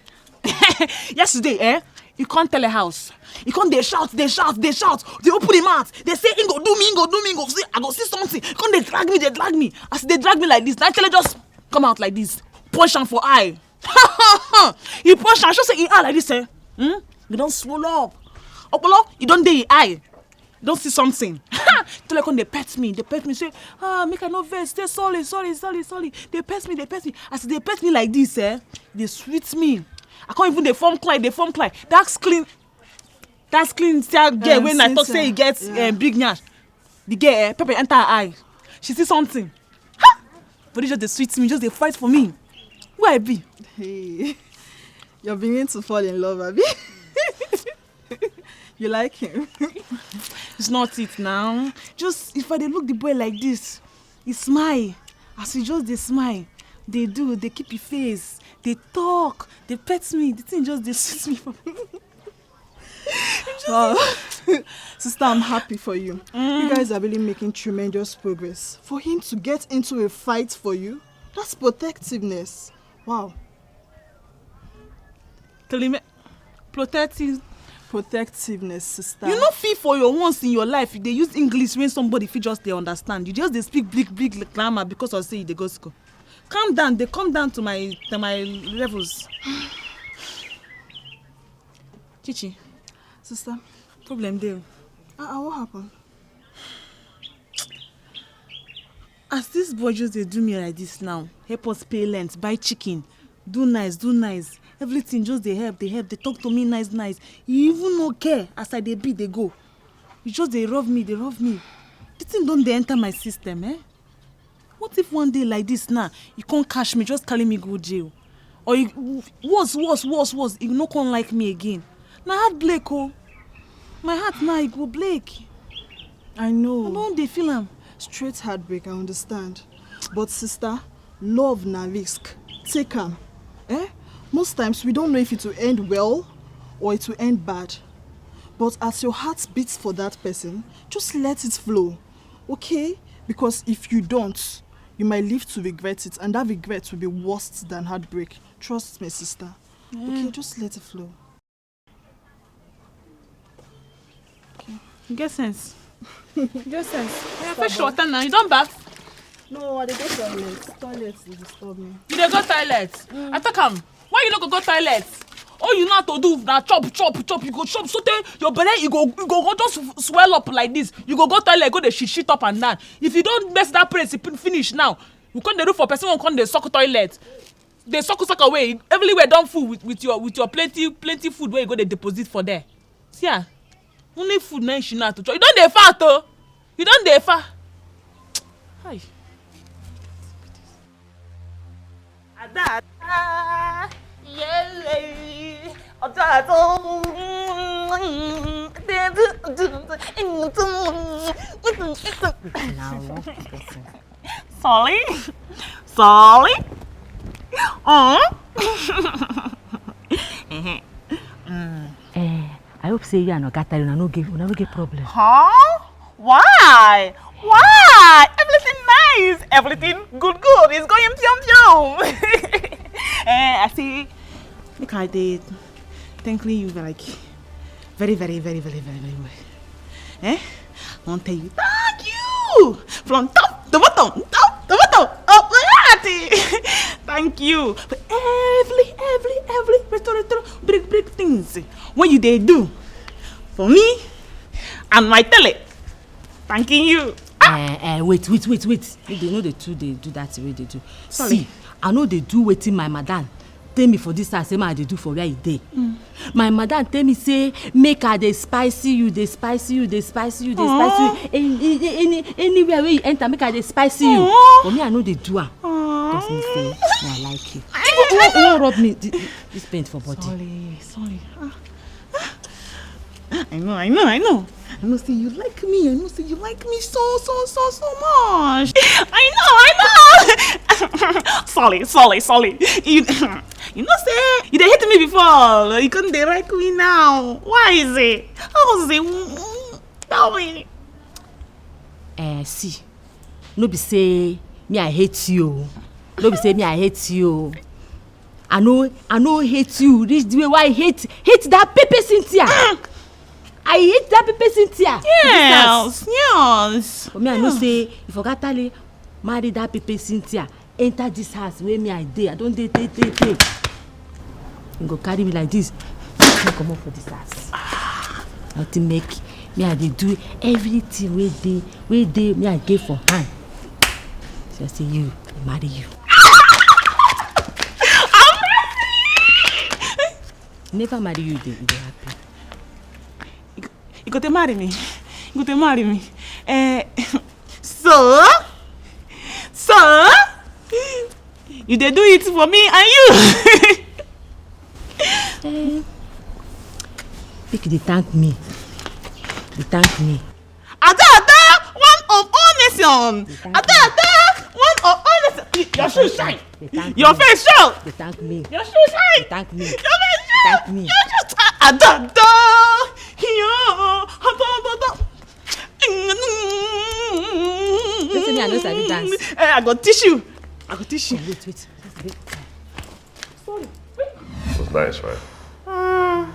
Yesterday, eh? You can't tell a house. You can't they shout, they shout, they shout. They open the mouth. They say, Ingo, do me, Ingo, do me, Ingo. See, I go see something. You can't they drag me, they drag me. As they drag me like this, naturally just come out like this. Punch him for eye. He punch him. I should say he eye like this, eh? Hmm? You don't swallow up. Okpolo, you don't dey eye. Don't see something. Tell come they pet me, they pet me, say, ah, make I no vex, say sorry, sorry, sorry, sorry. They pet me, they pet me. As they pet me like this, eh? They sweet me. I can't even they form cry, they form cry. That's clean. That's clean. See that girl when I talk say he gets yeah. uh, big nyash. The girl, eh, pepper enter her eye. She see something. Ha! But it just they sweet me, just they fight for me. Where I be? Hey, you're beginning to fall in love, Abby. You like him? It's not it now. Just if I dey look the boy like this, he smile. As he just dey smile, they do, they keep his face, they talk, they pet me. The thing just they sweet me. Wow. Sister, I'm happy for you. Mm. You guys are really making tremendous progress. For him to get into a fight for you, that's protectiveness. Wow. Tell him, protective. Protectiveness, sister. You no feel for your once in your life. They use English when somebody fit just they understand. You just they speak big, big grammar because I say they go school. Calm down. They come down to my to my levels. Chichi. Sister. Problem there. Uh, uh, what happened? As this boy just they do me like this now, help us pay rent, buy chicken, do nice, do nice. Everything just they help, they help, they talk to me nice, nice. You even no care as I they be, they go. You just they rob me, they rob me. The thing don't they enter my system, eh? What if one day like this now, you can't catch me, just carry me go jail? Or you, worse, worse, worse, worse, you no come like me again. Na heart break oh. My heart now e go break. I know. I don dey feel am. Straight heartbreak, I understand. But sister, love na risk. Take am. Eh? Most times we don't know if it will end well or it will end bad. But as your heart beats for that person, just let it flow. Okay? Because if you don't, you might live to regret it, and that regret will be worse than heartbreak. Trust me, sister. Okay, just let it flow. You get sense. You get sense. Oya, fetch water now. You don baff? No, I dey go toilet. Toilet dey disturb me. You dey go toilet? I talk am. Why you no go go toilet? All you know how to do na chop, chop, chop. You go chop so tey your belle e go e go go just swell up like this. You go go toilet, go dey shit shit up and down. If you don mess that place finish now, you come dey look for person wey come dey suck toilet. Dey suck suck away. Everywhere don full with with your with your plenty plenty food wey you go dey deposit for there. See ah, only food na she know how to chop. You don dey fat oh. You don dey fat. Hi. Ada, ada, yeah, ada, ada. Now, what person? Sorry, sorry. Oh. Eh, I hope say you and Oga Tari una no get una no get problem. Huh? Why? Why? Everything nice. Everything good, good. It's going pium pium. Eh, I see. Make I dey thanking you like very, very, very, very, very, very well. Eh? I wan tell you thank you from top to bottom, top to bottom, up to heart. Thank you for every, every, every little, little, big, big things when you dey do for me and my tele. Thanking you. Eh, eh, wait, wait, wait, wait. No dey, no dey too dey do that way they do. Sorry. See, I no dey do wetin my madam tell me for this house, say ma I dey do for where e dey. My madam tell me say make I dey spicy you, dey spicy you, dey spicy you, dey spicy you. Any, any, anywhere where you enter, make I dey spicy you. But me, I no dey do am. Just me say, me I like you. You wan rub me thi- this paint for body. Sorry, sorry. Ah. I know, I know, I know. I know say you like me. I know say you like me so, so, so, so much. I know, I know. Sorry, sorry, sorry. You, you know say you dey hate me before. You come dey like me now. Why is it? How is it? Mm, mm, Tell me. Eh, see, no be say me I hate you. No be say me I hate you. I know, I know hate you. This the way why I hate, hate that Pepe Cynthia. I hate that Pepe Cynthia. Yes, yes. But me, I know say if Oga Tale marry that Pepe Cynthia, enter this house where me I dey. I don't dey, dey, dey, dey. You go carry me like this. Come comot for this house. Nothing make me. I dey do everything wey dey, wey dey me I get for hand. So I say you, I marry you. Never marry you, dey, dey happy. You go to marry me. You go to marry me. Eh, so, so, you dey do it for me and you. Eh, make you dey thank me. Dey thank me. Ada, Ada, one of all nation. Ada, Ada, one of all nation. Your shoe shine. Your face show. Dey thank me. Your shoe shine. Dey thank me. Your face show. Thank me. Your shoe shine. Ada, Ada. Yo, Ada, Ada, Ada. Listen, me, I no sabi dance. Eh, I go teach you. I go teach you. Wait, wait. Sorry. It was nice, right? Mm.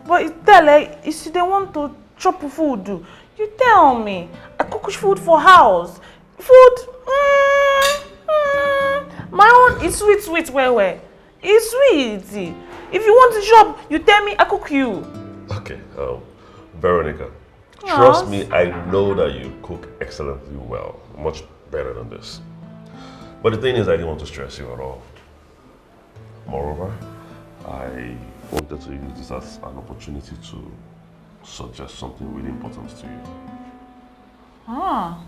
But you tell her, if she dey want to chop food, you tell me. I cook food for house. Food, mm, mm, my own is sweet, sweet, well, well. It's sweet. If you want to chop, you tell me, I cook you. Okay, um, Veronica, trust me, I know that you cook excellently well, much better than this. But the thing is, I didn't want to stress you at all. Moreover, I wanted to use this as an opportunity to suggest something really important to you. Ah.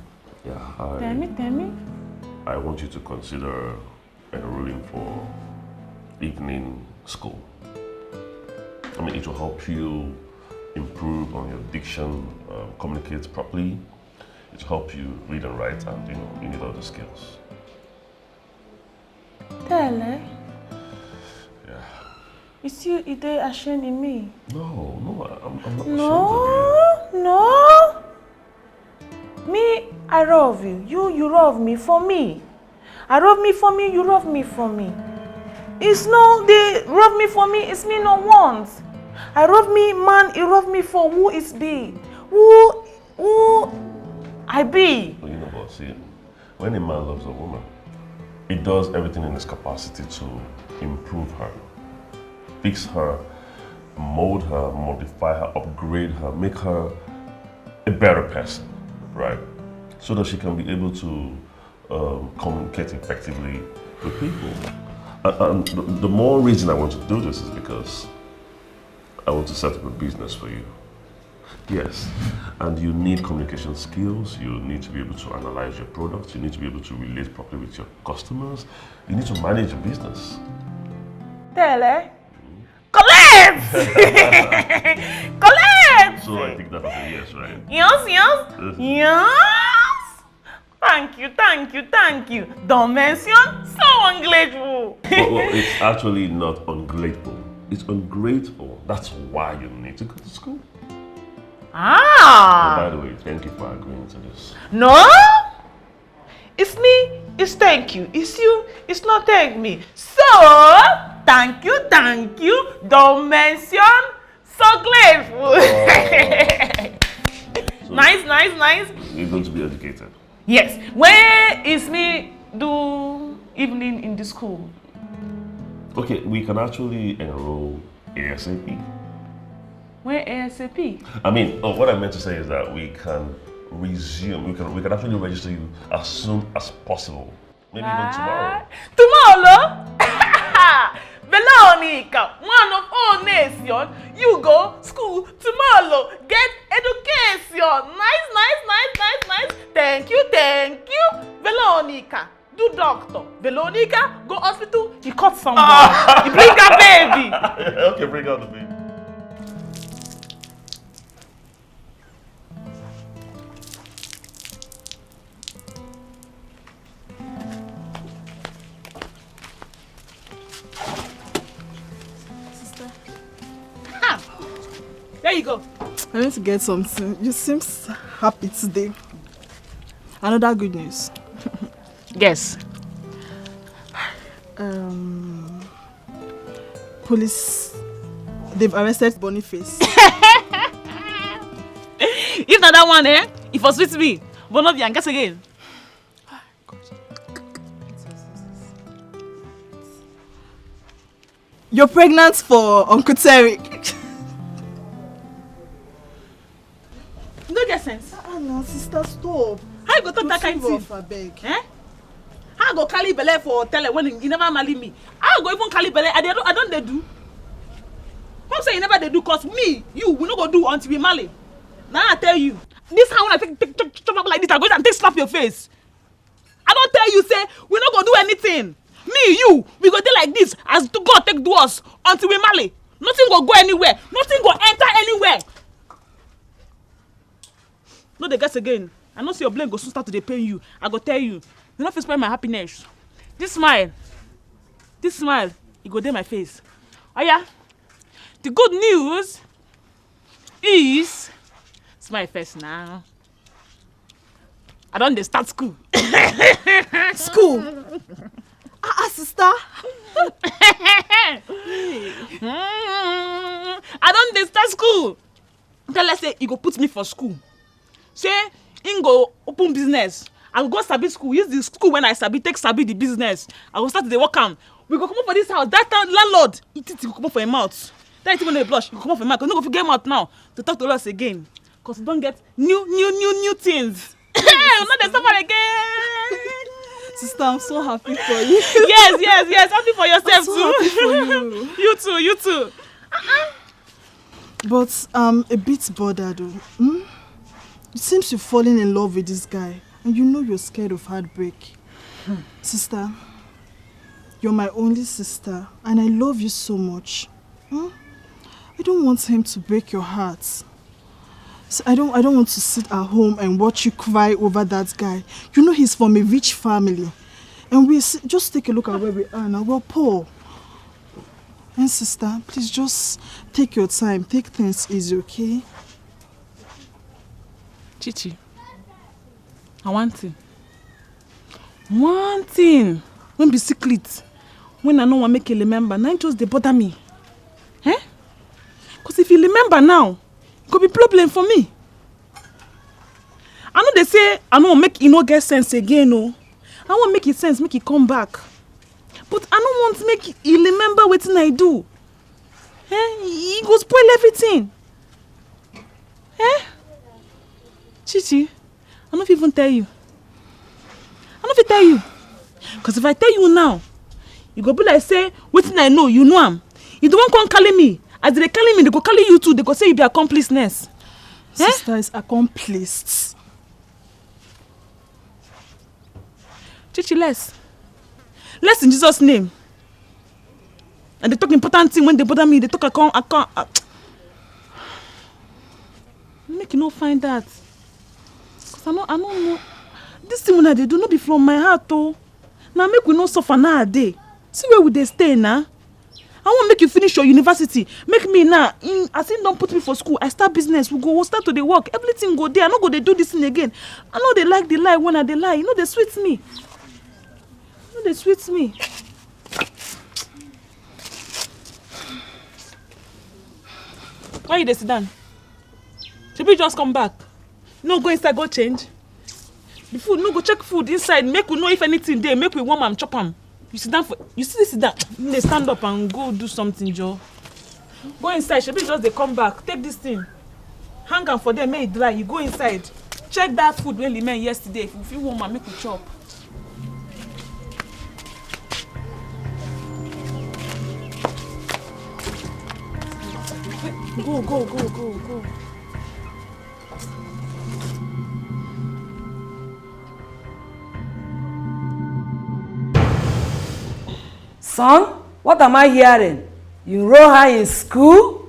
Yeah, I, tell me, tell me. I want you to consider enrolling for evening school. I mean, it will help you improve on your diction, um, communicate properly. It will help you read and write, and, you know, you need all the skills. Tell her. Yeah. You see, you dey ashamed in me. No, no, I- I'm, I'm not ashamed of you. No, no. Me, I love you. You, you love me for me. I love me for me, you love me for me. It's no, they love me for me, it's me no want. I love me, man, you love me for who is be. Who, who I be. Well, you know, but see, when a man loves a woman, he does everything in his capacity to improve her, fix her, mold her, modify her, upgrade her, make her a better person, right? So that she can be able to, um, communicate effectively with people. And, and the, the more reason I want to do this is because I want to set up a business for you. Yes, and you need communication skills. You need to be able to analyze your products. You need to be able to relate properly with your customers. You need to manage your business. Tele. Collect! Collect! So I think that is a yes, right? Yes, yes, yes. Thank you, thank you, thank you. Don't mention so ungrateful. Well, well, it's actually not ungrateful. It's ungrateful. That's why you need to go to school. Ah. And by the way, thank you for agreeing to this. No? It's me, it's thank you. It's you, it's not thank me. So, thank you, thank you. Don't mention so grateful. So Nice, nice, nice. You're going to be educated. Yes. Where is me do evening in the school? Okay, we can actually enroll ASAP. Where ASAP? I mean, oh, what I meant to say is that we can resume. We can we can actually register you as soon as possible. Maybe even tomorrow. Tomorrow? Veronica, one of all nation, you go school tomorrow, get education. Nice, nice, nice, nice, nice. Thank you, thank you, Veronica. Do doctor. Veronica, go hospital, he cut someone. He bring a baby. Okay, bring out the baby. Sister. Ha! There you go. I went to get something. You seem happy today. Another good news. Yes. Um, police, they've arrested Boniface. If not that one, eh? If was with me, but not the guess again. You're pregnant for Uncle Terry. You no get sense. Ah, no, sister, stop. How you go talk that kind thing? Abeg. Eh? How I go carry belle for tele when you never marry me? How I go even carry belle? I don't, I don't they do. Come say you never they do, cause me, you, we no go do until we marry. Now I tell you, this how when I take take take chop up like this, I go and take slap your face. I don't tell you say we no go do anything. Me, you, we go dey like this as to God take do us until we marry. Nothing go go anywhere. Nothing go enter anywhere. No dey guess again. I know say your brain go soon start to dey pain you. I go tell you. You no fit spoil my happiness. This smile, this smile, e go dey my face. Oya, the good news is, smile first now. I don dey start school. School. Ah, ah, sister. Mm, I don dey start school. Tell her say e go put me for school. Say im go open business. I go go sabi school, use the school when I sabi take sabi the business. I go start to dey work am. We go comot for this house. That time landlord, he think he go comot for im mouth. That thing wey no dey blush, he go comot for im mouth. 'Cause no go fit get mouth now to talk to us again. 'Cause we don get new, new, new, new things. Hey, we no dey suffer again. Sister, I'm so happy for you. Yes, yes, yes. Happy for yourself So too. happy for you. You too, you too. But I'm a bit bothered though. Hmm? It seems you're falling in love with this guy, and you know you're scared of heartbreak. Sister, you're my only sister, and I love you so much. Hmm? I don't want him to break your heart. So I don't I don't want to sit at home and watch you cry over that guy. You know he's from a rich family. And we s- just take a look at where we are now. We're poor. And sister, please just take your time, take things easy, okay? Chichi, I want thing. One thing wey be secret, when I no wan make you remember, na im just dey bother me. Eh? 'Cause if you remember now, e go be problem for me. I no dey say I no wan make e no get sense again o. I wan make e sense, make e come back. But I no want make e remember wetin I do. Eh? E go spoil everything. Eh? Chichi, I no fit even tell you. I no fit tell you. 'Cause if I tell you now, e go be like say wetin I know, you know am. You don come carry me. As they carry me, they go carry you too. They go say you be accomplice next. Sister is accomplished. Chichi, less. Less in Jesus' name. And they talk important thing when they bother me. They talk, I can't, I can't. I... Make you no find that. Cause I no, I no know. This thing when I dey do, no be from my heart, oh. Now make we no suffer now a day. See where we dey stay now. I wan make you finish your university. Make me now, in, as in don't put me for school, I start business. We go, we start to dey work. Everything go there. I no go dey do this thing again. I no dey like the lie when I dey lie. You know they sweet me. You know they sweet me. Why you dey sit down? Shebi you just come back. No, go inside, go change. The food, no, go check food inside. Make we know if anything there. Make we warm am, chop am. You sit down for, you see, sit down. You dey stand up and go do something, Joe. Go inside. Shebi you just dey come back. Take this thing. Hang am for there, make e dry. You go inside. Check that food wey remain yesterday. If you fit warm am, make we chop. Go, go, go, go, go. Son, what am I hearing? You enroll her in school?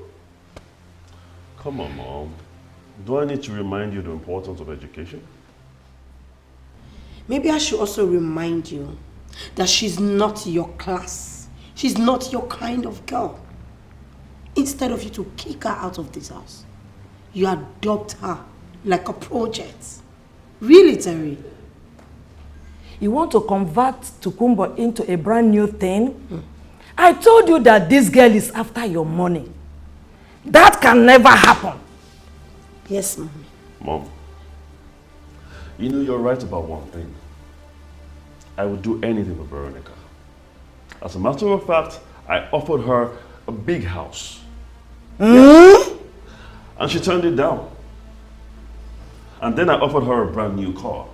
Come on, Mom. Do I need to remind you the importance of education? Maybe I should also remind you that she's not your class. She's not your kind of girl. Instead of you to kick her out of this house, you adopt her like a project. Really, Terry? You want to convert Tukumbo into a brand new thing? Hmm. I told you that this girl is after your money. That can never happen. Yes, Mommy. Mom, you know, you're right about one thing. I would do anything for Veronica. As a matter of fact, I offered her a big house. Hmm? And she turned it down. And then I offered her a brand new car.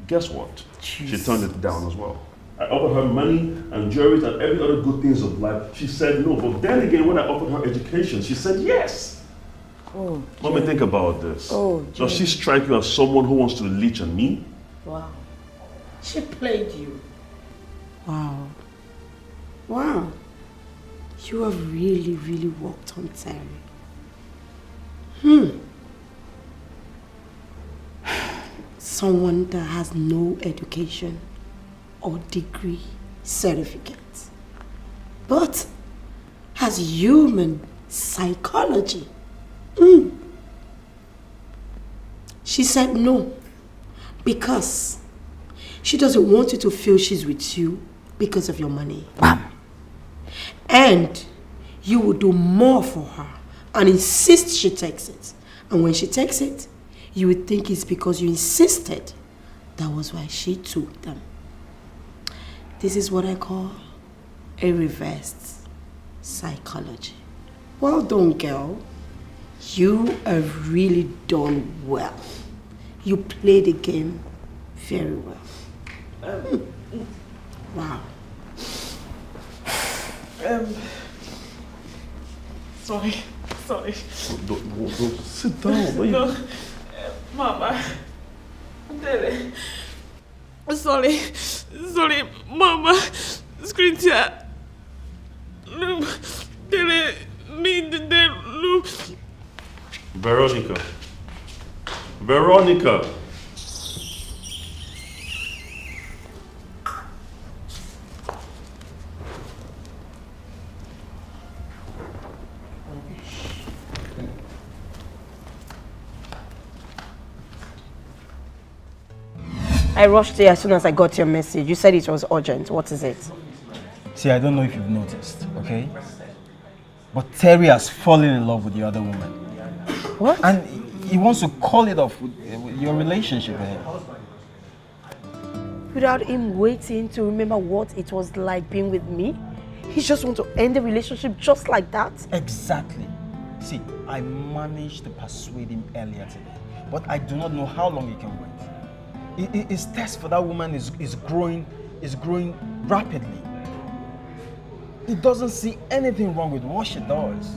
Guess what? She turned it down as well. I offered her money and jewelry and every other good things of life. She said no. But then again, when I offered her education, she said yes. Oh, Mommy, think about this. Oh, Does she strike you as someone who wants to leech on me? Wow. She played you. Wow. Wow. You have really, really worked on Terry. Hmm. Someone that has no education or degree certificate, but has human psychology. Hmm. She said no because she doesn't want you to feel she's with you because of your money. Bam. And you will do more for her and insist she takes it. And when she takes it, you will think it's because you insisted. That was why she took them. This is what I call a reversed psychology. Well done, girl. You have really done well. You play the game very well. Um, wow. Um, sorry, sorry. Don't, don't, don't sit down. Why you... No, uh, Mama. Dele. Sorry, sorry, Mama. Screen tear. Look, Dele, me, Dele, look. Veronica. Veronica. I rushed here as soon as I got your message. You said it was urgent. What is it? See, I don't know if you've noticed, okay? But Terry has fallen in love with the other woman. What? And he wants to call it off with, with your relationship with him. Without him waiting to remember what it was like being with me? He just wants to end the relationship just like that? Exactly. See, I managed to persuade him earlier today, but I do not know how long he can wait. Hi- hi- His thirst for that woman is, is growing, is growing rapidly. He doesn't see anything wrong with what she does.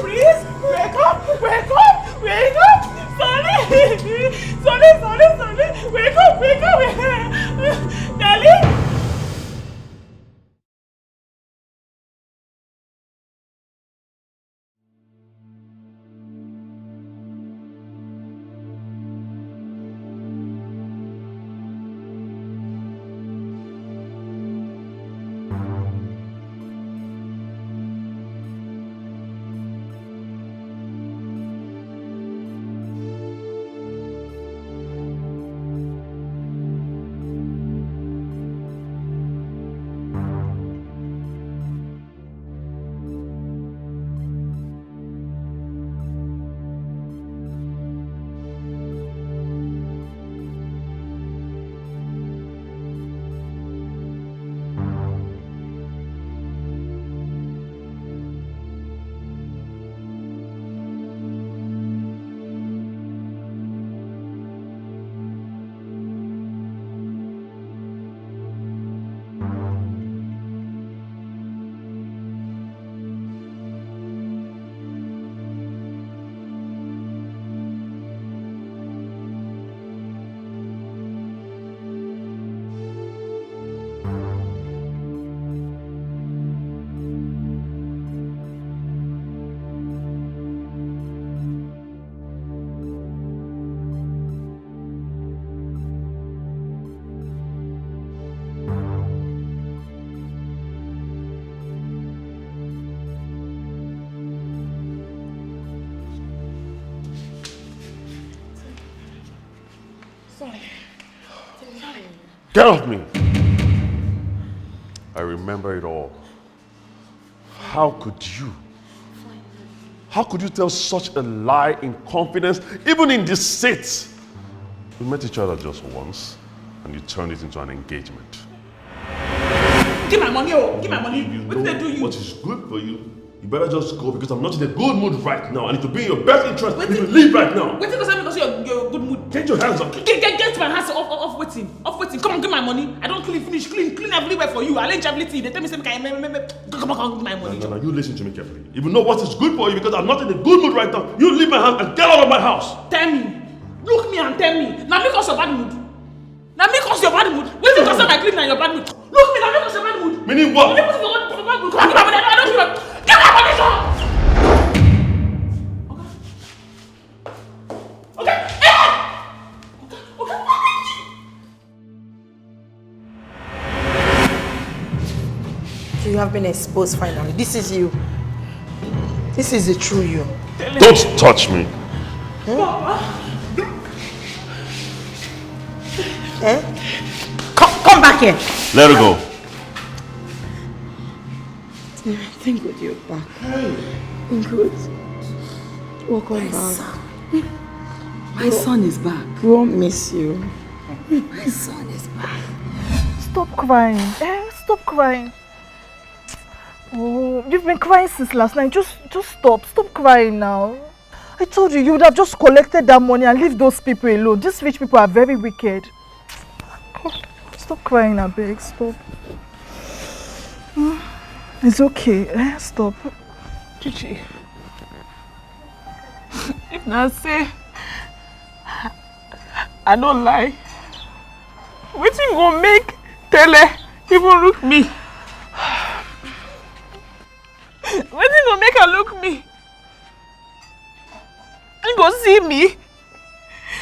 Please, wake up, wake up, wake up. Sorry, sorry, sorry, sorry. Wake up, wake up, wake up. Darling. Get off me! I remember it all. How could you? How could you tell such a lie in confidence, even in deceit? We met each other just once, and you turned it into an engagement. Give my money, oh! Give my money! What did I do you? What is good for you? You better just go because I'm not in a good mood right now. And it will be in your best interest if you leave right now. Wait till because I'm because you're, you're good mood. Get your hands up. Get, get, get my hands off, off, off waiting. Off waiting. Come on, give my money. I don't clean, finish, clean, clean everywhere for you. I arrange everything. They tell me same kind. Me, me, me. Come on, come on, give my money. No, no, no, you listen to me carefully. If you know what is good for you because I'm not in a good mood right now, you leave my house and get out of my house. Tell me. Look me and tell me. Now make us a bad mood. Now make us your bad mood. Wait till because my clean and your bad mood. Look me, now make us your bad mood. Meaning what? Now make us your bad mood. Come on, give my money. I don't feel like. Give my money, sir. Okay. Okay. Okay. Okay. You have been exposed finally. This is you. This is the true you. Don't touch me. Eh? Come, come back here. Let her go. Thank God you're back. Thank God. Welcome back. My son is back. We won't miss you. My son is back. Stop crying. Eh? Stop crying. Oh, you've been crying since last night. Just, just stop. Stop crying now. I told you, you would have just collected that money and leave those people alone. These rich people are very wicked. Stop crying, I beg. Stop. Hmm. It's okay. Eh? Stop. Chichi. If na say I no lie, wetin go make Tele even look me? Wetin go make her look me? He go see me?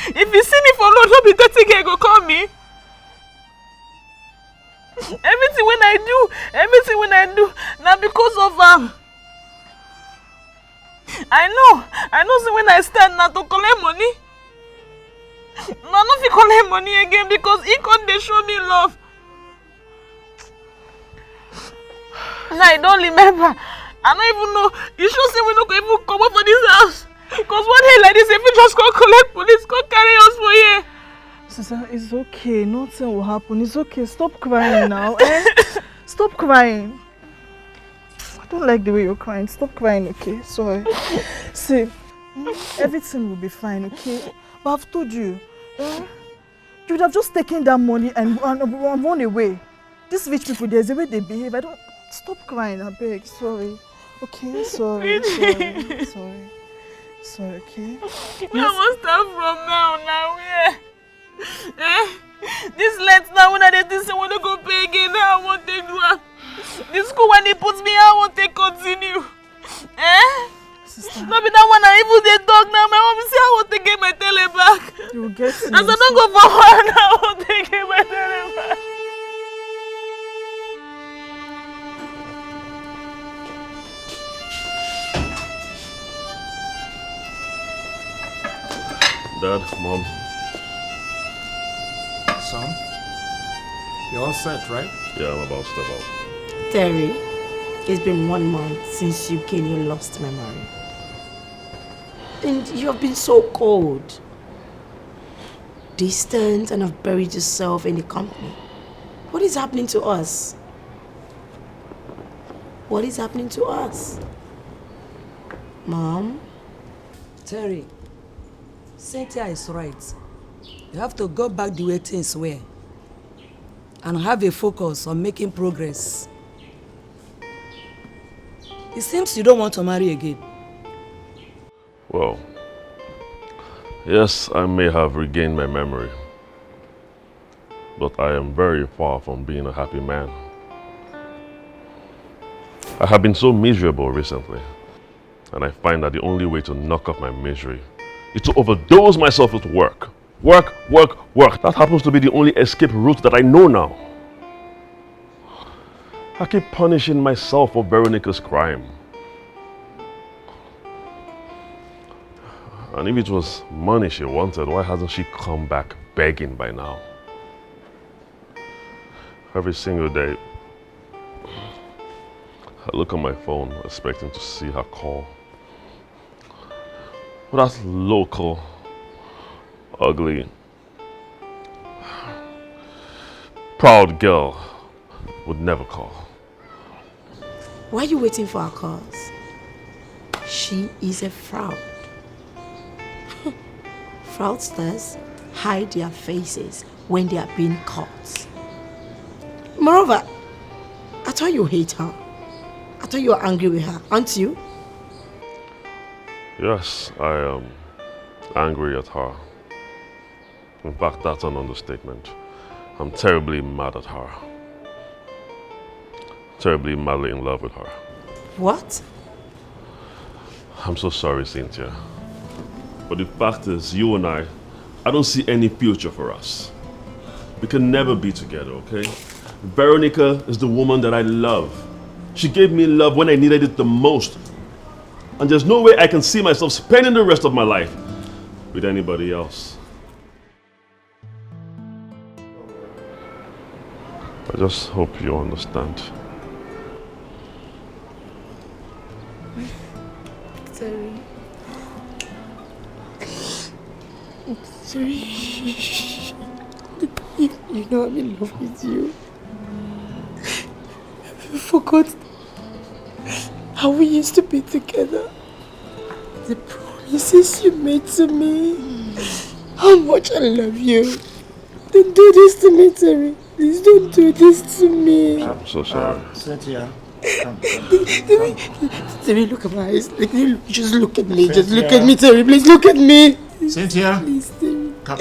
If he see me for road, no be dirty girl go call me? Everything wey I do, everything wey I do, na because of am. I know, I know say when I stand na to collect money. No, I no fit collect money again because he come dey show me love. Now I don remember. I no even know. You sure say we no go even comot for this house? Because one day like this, if you just come collect police, come carry us for here. Sister, it's okay. Nothing will happen. It's okay. Stop crying now. Eh? Stop crying. I don't like the way you're crying. Stop crying, okay? Sorry. See, everything will be fine, okay? But I've told you. Eh? You would have just taken that money and, and, and run away. These rich people, there's a way they behave. I don't. Stop crying, I beg. Sorry. Okay, sorry. Sorry. Sorry. Sorry, okay? Where I wan start from now? Now where? Eh? This late now when I dey think say we no go pay again, how I wan take do am? The school wey he put me, how I wan take continue? Eh? Sister. No be that one I even dey talk now. My mom say I wan take get my Tele back. You will get it. As I don go for one, I wan take get my Tele back. Dad, Mom. Son, you're all set, right? Yeah, I'm about to step out. Terry, it's been one month since you gained your lost memory. And you have been so cold, distant, and have buried yourself in the company. What is happening to us? What is happening to us? Mom? Terry, Cynthia is right. You have to go back the way things were and have a focus on making progress. It seems you don't want to marry again. Well, yes, I may have regained my memory, but I am very far from being a happy man. I have been so miserable recently, and I find that the only way to knock off my misery is to overdose myself with work. Work, work, work. That happens to be the only escape route that I know now. I keep punishing myself for Veronica's crime. And if it was money she wanted, why hasn't she come back begging by now? Every single day, I look at my phone expecting to see her call. But that local, ugly, proud girl would never call. Why are you waiting for her calls? She is a fraud. Fraudsters hide their faces when they are being caught. Moreover, I thought you hate her. I thought you were angry with her, aren't you? Yes, I am angry at her. In fact, that's an understatement. I'm terribly mad at her. Terribly madly in love with her. What? I'm so sorry, Cynthia. But the fact is, you and I, I don't see any future for us. We can never be together, okay? Veronica is the woman that I love. She gave me love when I needed it the most. And there's no way I can see myself spending the rest of my life with anybody else. I just hope you understand. Sorry. Sorry. You know I'm in love with you. I forgot how we used to be together. The promises you made to me. How much I love you. Don't do this to me, Terry. Please don't do this to me. I'm so sorry. Cynthia. Terry, look at my eyes. Like, you just look at me. Just look at me, Terry. Please look at me. Cynthia. Please, Terry. Come.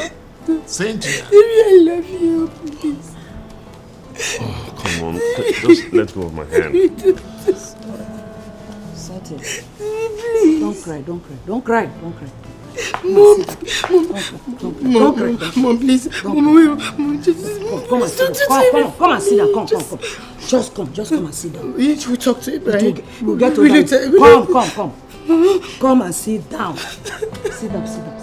Cynthia. Terry, I love you. Please. Oh, come on. Just let go of my hand. Cynthia. Don't cry, don't cry, don't cry, don't cry. Mom, mom, mom, mom, please, mom, mom, mom, just come, come and sit down. Come, come, come and sit down. Come, come, come. Just come, just come and sit down. You should talk to Ibrahim. You get to come, come, come. Come and sit down. Sit down, sit down, sit down.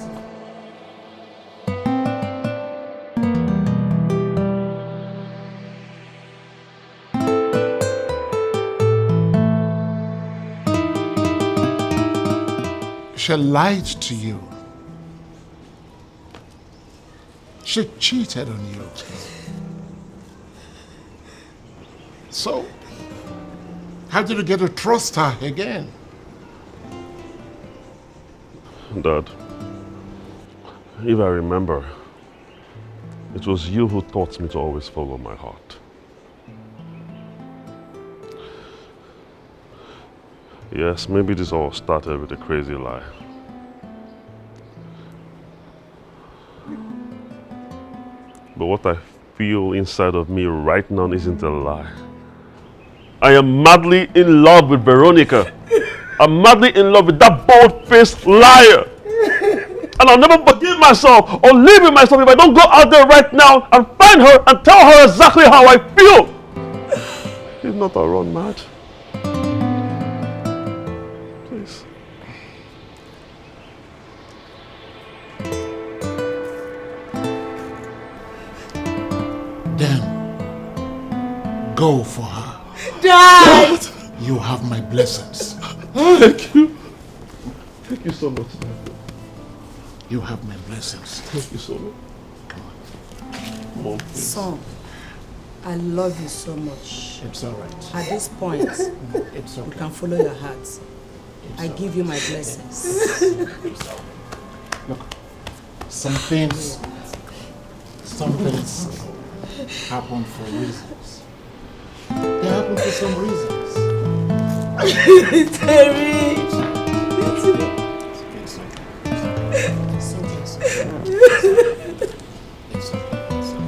She lied to you. She cheated on you. So, how did you get to trust her again? Dad, if I remember, it was you who taught me to always follow my heart. Yes, maybe this all started with a crazy lie. But what I feel inside of me right now isn't a lie. I am madly in love with Veronica. I'm madly in love with that bald-faced liar. And I'll never forgive myself or live with myself if I don't go out there right now and find her and tell her exactly how I feel. If not, I'll run mad. Please. Then go for her. Dad! You have my blessings. Thank you. Thank you so much, Dad. You have my blessings. Thank you so much. Come on. Mom, please. Son, I love you so much. It's all right. At this point, It's you okay. Can follow your heart. I give you my blessings. Look, some things, some things happen for reasons. They happen for some reasons. Terry! It's okay, it's okay. It's okay, it's okay. It's okay, it's okay.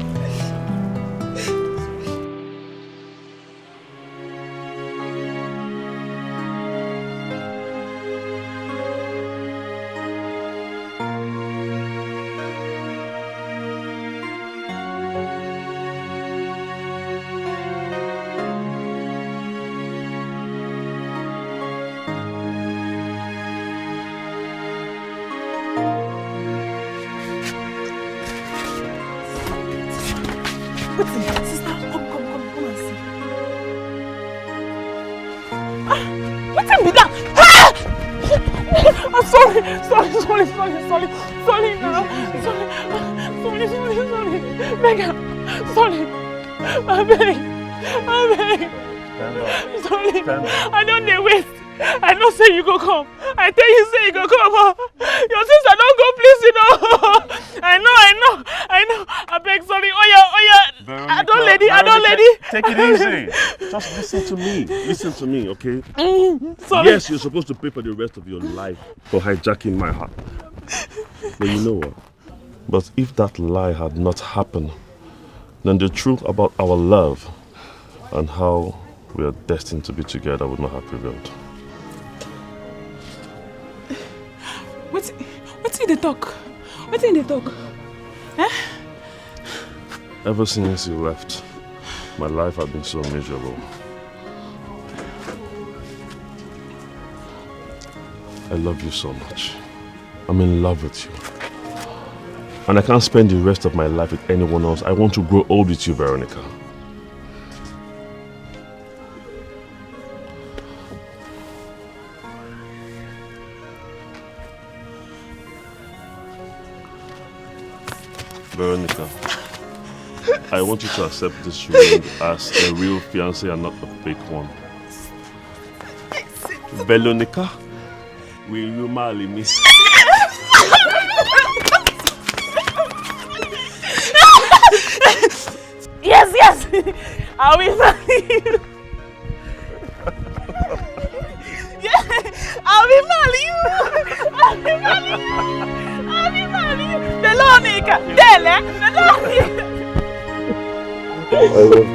Wetin? Sister, come, come, come, come and see. Ah, wetin be that? Ah! I'm sorry, sorry, sorry, sorry, sorry, sorry now. Sorry, sorry, sorry, sorry. Mega, sorry. Abeg, abeg. Sorry. I don dey wait. I know say you go come. I tell you say you go come. Oh. Your sister don go please you know. I know, I know, I know. Abeg, sorry. Oh yeah, oh yeah. I don't lady, I don't lady. Take it easy. Just listen to me. Listen to me, okay? Mm, sorry. Yes, you're supposed to pay for the rest of your life for hijacking my heart. But you know what? But if that lie had not happened, then the truth about our love and how we are destined to be together would not have prevailed. What? What did they talk? What did they talk? Eh? Ever since you left, my life has been so miserable. I love you so much. I'm in love with you. And I can't spend the rest of my life with anyone else. I want to grow old with you, Veronica. Veronica, I want you to accept this ring as a real fiancé and not a fake one. Veronica, will you marry me? Yes, yes. I will marry you. Yes, I will marry you. I will marry you. I will marry you. Veronica, Dele, Veronica. I love